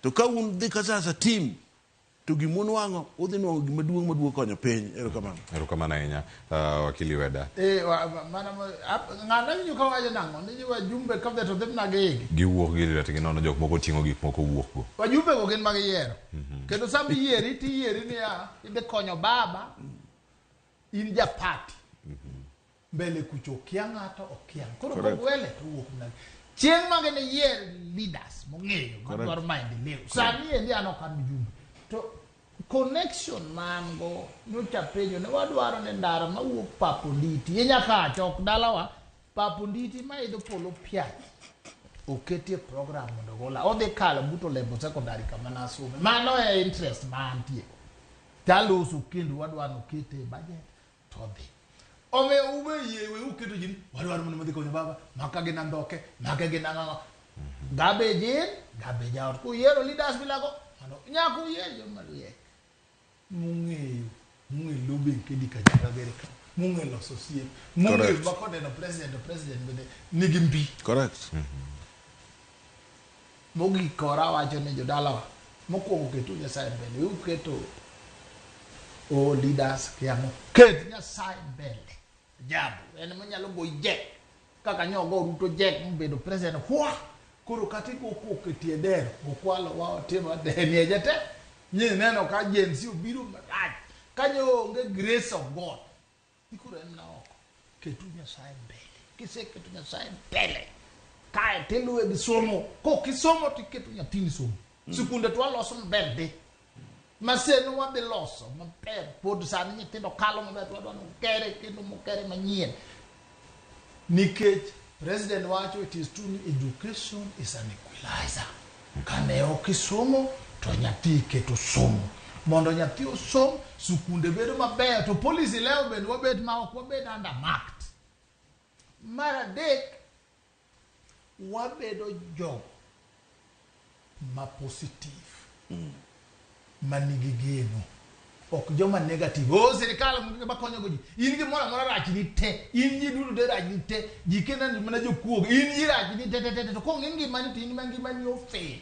To ka un dhi kasa as a team, To gima unwang'o, udhi nwang'o gima duong' maduogo konyo piny. Erokamano. Erokamano ahinya, Wakili Weda. Eh, mana ng'ano winjo ka wacho nang'o ni wajumbe ka to dhi mana gi igi. Giwuok gi lwetgi nono, jok moko ting'o gik moko wuok go. Wajumbe go gin mag yiero. Kendo sama iyieri tiyieri niya idhi konyo baba in ja party. Mbele kucho okia ng'ato okia. Koro kogwele to wuok mana. Chieng' ma gin yier leaders mong'eyo madwaro maendeleo. Sani endi an ok an mjumbe. To connection ma an go nyocha penjo ne wadwaro ni ndara mawuok Pap Onditi e Nyakacha ok dalawa Pap Onditi maidho polo piach oketie program mondo ogola odhi kalo but Olembo Secondary kama nasome. Mano e interest ma antie. Taloso kendo wadwa ni okete e budget to odhi. Omiyo ube yie we uketo ji ni wadwaro mondo madhi konyo baba maka gin andhoke maka gin ang'ang'o. Garbage in, garbage out. Kuyiero leaders bilago mano nyaka uyier joma riek mong'eyo mong'e lobbying kedi kanyakla ka mong'e loso osiep mong'e Correct. ma koneno president to president bende nigi mbi. Correct. Mogik kora wacho ni jodalawa mokwongo ketu Nyasaye mbele uketo o leaders kiang'o ket Nyasaye mbele jabu en monyalo goyi jek kaka nyogo Ruto jek mobedo president hwa koro kata igo koko e tie dero okwalo wa otimo denie jate nyi neno ka Gen Z obiro marach kanyo onge grace of God ikoro en mana oko ketu Nyasaye mbele kiseketo Nyasaye mbele kae tiluwe gi somo kokisomo tiketo nyathini somo sikunde to waloso maber di maseno wadhi loso maber pod sani nyithindo kalo maber to wadwa nokere kendo mokere manyien nikech president wacho it is true ni education is an equalizer kane ok isomo to nyathi iketo somo mondo nyathi osom sikunde bedo maber to policy leo bende wabet ma ok wabed undermarked mar adek wabedo jogo ma positive manigi geno ok joma negative o sirikal makonyo go ji in gimoro amora rach ni te in ji duto te rach ni te ji kenda mana jokuoge in ji rach ni te te te te to kong'i ngimani to in ma ngimani ofail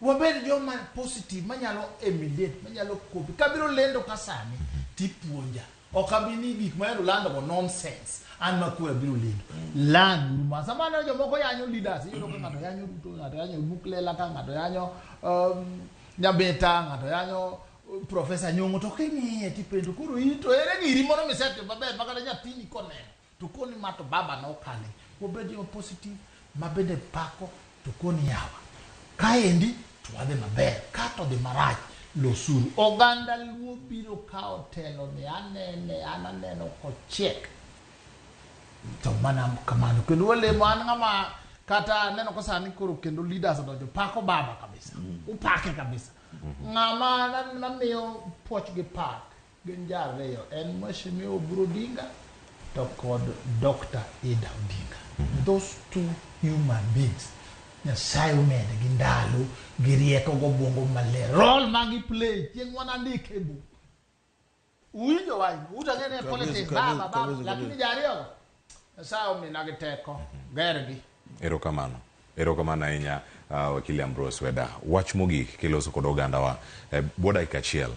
wabed joma positive manyalo emulate manyalo copy kabiro lendo ka sani tipuonja ok abi ni gik ma lando go nonsense an ma koro abiro lendo land uru ma sama aneno jomoko yanyo leaders iyudo ka ng'ato yanyo Ruto ng'ato yanyo Buk Lela ka ng'ato yanyo Nyabeta ng'ato yanyo Professor Nyong'o to king'iye tipenjo koro in to ere giri moro misetimo maber ma kata nyathini koneno to koni ma to baba nokale wabed joma positive ma bende pako to koni yawa kaendi to wadhi maber ka to dhi marach losuru oganda luo biro kawo telo ni anene an aneno kochiek to mana kamano kendo walemo an ng'ama kata aneno ka sani koro kendo leaders odonjo pako baba kabisa upake kabisa ng'ama mamiyo puoch gi pak gin jariyo en Mheshimiwa Oburu Odinga to kod Dr. Ida Odinga those two human beings Nyasaye omede gi ndalo gi rieko gobwongo maler role ma gi play chieng' wanandike e buk uwinjo wach utang'e ni politics baba baba lakini jariyo Nyasaye omina gi teko gergi Erokamano. Erokamano ahinya Wakili Ambrose Weda. Wach mogik kiloso kod ogandawa bwo dakika achiel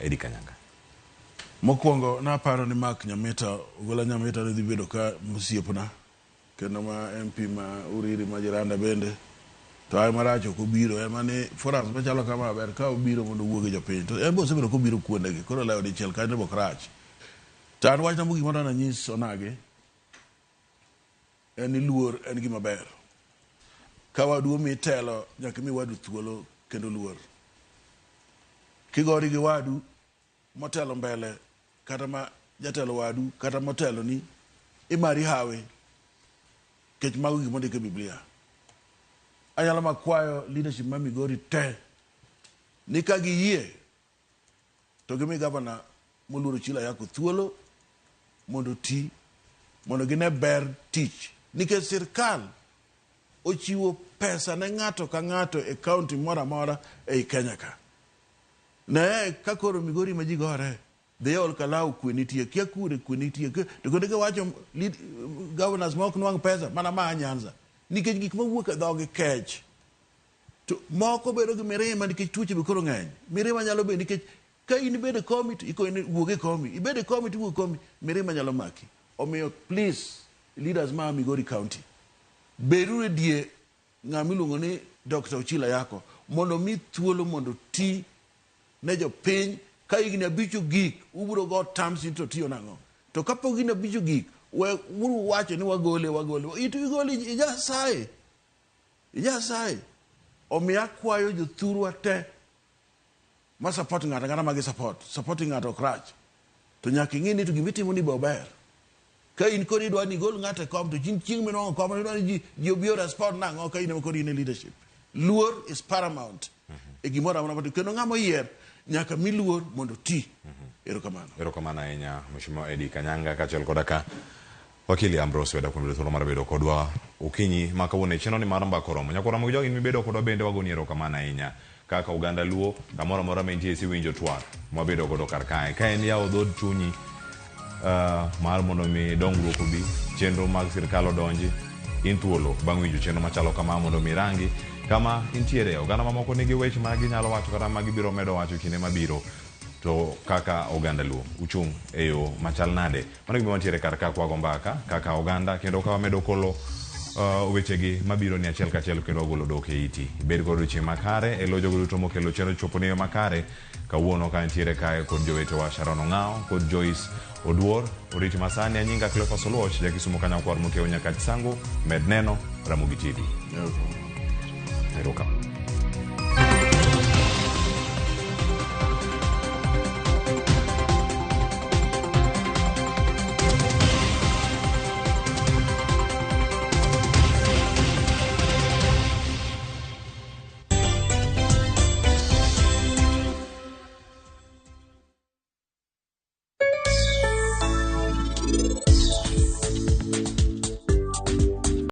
Eddie Kanyanga. Mokwongo naparo ni Mark Nyamita, Ogola Nyamita ne dhi bedo ka mosiepna kendo ma MP ma Uriri ma jiranda bende to ay marach ok obiro ema ni forums machalo kama ber ka obiro mondo owuo gi jopiny to en be osebedo kobiro kuondegi koro lewo dichiel kanyo be ok rach to an wachna mogik madwa nanyis onagi en ni luor en gima ber ka wadu omi telo nyaka imi wadu thuolo kendo luor kigori gi wadu motelo mbele kata ma jatelo wadu kata motelo ni imari hawi kech mago gik mondik e Biblia anyalo makwayo leadership ma Migori te ni ka giyie to gimi gavana moluor Ochilo Ayako thuolo mondo oti mondo gine ber tich nikech sirkal ochiwo pesa ne ng'ato ka ng'ato e kaunti moro amora ei Kenya ka. Ne ka koro Migori ma ji gore dhi e Ol Kalou kwe nitie, kia kure kwe nitie. To kendo kiwacho governors ma ok nwang' pesa mana ma Nyanza nikech gik mawuok e dhogi kech. To moko bedo gi mirima nikech tuoche be koro ng'eny. Mirima nyalo bedo nikech ka in ibedo e komi to ikoni ni wuog e komi. Ibedo e komi to iwuok e komi, mirima nyalo maki. Omiyo please leaders ma Migori County, beduru e dier ng'ama iluongo ni Dr. Ochilo Ayako mondo omi thuolo mondo oti ne jopiny ka higni abich ogik ubiro go terms ni to otiyo nang'o. To kapok higni abich ogik, we uru wacho ni wagole wagole. Itu igole Nyasaye. Nyasaye. Omiyo akwayo jothurwa te ma support ng'ato ang'ata ma gi support. Supporting ng'ato ok rach. To nyaka ing'e ni to gima itimo ni be ober. Ka in koro idwa ni igol ng'ato e kom to chieng' chieng' minwang'o kom idwa ni ji ji obi o respond nang'o ka in ema koro in e leadership. Luor is paramount e gimoro amora matimo. Kendo ng'ama oyier nyaka mi luor mondo oti. Erokamano. Erokamano ahinya Mheshimiwa Eddie Kanyanga kaachiel koda ka Wakili Ambrose Weda kuom yudo thuolo mar bedo kodwa okinyi ma kawuono e chenro ni mar Mbaka Oromo. Nyakwar Ramogi Jogi in mibedo kodwa bende wagoni erokamano ahinya. Kaka oganda Luo, kamoro amora ma intie isiwinjo twak mwabedo godo kar kae. Ka en yawo dhood chunyi uh, mar mondo mi dongruok obi, chenro mag sirkal odonji, in thuolo bang' winjo chenro machalo kama mondo mi irangi kama intiere. Oganda mamoko nigi weche ma ginyalo wacho kata ma gibiro medo wacho e kinde mabiro. To kaka oganda Luo, uchung' e yo machal nade? Mano gima wantiere kar ka kwago mbaka kaka oganda kendo ka wamedo kolo uh, wechegi mabiro ni achiel kachiel kendo wagolo dok e iti. Ibed kod odiochieng' makare e lo jogo duto mokelo chenro chopo ne yo makare. Kawuono ka antiere kae kod jowetewa Sharon Ong'awo kod Joyce Oduor. Oriti masani anyinga Cleophas Oluoch, jakisumo kanyakwar mokiewo Nyakach Sango, med neno Ramogi TV. Erokamano.